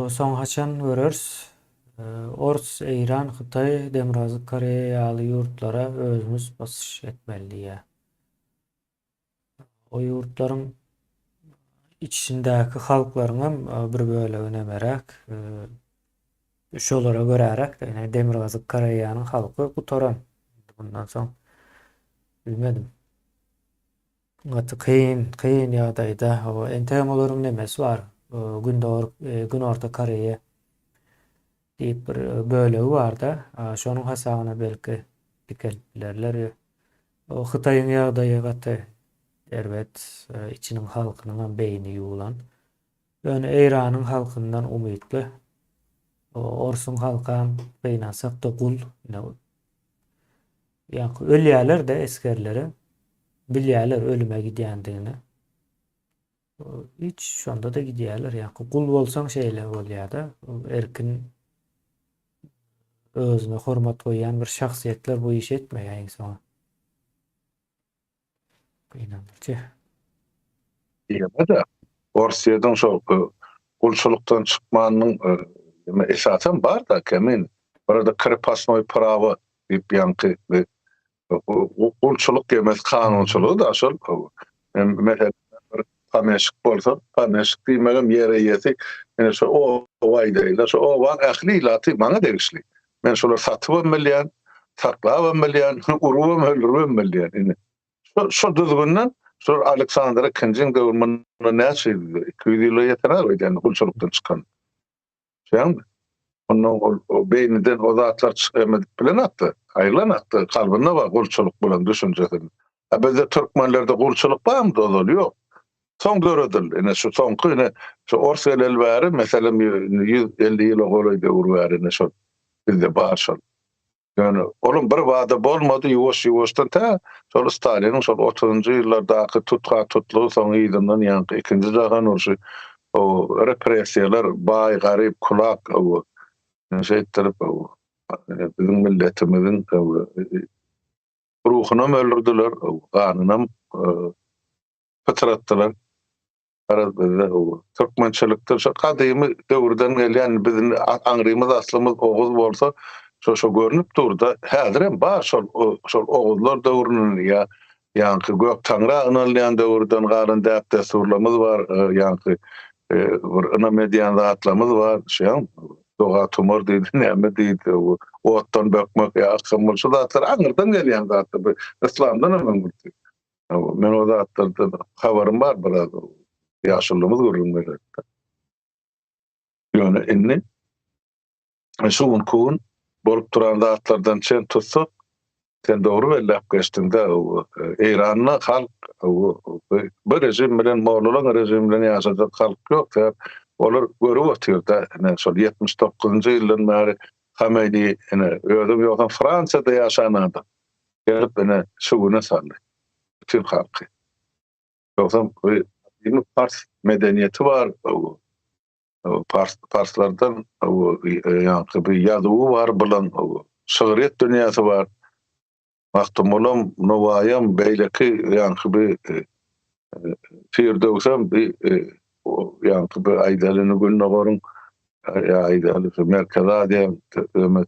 soň haçan göreris? Ors, Eýran, Hytaý, Demirgazyk Koreýa ýaly ýurtlara özümiz basyş etmeli diýýär. O ýurtlaryň içindäki halklaryňam bir bölegi nemeräk, şolara göräräk, ýagny Demirgazyk Koreýanyň halky gutaran. Bundan soň bilmedim. Gaty kyn, kyn ýagdaýda. Hawa, entegem olaryň nemesi bar. Gündogar, Günorta Koreýa diýip bir bölegi bar-da. Şonuň hasabyna belki dikelip bilerler. O Hytaýyň ýagdaýy gaty erbet, içiniň halkynyňam beýni ýuwlan. Ýöne Eýranyň halkyndan umytly. O Orsuň halkam gynansakda gul. Ine ýaňky ölýärler-de esgerleri. Bilýärler ölüme gidýändigini. Hiç şonda-da gidýärler. Ýaňky gul bolsaň şeýle bolýar-da. Erkin özüne hormat goýýan bir şahsyýetler bu işi etmeýär iň soňy. Gynandyryjy. Ýene-de Orsýetiň şol e, gulçulykdan çykmanyň e, esasam bar-da kemin. Burada krepostnoý prawo diýip ýaňky e, gulçulyk emes kanunçylygy da şol. Meselem bir. Pomeşik bolsa, pomeşik diýmegem ýer eýesi, ine şu oba aýdaýynda, şu obaň ähli ilaty maňa degişli. Men şolary satybam bilýän, saklabam bilýän, urubam öldüribem bilýän. Ine, şo şo düzgünden şol Aleksandr II-niň döwri mundan näçe ýyl, 200 ýyla ýetenok öýdýän gulçulykdan çykan. Düşýäňmi? Ondan ol beýniden o zatlar çykamadip bilenokdy, aýrylanokdy, kalbynda bar gulçulyk bolan düşünjesi. A bizde türkmenlerde gulçulyk barmydy ozal? Ýok. Soň döredildi. Ine şu soňky ine şu ors geleli bäri meselem 150 ýyla golaý döwür bäri ine şol bizde bar şol. Ýöne olam bir bada bolmady, ýuwaş-ýuwaşdan tä şol Staliniň şol otuzynjy ýyllardaky tutha-tutlugy soň yzyndan ýaňky ikinji jahan urşy, o repressiýalar, baý, garyp, kulak, o şeýtdirip biziň milletimiziň ruhunam öldürdiler, ganynam pytratdylar. Garaz bizde türkmençilikde şo gadymy döwürden gelýän biziň aňrymyz aslymyz oguz bolsa şo şo görnüp durda häzirem bar şol şol oguzlar döwründen ýa ýaňky gök taňra ynanylýan döwürden galan däp dessurlarymyz bar ýaňky bir ynam edýän zatlarymyz bar şeýan doga tumar diýdi näme diýdi otdan bökmek ýa akşam şu zatlar aňyrdan gelýän zatlar bu yslamdan hem öňürti Men o zatlardan habarym bar biraz. Ýaşulymyz gürrüň bererdi. Ýöne indi şu günki gün bolup duran zatlardan çen tutsak, sen dogry belläp geçdiň-de, Eýranda halk bu režim bilen, mollalaryň režimi bilen ýaşajak halk ýok. Sebäp olar görüp otyr-da, ine şol 79-njy ýyldan bäri Hameýni ine özem ýogsam Fransiýada ýaşan adam. Gelip ine şu güne saldy. Bütin halky. Ýogsam gadymy pars medeniýeti bar. Pars parslardan ýaňky bir ýazuwy bar bilen şygryýet dünýäsi bar. Magtymgulam, Nowaýam, beýleki ýaňky bir Firdöwsem bir ýaňky bir aýdaly indi gündogaryň ýa aýdaly şu Merkezi Aziýa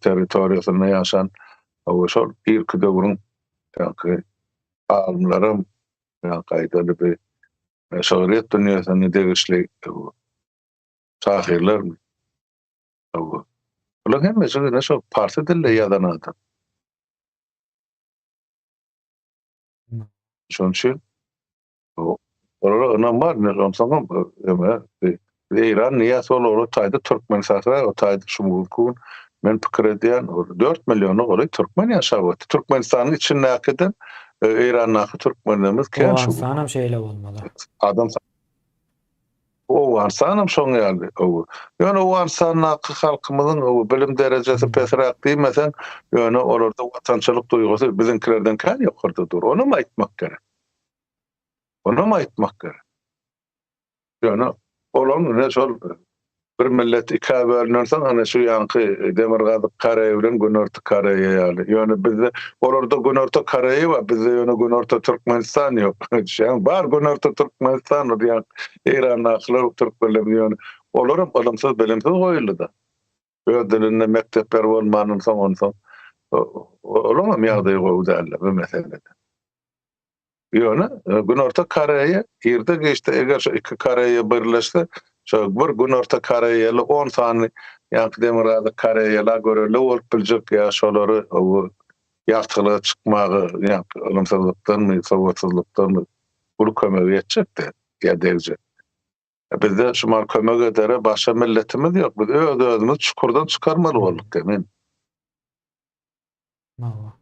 territoriýasynda ýaşan Hawa şol irki döwrüň ýaňky alymlaram ýaňky aýdaly bir şygryýet dünýäsine degişli şahyrlar hawa. Bularyň hemmesi ine şol parsy dilde ýazan adam. Şonuň üçin Olara ynam bar, ine onsoňam eme Eýran niýe sol ola taýda türkmen sahra o taýda şu günki gün men pikir edýän 4 milliona golaý türkmen ýaşap otyr. Türkmenistanyň içindäkiden Eýrandaky türkmenlerimiz kän şu. Owganystanam şeýle bolmaly. Adam Owganystanam şoň ýaly. Ýöne Owganystandaky halkymyzyň bilim derejesi pesräk diýmeseň, ýöne olarda watançylyk duýgusy biziňkilerden kän ýokarda dur. Onam aýtmak gerek. Onam aýtmak gerek. Ýöne olaň ine şol bir millet ikä bölünensoň ana şu ýaňky Demirgazyk Koreýa bilen Günorta Koreýa ýaly. Ýöne bizde olarda Günorta Koreýa bar, bizde ýöne Günorta Türkmenistan ýok. Düşýäňmi? Bar Günorta Türkmenistan bar ýa Eýrandakylar türkmenler ýöne olaram ylymsyz bilimsiz goýuldy-da. Öz dilinde mekdepler bolmandan soň onsoň olaňam ýagdaýy gowy däldi bu meselede. Ýöne Günorta Koreýa irde-giçde eger şu iki Koreýa birleşse, şo bir Günorta Koreýaly on sany ýaňky Demirgazyk Koreýala görelde bolup biljek ýa şolary ýagtylyga çykmaga ýaňky ylymsyzlykdanmy, sowatsyzlykdanmy uly kömegi ýetjekdi ýa degjek. Bizde şumal kömek edere başga milletimiz ýok. Biz öz-özümizi çukurdan çykarmaly bolduk emin. Hawa.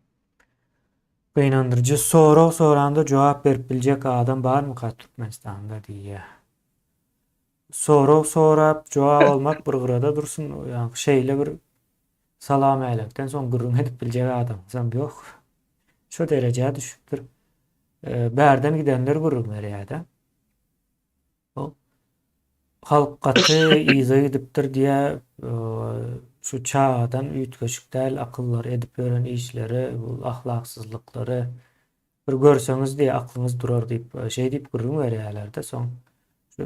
Gynandyryjy sorag soranda jogap berip biljek adam barmyka Türkmenistanda diýýär. Sorag sorap jogap almak bir gyrada dursun, ýa şeýle bir salam-älekden soň gürrüň edip biljek adamyňyzam ýok. Şo derejä düşüpdir. Bärden gidenler gürrüň berýär-de. Halk gaty yza gidipdir diýä şu çagadan üýtgeşik däl akyllary edip ýören işleri bu ahlaksyzlyklary bir görseňiz diýä aklyňyz durar diýip şeý diýip gürrüň berýärlerde soň şu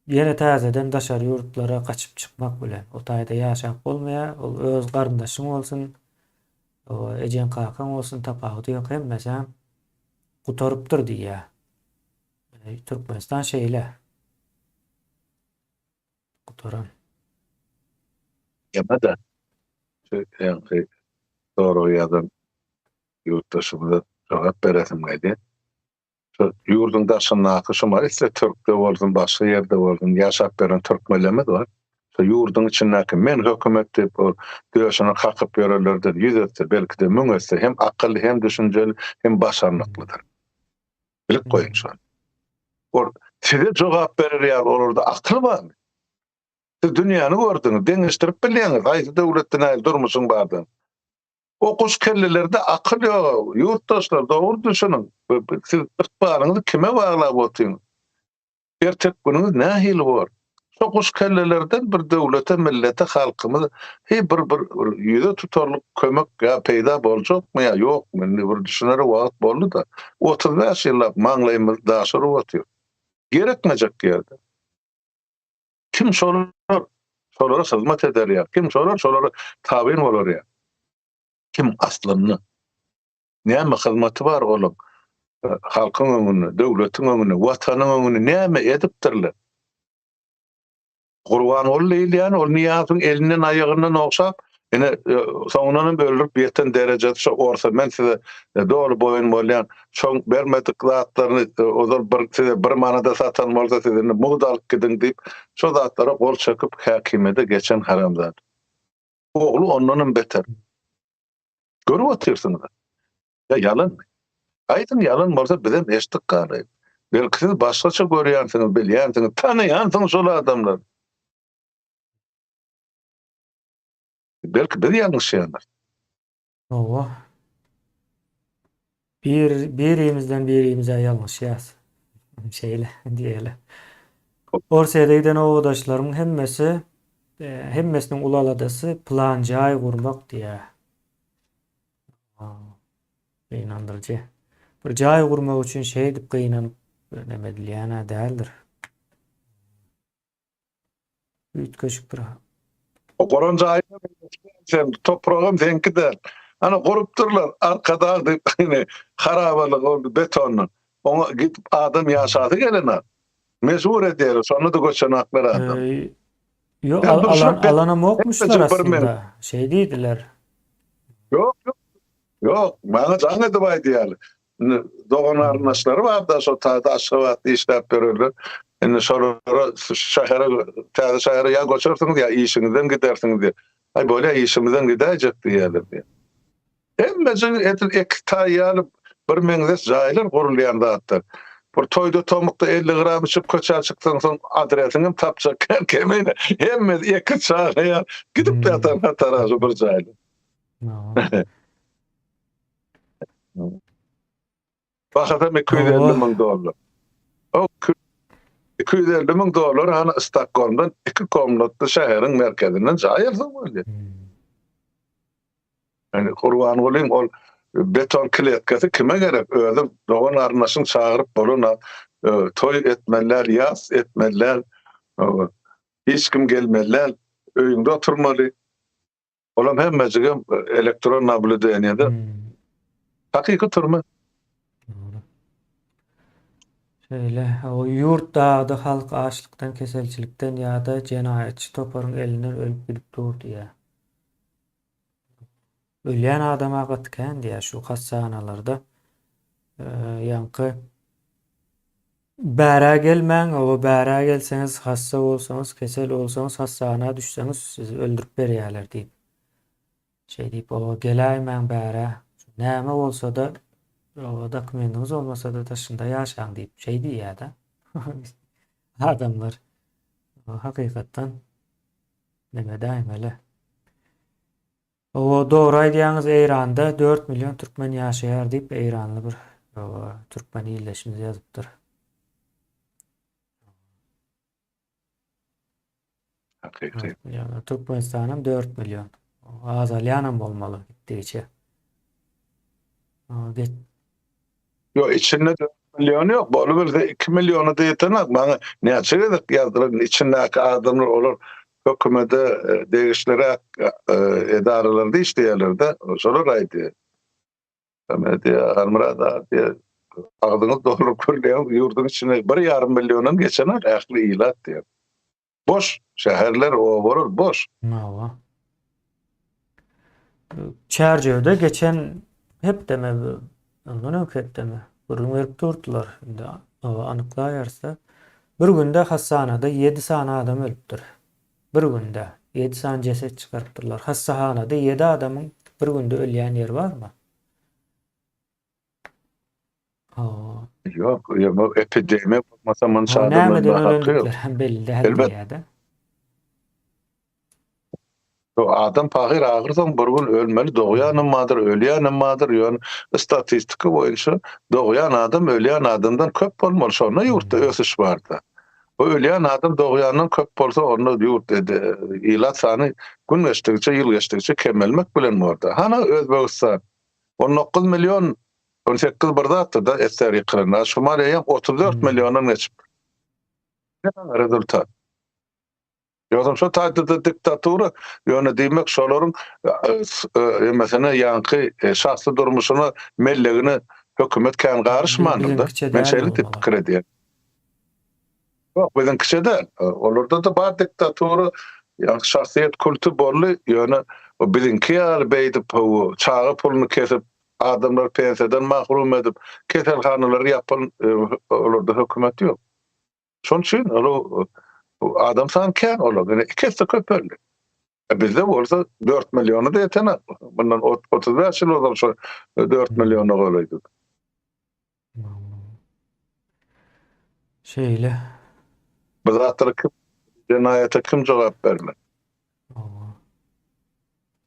ýene täzeden daşary ýurtlara gaçyp çykmak bilen o taýda ýaşap bolmaýar ol öz garyndaşyň bolsun ejeň kakaň bolsun tapawudy ýok hemmesem gutarypdyr diýýär. Türkmenistan şeýle. Gutaran. Ýa-da şu ýaňky sorag ýazan ýurtdaşymyza jogap beresim gelýär. Şu ýurduň daşyndaky şuma isle türkde bolsun, başga ýerde bolsun ýaşap ýören türkmenlerimiz bar. Şu ýurduň içindäki men hökümet diýip ol döşüni kakyp ýörenlerden ýüz etse, belki-de müň etse hem akylly, hem düşünjeli, hem başarnyklydyr. Bilip goýuň şony. Ol size jogap berer ýaly olarda akyl barmy? Siz dünýäni gördüňiz, deňeşdirip bilýäňiz, haýsy döwletde nähili durmuşyň bardygyny. O guş kellelerde akyl ýok. Ýurtdaşlar dogry düşüniň. Siz ykbalyňyzy kime baglap otyňyz? Ertek günüňiz nähili bor? Şo guş kellelerden bir döwlete, millete, halkymyza heý bir bir ýüze tutarlyk kömek ýa peýda boljakmy ýa ýokmy indi bir düşünere wagt boldy-da. 35 ýyllap maňlaýymyzy daşa urup otyr. Gerekmejek ýerde. Kim şolar? Şolara hyzmat eder ýa. Kim şolar? Şolara tabyn bolar ýa. Kim aslynda? Näme hyzmaty bar olaň? Halkyň öňünde, döwletiň öňünde, watanyň öňünde näme edipdirler? Gurbanguly diýilýän ol Nyýazowyň elinden aýagyndan ogşap, ine soňundan hem öldürip ýeten derejesi şo orsa men size doly boýun bolýan, şoň bermedik zatlaryny ozal bir size bir manada satan bolsa siz indi mugt alyp gidiň diýip şo zatlara gol çekip häkimiýete geçen haramzada. Ogly ondan hem beter. Görüp otyrsyňyz. Ýa ýalanmy? Aýdyň ýalan bolsa bizem eşdik galaýyk. Belki siz başgaça görýänsiňiz, bilýänsiňiz, tanaýansyňyz şol adamlary. Belki biz ýalňyşýandyrys. Hawa. Bir birimizden birimize ýalňyşýas. Şeýle diýeli. Orsýete giden obadaşlarymyň hemmesi e, hemmesiniň uly aladasy plan jaý gurmak diýýär. Gynandyryjy. Bir jaý gurmak üçin şeýdip gynanyp neme edilýän-ä däldir. Üýtgeşik bir. O guran jaýyň sen topragam seňki däl. Ana gurupdyrlar Arkadag diýip ine harabalyk boldy betondan. Oňa gidip adam ýaşasy gelenok. Mejbur edýärler, şonda-da göçenoklar adam. Ýok, alan alanam ýokmuşlar aslynda. Şeý diýdiler. Ýok, ýok. Ýok, maňa jaň edip aýdýarlar. Indi dogan garyndaşlary bar-da, şo taýda Aşgabatda işläp ýörerler. Indi şolara şähere, täze şähere ýa göçersiňiz, ýa işiňizden gidersiňiz diýip. Aý, bolýa, işimizden gidäýjek diýýärler diýýär. Hemmejigi edil eki taý ýaly bir meňzeş jaýlar gurulýan zatlar. Bir toýda tomukda 50 gram içip köçä çyksaň soň adresiňem tapjak kän kemine. Hemmesi eki çaga ýaly gidip hmm. ýatan hatara şu bir jaýda. Bahasam 250 müň dollar. O 250 müň dollar hany Stokgolmdan iki komnatly şäheriň merkezinden jaý alsaň bolýar. Hmm. Yani Gurbangulyň ol beton kletkasy kime gerek? Özüň dogan garyndaşyň çagyryp bolana e, toý etmeliler, ýas etmeliler. Hiç kim gelmeliler, öýüňde oturmaly. Olam hemmejigem elektron nablýudeniýede. Hmm. Hakyky türme. Doğru. Şeýle, o ýurt dagda halk açlykdan, keselçilikden ýa-da jenaýatçy toparyň elinden ölüp gidip dur diýýär. Ölýän adam-a gaty kän diýýär şu hassahanalarda. Ýaňky Bärä gelmäň, oba bärä gelseňiz, hassa bolsaňyz, kesel bolsaňyz, hassahana düşseňiz, sizi öldürip berýärler diýip. Şeý diýip, oba geläýmäň bärä. Näme bolsa-da, oba dokumendiňiz bolmasa-da daşynda ýaşaň diýip, şeý diýýär-de. Adamlar hakykatdan neme däýmeli. Hawa dogry aýdýaňyz Eýranda 4 million türkmen ýaşaýar diýip Eýranly bir hawa türkmen ildeşimiz ýazypdyr. Hakyky. Türkmenistanam 4 million. Azalýanam bolmaly gitdigiçe. Ýok, içinde 4 million ýok. Bolubilse 2 milliona da ýetenok. Maňa näçe gezek ýazdylar, içindäki adamlar olar hökümete e, degişliräk e, edaralarda işleýärler-de, şolar aýdýar. Näme diýýär, Halmyrat aga diýýär. Agzyňyz dolup gürleýän ýurduň içinde 1,5 milliondan geçen ähli ilat diýýär. Boş, şäherler, obalar boş. Hawa. Çärjewde geçen hepdeme, ondan öňki hepdeme gürrüň berip durdular. Indi anyklaýarys-da. Bir günde hassahanada 7 sany adam ölüpdir. Bir günde 7 sany jeset çykarypdyrlar. Hassahanada 7 adamyň bir günde ölýän ýeri barmy? Ýok, ýa epidemiýa bolmasa munça adam Nämeden ölendikleri hem belli däl diýýär-de. Adam pahyr ahyrsoň bir gün ölmeli, dogýanam bardyr, ölýänem bardyr, ýöne statistika boýunça dogýan adam ölýän adamdan köp bolmaly, şonda ýurtda ösüş barda. Bu ölýän adam dogýandan köp bolsa, onda ýurt ilat sany gün geçdigiçe, ýyl geçdigiçe kemelmek bilen borda. Hana Özbegistan 19 million 18 bir zatdy da SSR ýykylanda. Şumal eýýäm 34 milliondan geçipdir. Ne rezultat? Ýogsam şo taýda-da diktatura, ýöne diýmek şolaryň emesine ýaňky şahsy durmuşyna, mellegine hökümet kän garyşmandyr-da. Men şeýle diýip pikir edýän. Ýok, biziňkiçe däl. Olarda-da bar diktatura, ýaňky şahsyýet kulty boldy, ýöne biziňki ýaly beýdip çaga puluny kesip, adamlary pensiýadan mahrum edip, keselhanalary ýapan olarda hökümet ýok. Şonuň üçin ol adam sany kän olar, ýöne iki esse köpeldi. Bizde bolsa 4 milliona da ýetenok. Bundan 35 ýyl ozal şo 4 milliona golaýdy. Şeýle. Bu zatlara kim jenaýata kim jogap bermeli?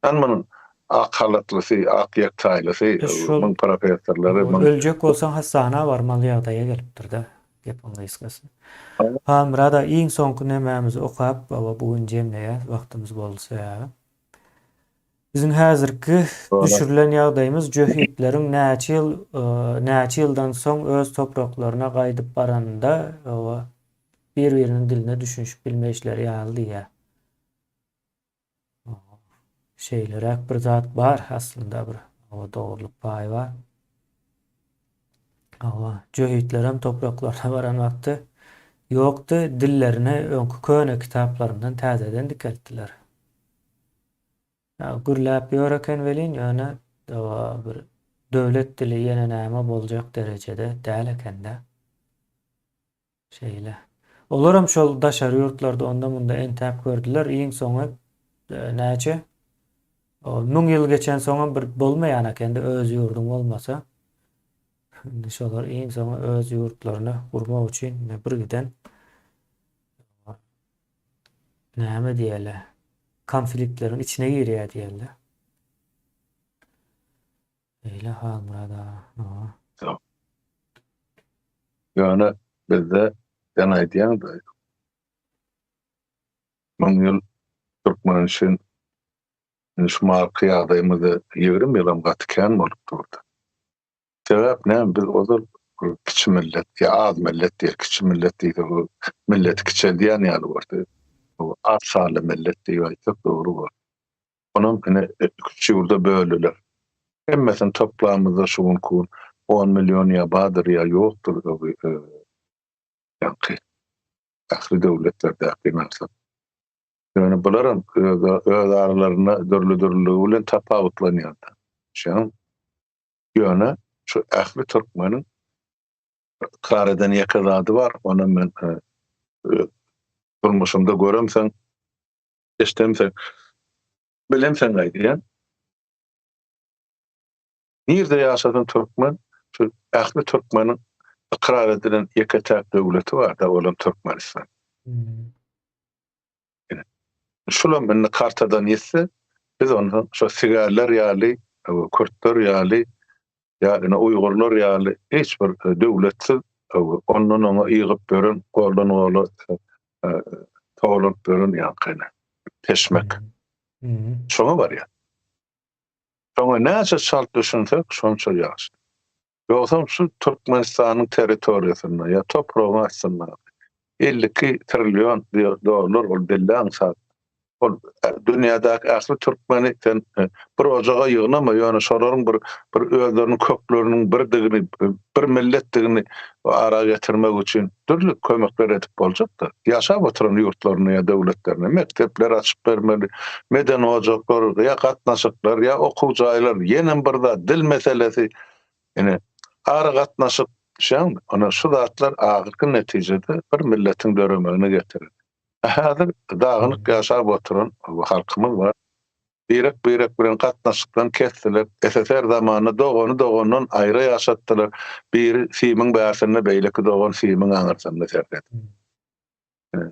Sen munuň ak halatlysy, ak ýektaýlysy, muň professorlary, muň Öljek bolsaň hassahana barmaly ýagdaýa gelipdir-de, gepiň gysgasy. Halmyrat aga iň soňky nemämizi okap, baba bu gün jemleýäs, wagtymyz boldy sebäbi. Biziň häzirki düşürilen ýagdaýymyz jöhitleriň näçe ýyl, näçe ýyldan soň öz topraklaryna gaýdyp baranynda bir-biriniň diline düşünişip bilmeýişleri ýaly diýýär. Şeýleräk bir zat bar aslynda bir hawa dogrulyk paýy bar. Hawa, jöhitlerem topraklaryna baran wagty ýokdy, dillerini öňki köne kitaplaryndan täzeden dikeltdiler. Ýa gürläp ýör eken welin, ýöne bir döwlet dili ýene näme boljak derejede däl eken-dä. Şeýle. Olaram şol daşary ýurtlarda onda-munda entäp gördüler. Iň soňy näçe? 1000 ýyl geçensoňam bir bolmaýan ekende öz ýurduň bolmasa. Indi şolar iň soňy öz ýurtlaryny gurmak üçin bir giden näme diýeli konfliktleriň içine girýär diýeli. Beýle Halmyrat aga. Ýöne bizde sen aýdýaň-da müň ýyl türkmen üçin indi şu mahalky ýagdaýymyzda 20 ýylam gaty kän bolup durdy. Sebäp näme biz ozal kiçi millet ýa az millet diýer kiçi millet diýsek o milleti kiçeldýän ýaly boldy. Az sanly millet diýip aýtsak dogry bolar. Onam ine üç ýurda böldüler. Hemmesini toplamyzda şu günki gün on million ýa bardyr ýa ýokdur ýaňky ähli döwletlerdäki narsa. Ýöne bularam öz aralarynda dürli-dürlüligi bilen tapawutlanýar-da. Şeýle. Ýöne şu ähli türkmeniň ykrar eden ýeke zady bar, onam men durmuşymda göremsoň Eşdemseň, bilemseň aýdýan. Nirde ýaşasyn türkmen, şu ähli türkmeniň ykrar edilen ýeke-täk döwleti bar-da, olam Türkmenistan. Ine. Şulam indi kartadan ýitse, biz ondan şo sigarlar ýaly, kürtler ýaly, ýa ine uýgurlar ýaly hiç bir döwletsiz, ondan oňa ýygyp ýören, goldan gola togalanyp ýören ýaňky peşmek. Şoňa barýar. Şoňa näçe çalt düşünsek, şonça ýagşy. Ýogsam şu Türkmenistanyň territoriýasynda ýa topragyň astynda 52 trillion dollar ol belli aňsat. Ol dünýädäki ähli türkmeni sen bir ojaga ýygnama, ýöne şolaryň bir bir özleriniň kökleriniň birdigini, bir milletdigini ara getirmek üçin dürli kömekler edip boljakdyr. Ýaşap oturan ýurtlarynda ýa döwletlerinde mekdepler açyp bermeli, medeni ojaklar, ýa gatnaşyklar, ýa okuw jaýlar, ýenem bir zat, dil meselesi. Ine, ara gatnaşyk, şeýdip, ana şu zatlar ahyrky netijede bir milletiň döremegine getirer. Häzir dagynyk ýaşap oturan halkymyz bar. Birek-birek bilen gatnaşykdan kesdiler. SSR zamanynda dogany dogandan aýra ýaşatdylar. Biri simiň bärsinde, beýleki dogan simiň aňyrsynda serhet.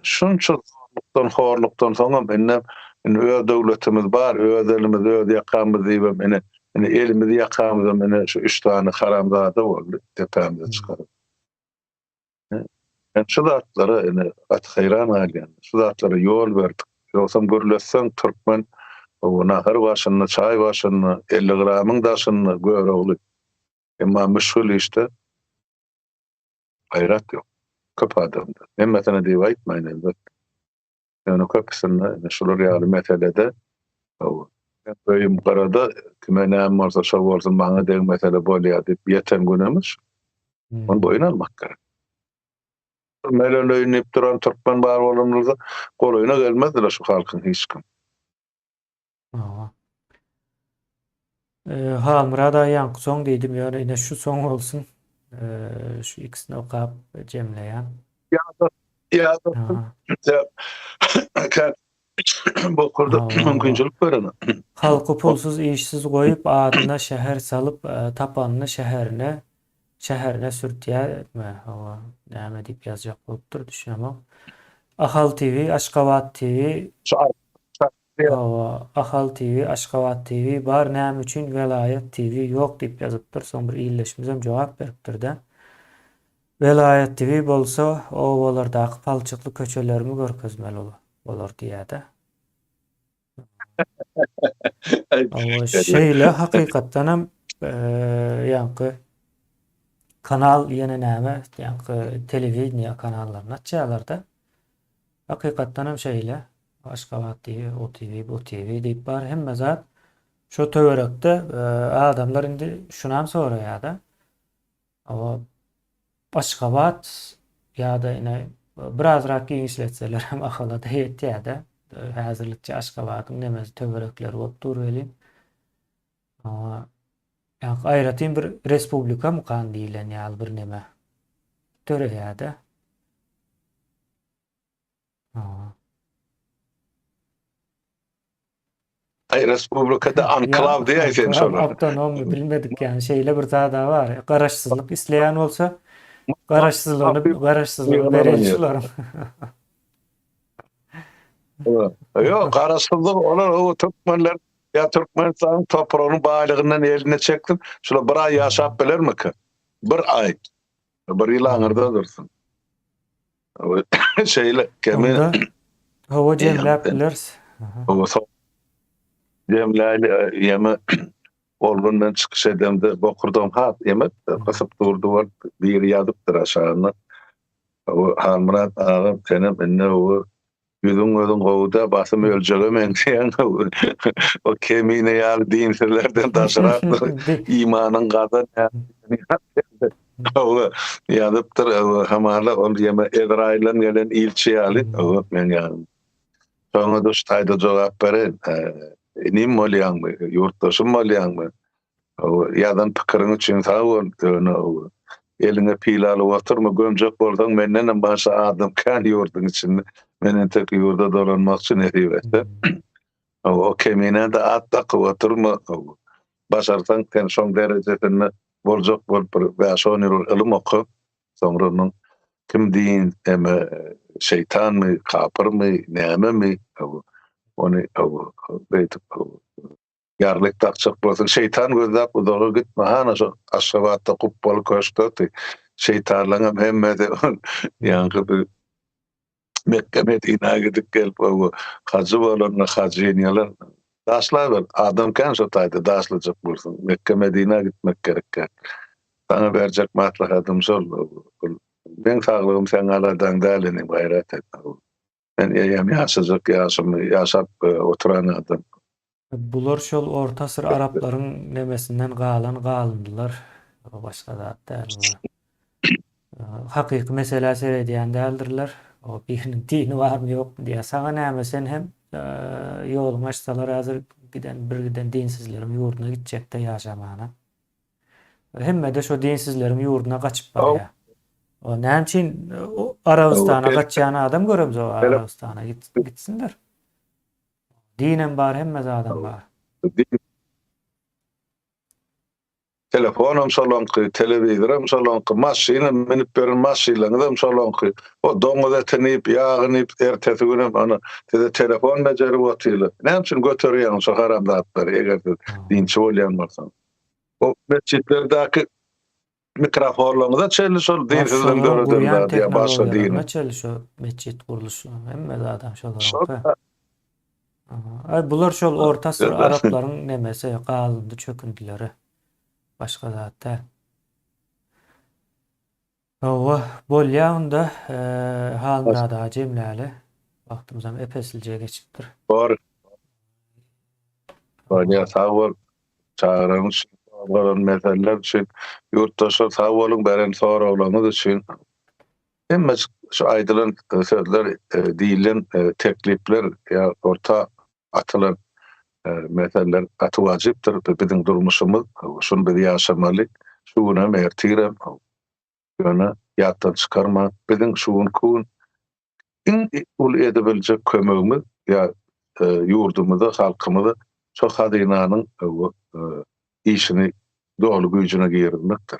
Şunça zorlukdan, horlukdan soňam indi indi öz döwletimiz bar, öz elimiz, öz ýakamyz diýibem ine, indi elimizi ýakamyzam ine şu üç sany haramzada boldy depämize çykaryp. Men şu zatlara ine gaty haýran galýan. Şu zatlara ýol berdik. Ýogsam gürletseň türkmen o nahar başynda, çaý başynda, 50 gramyň daşynda Görogly. Emma müşgil işde gaýrat ýok. Köp adamda. Hemmesine diýip aýtmaýyn elbetde. Ýöne köpüsinde ine şular ýaly meselede öýüm gyrada kime näme bolsa şo bolsun maňa degmesele bolýar diýip ýeten günümiz şu. Ony boýun almak gerek. Meleleýin diýip duran türkmen bar bolan bolsa golaýyna gelmezdiler şu halkyň hiç kim. Hawa. Halmyrat aga ýaňky soň diýdim ýöne ine şu soň bolsun. Şu ikisini okap jemleýän. Bokurda mümkinçilik berene. Halky pulsuz işsiz goýup adyna şäher salyp tapanyny şäherine şäherine sürtýärmi hawa näme diýip ýazjak bolupdyr düşünemok. Ahal TV Aşgabat TV Hawa, Ahal TV, Aşgabat TV bar näme üçin Welaýat TV ýok diýip ýazypdyr, soň bir ildeşimizem jogap beripdir-de. Welaýat TV bolsa obalardaky palçykly köçelerimi görkezmeli bolar diýýär-de. Hawa, şeýle hakykatdanam ýaňky kanal ýene näme, ýaňky telewideniýe kanallaryny açýarlar-da. Hakykatdanam şeýle. Aşgabat TV, o TV, bu TV diýip bar hemme zat. Şo töwerekde e, adamlar indi şunam soraýar-da. O Aşgabat ýa-da ine birazrak giňişletseler hem Ahala-da ýetýär-de. Häzirlikçe Aşgabadyň nemesi töwerekleri bolup dur welin. Ýa aýratyn bir respublikamykan diýlen ýaly bir neme döreýär-de. Aý respublikada anklaw diýäý sen şolara. Awtonommy bilmedik ýani şeýle bir zada bar. Garaşsyzlyk isleýän bolsa garaşsyzlygyny garaşsyzlygyny bereli şularyň. Ýok, garaşsyzlyk olar o türkmenler ýa Türkmenistanyň topragynyň baýlygyndan eline çeksin, şular bir aý ýaşap bilermikä? Bir aý. Bir ýyl aňyrda dursun. Şeýle kemi. Onda hawa jemläp bileris. Hawa jemläýli ýeme ol gün men çykyş edemde bokurdagym has emet gysyp durdy bolup biri ýazypdyr aşagyna. Halmyrat agam senem indi o ýüzüň gözüň gowuda basym öljege meňzeýäň. O kemine ýaly dinsizlerden daşrak imanyň gazan Hawa, ýazypdyr, hamala ol ýeme Ezraýyldan gelen ilçi ýaly, hawa, meň ýanym. Şoňa-da şu taýda jogap bereýin. Inim bolýaňmy, ýurtdaşym bolýaňmy? Hawa, ýazan pikiriň üçin sag bol, ýöne hawa, eliňe pil alyp oturma, gömjek bolsaň mendenem başga adam kän ýurduň içinde. Men entek ýurda dolanmakçy nesip etse. Hawa, o keminä-de at dakyp oturma, hawa. Başarsaň sen şoň derejesinde boljak bolup bir bäş-on ýyl ylym oka, soňra onuň kim din, eme şeýtanmy, kapyrmy, nämemi, ony beýdip ýarlyk dakjak bolsaň, şeýtan gözläp uzaga gitme, hana şo Aşgabatda gupbaly köşkde otyr. Şeýtanlaňam hemmesi ýaňky bir Mekge Medinä gidip gelip o hajy bolanda hajyny ýalan daşlaber adam kän şo taýda daşlajak bolsaň Mekge Medinä gitmek gerek däl. Saňa berjek maslahatym şol meň saglygym seň aladaň däl inim gaýrat et. Men eýýäm ýaşajak ýaşymy ýaşap oturan adam. Bular şol orta asyr araplaryň nemesinden galan galyndylar. Başga zat däl bular. Hakyky meselä seredýän däldirler. O biriniň dini barmy ýokmy diýýär. Saňa näme sen hem ýoluňy açsalar häzir giden bir giden dinsizleriň ýurduna gitjekde ýaşamana. Hemmede şo dinsizleriň ýurduna gaçyp barýar. O näme üçin Arabystana gaçýan adam göremzok Arabystana gitsinler. Dinem bar hemme zadam bar. Telefonam şolaňky, telewizoram şolaňky, maşynam münüp beren maşynlaryňyzam şolaňky. O doňuz etini iýip, ýagyny iýip, ertesi günem ana size telefon bejerip otyrlar. Näme üçin göterýäňiz şo haram zatlary, eger siz dinçi bolýan bolsaňyz? O metjitlerdäki mikrofonlaryňyza çenli şol dinsizligiň döreden zady ýa başga diniň. Çenli şo metjit gurluşy, hemme zadam şolaryňky. Aý bular şol orta asyr araplaryň nemesi galyndy çökündileri. Başga zat däl. Hawa, bolýa onda Halmyrat aga jemläli. Wagtymyzam epeslije geçipdir. Bor. Bolýa sag bol. Çagyranyň üçin, gozgalan meseleler üçin. Ýurtdaşlar sag boluň beren soraglaryňyz üçin. Hemme şu aýdylan sözler, diýilen teklipler ýa orta atylan meseleler gaty wajypdyr. Bu biziň durmuşymyz, şuny biz ýaşamaly. Şu gün hem, ertir hem. Ýöne ýatdan çykarman, biziň şu günki gün iň uly edebiljek kömegimiz ýa ýurdumyza, halkymyza şo hazynanyň işini doly güýjüne girizmekdir.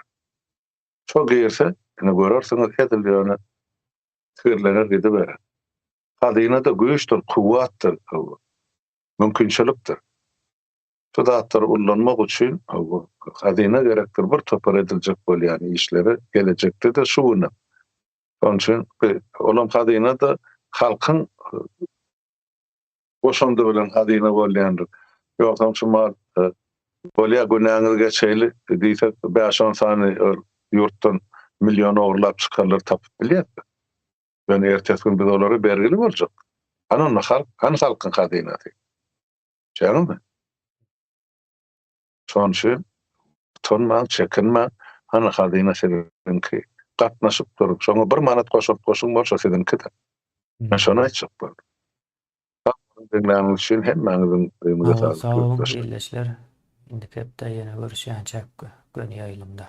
Şo girse, ine görersiňiz, edil ýöne tigirlener gidiberer. Hazyna-da güýçdür, kuwwatdyr, mümkinçilikdir. Şu zatlary ullanmak üçin hazyna gerekdir, bir topar ediljek bolýan işleri gelejekde-de, şu günem. Şonuň üçin olam hazyna-da halkyň goşandy bilen hazyna bolýandyr. Ýogsam şu mal bolýa günäňizi geçeýli diýsek bäş-on sany ýurtdan million ogurlap çykarlar tapyp bilýäs biz. Ýöne ertesi gün biz olara bergili boljak. Hany onda halk, hany halkyň hazynasy? Düşýäňizmi? Şonuň üçin utanmaň, çekinmäň, hany hazyna siziňki. Gatnaşyp duruň, şoňa bir manat goşant goşuň bolsa siziňkidir. Men şony aýtjak boldum. Sag boluň diňläniňiz üçin hemmäňiziň öňüňize saglyk. Sag boluň ildeşler. Indiki hepde ýene görüşýänçäk göni ýaýlymda.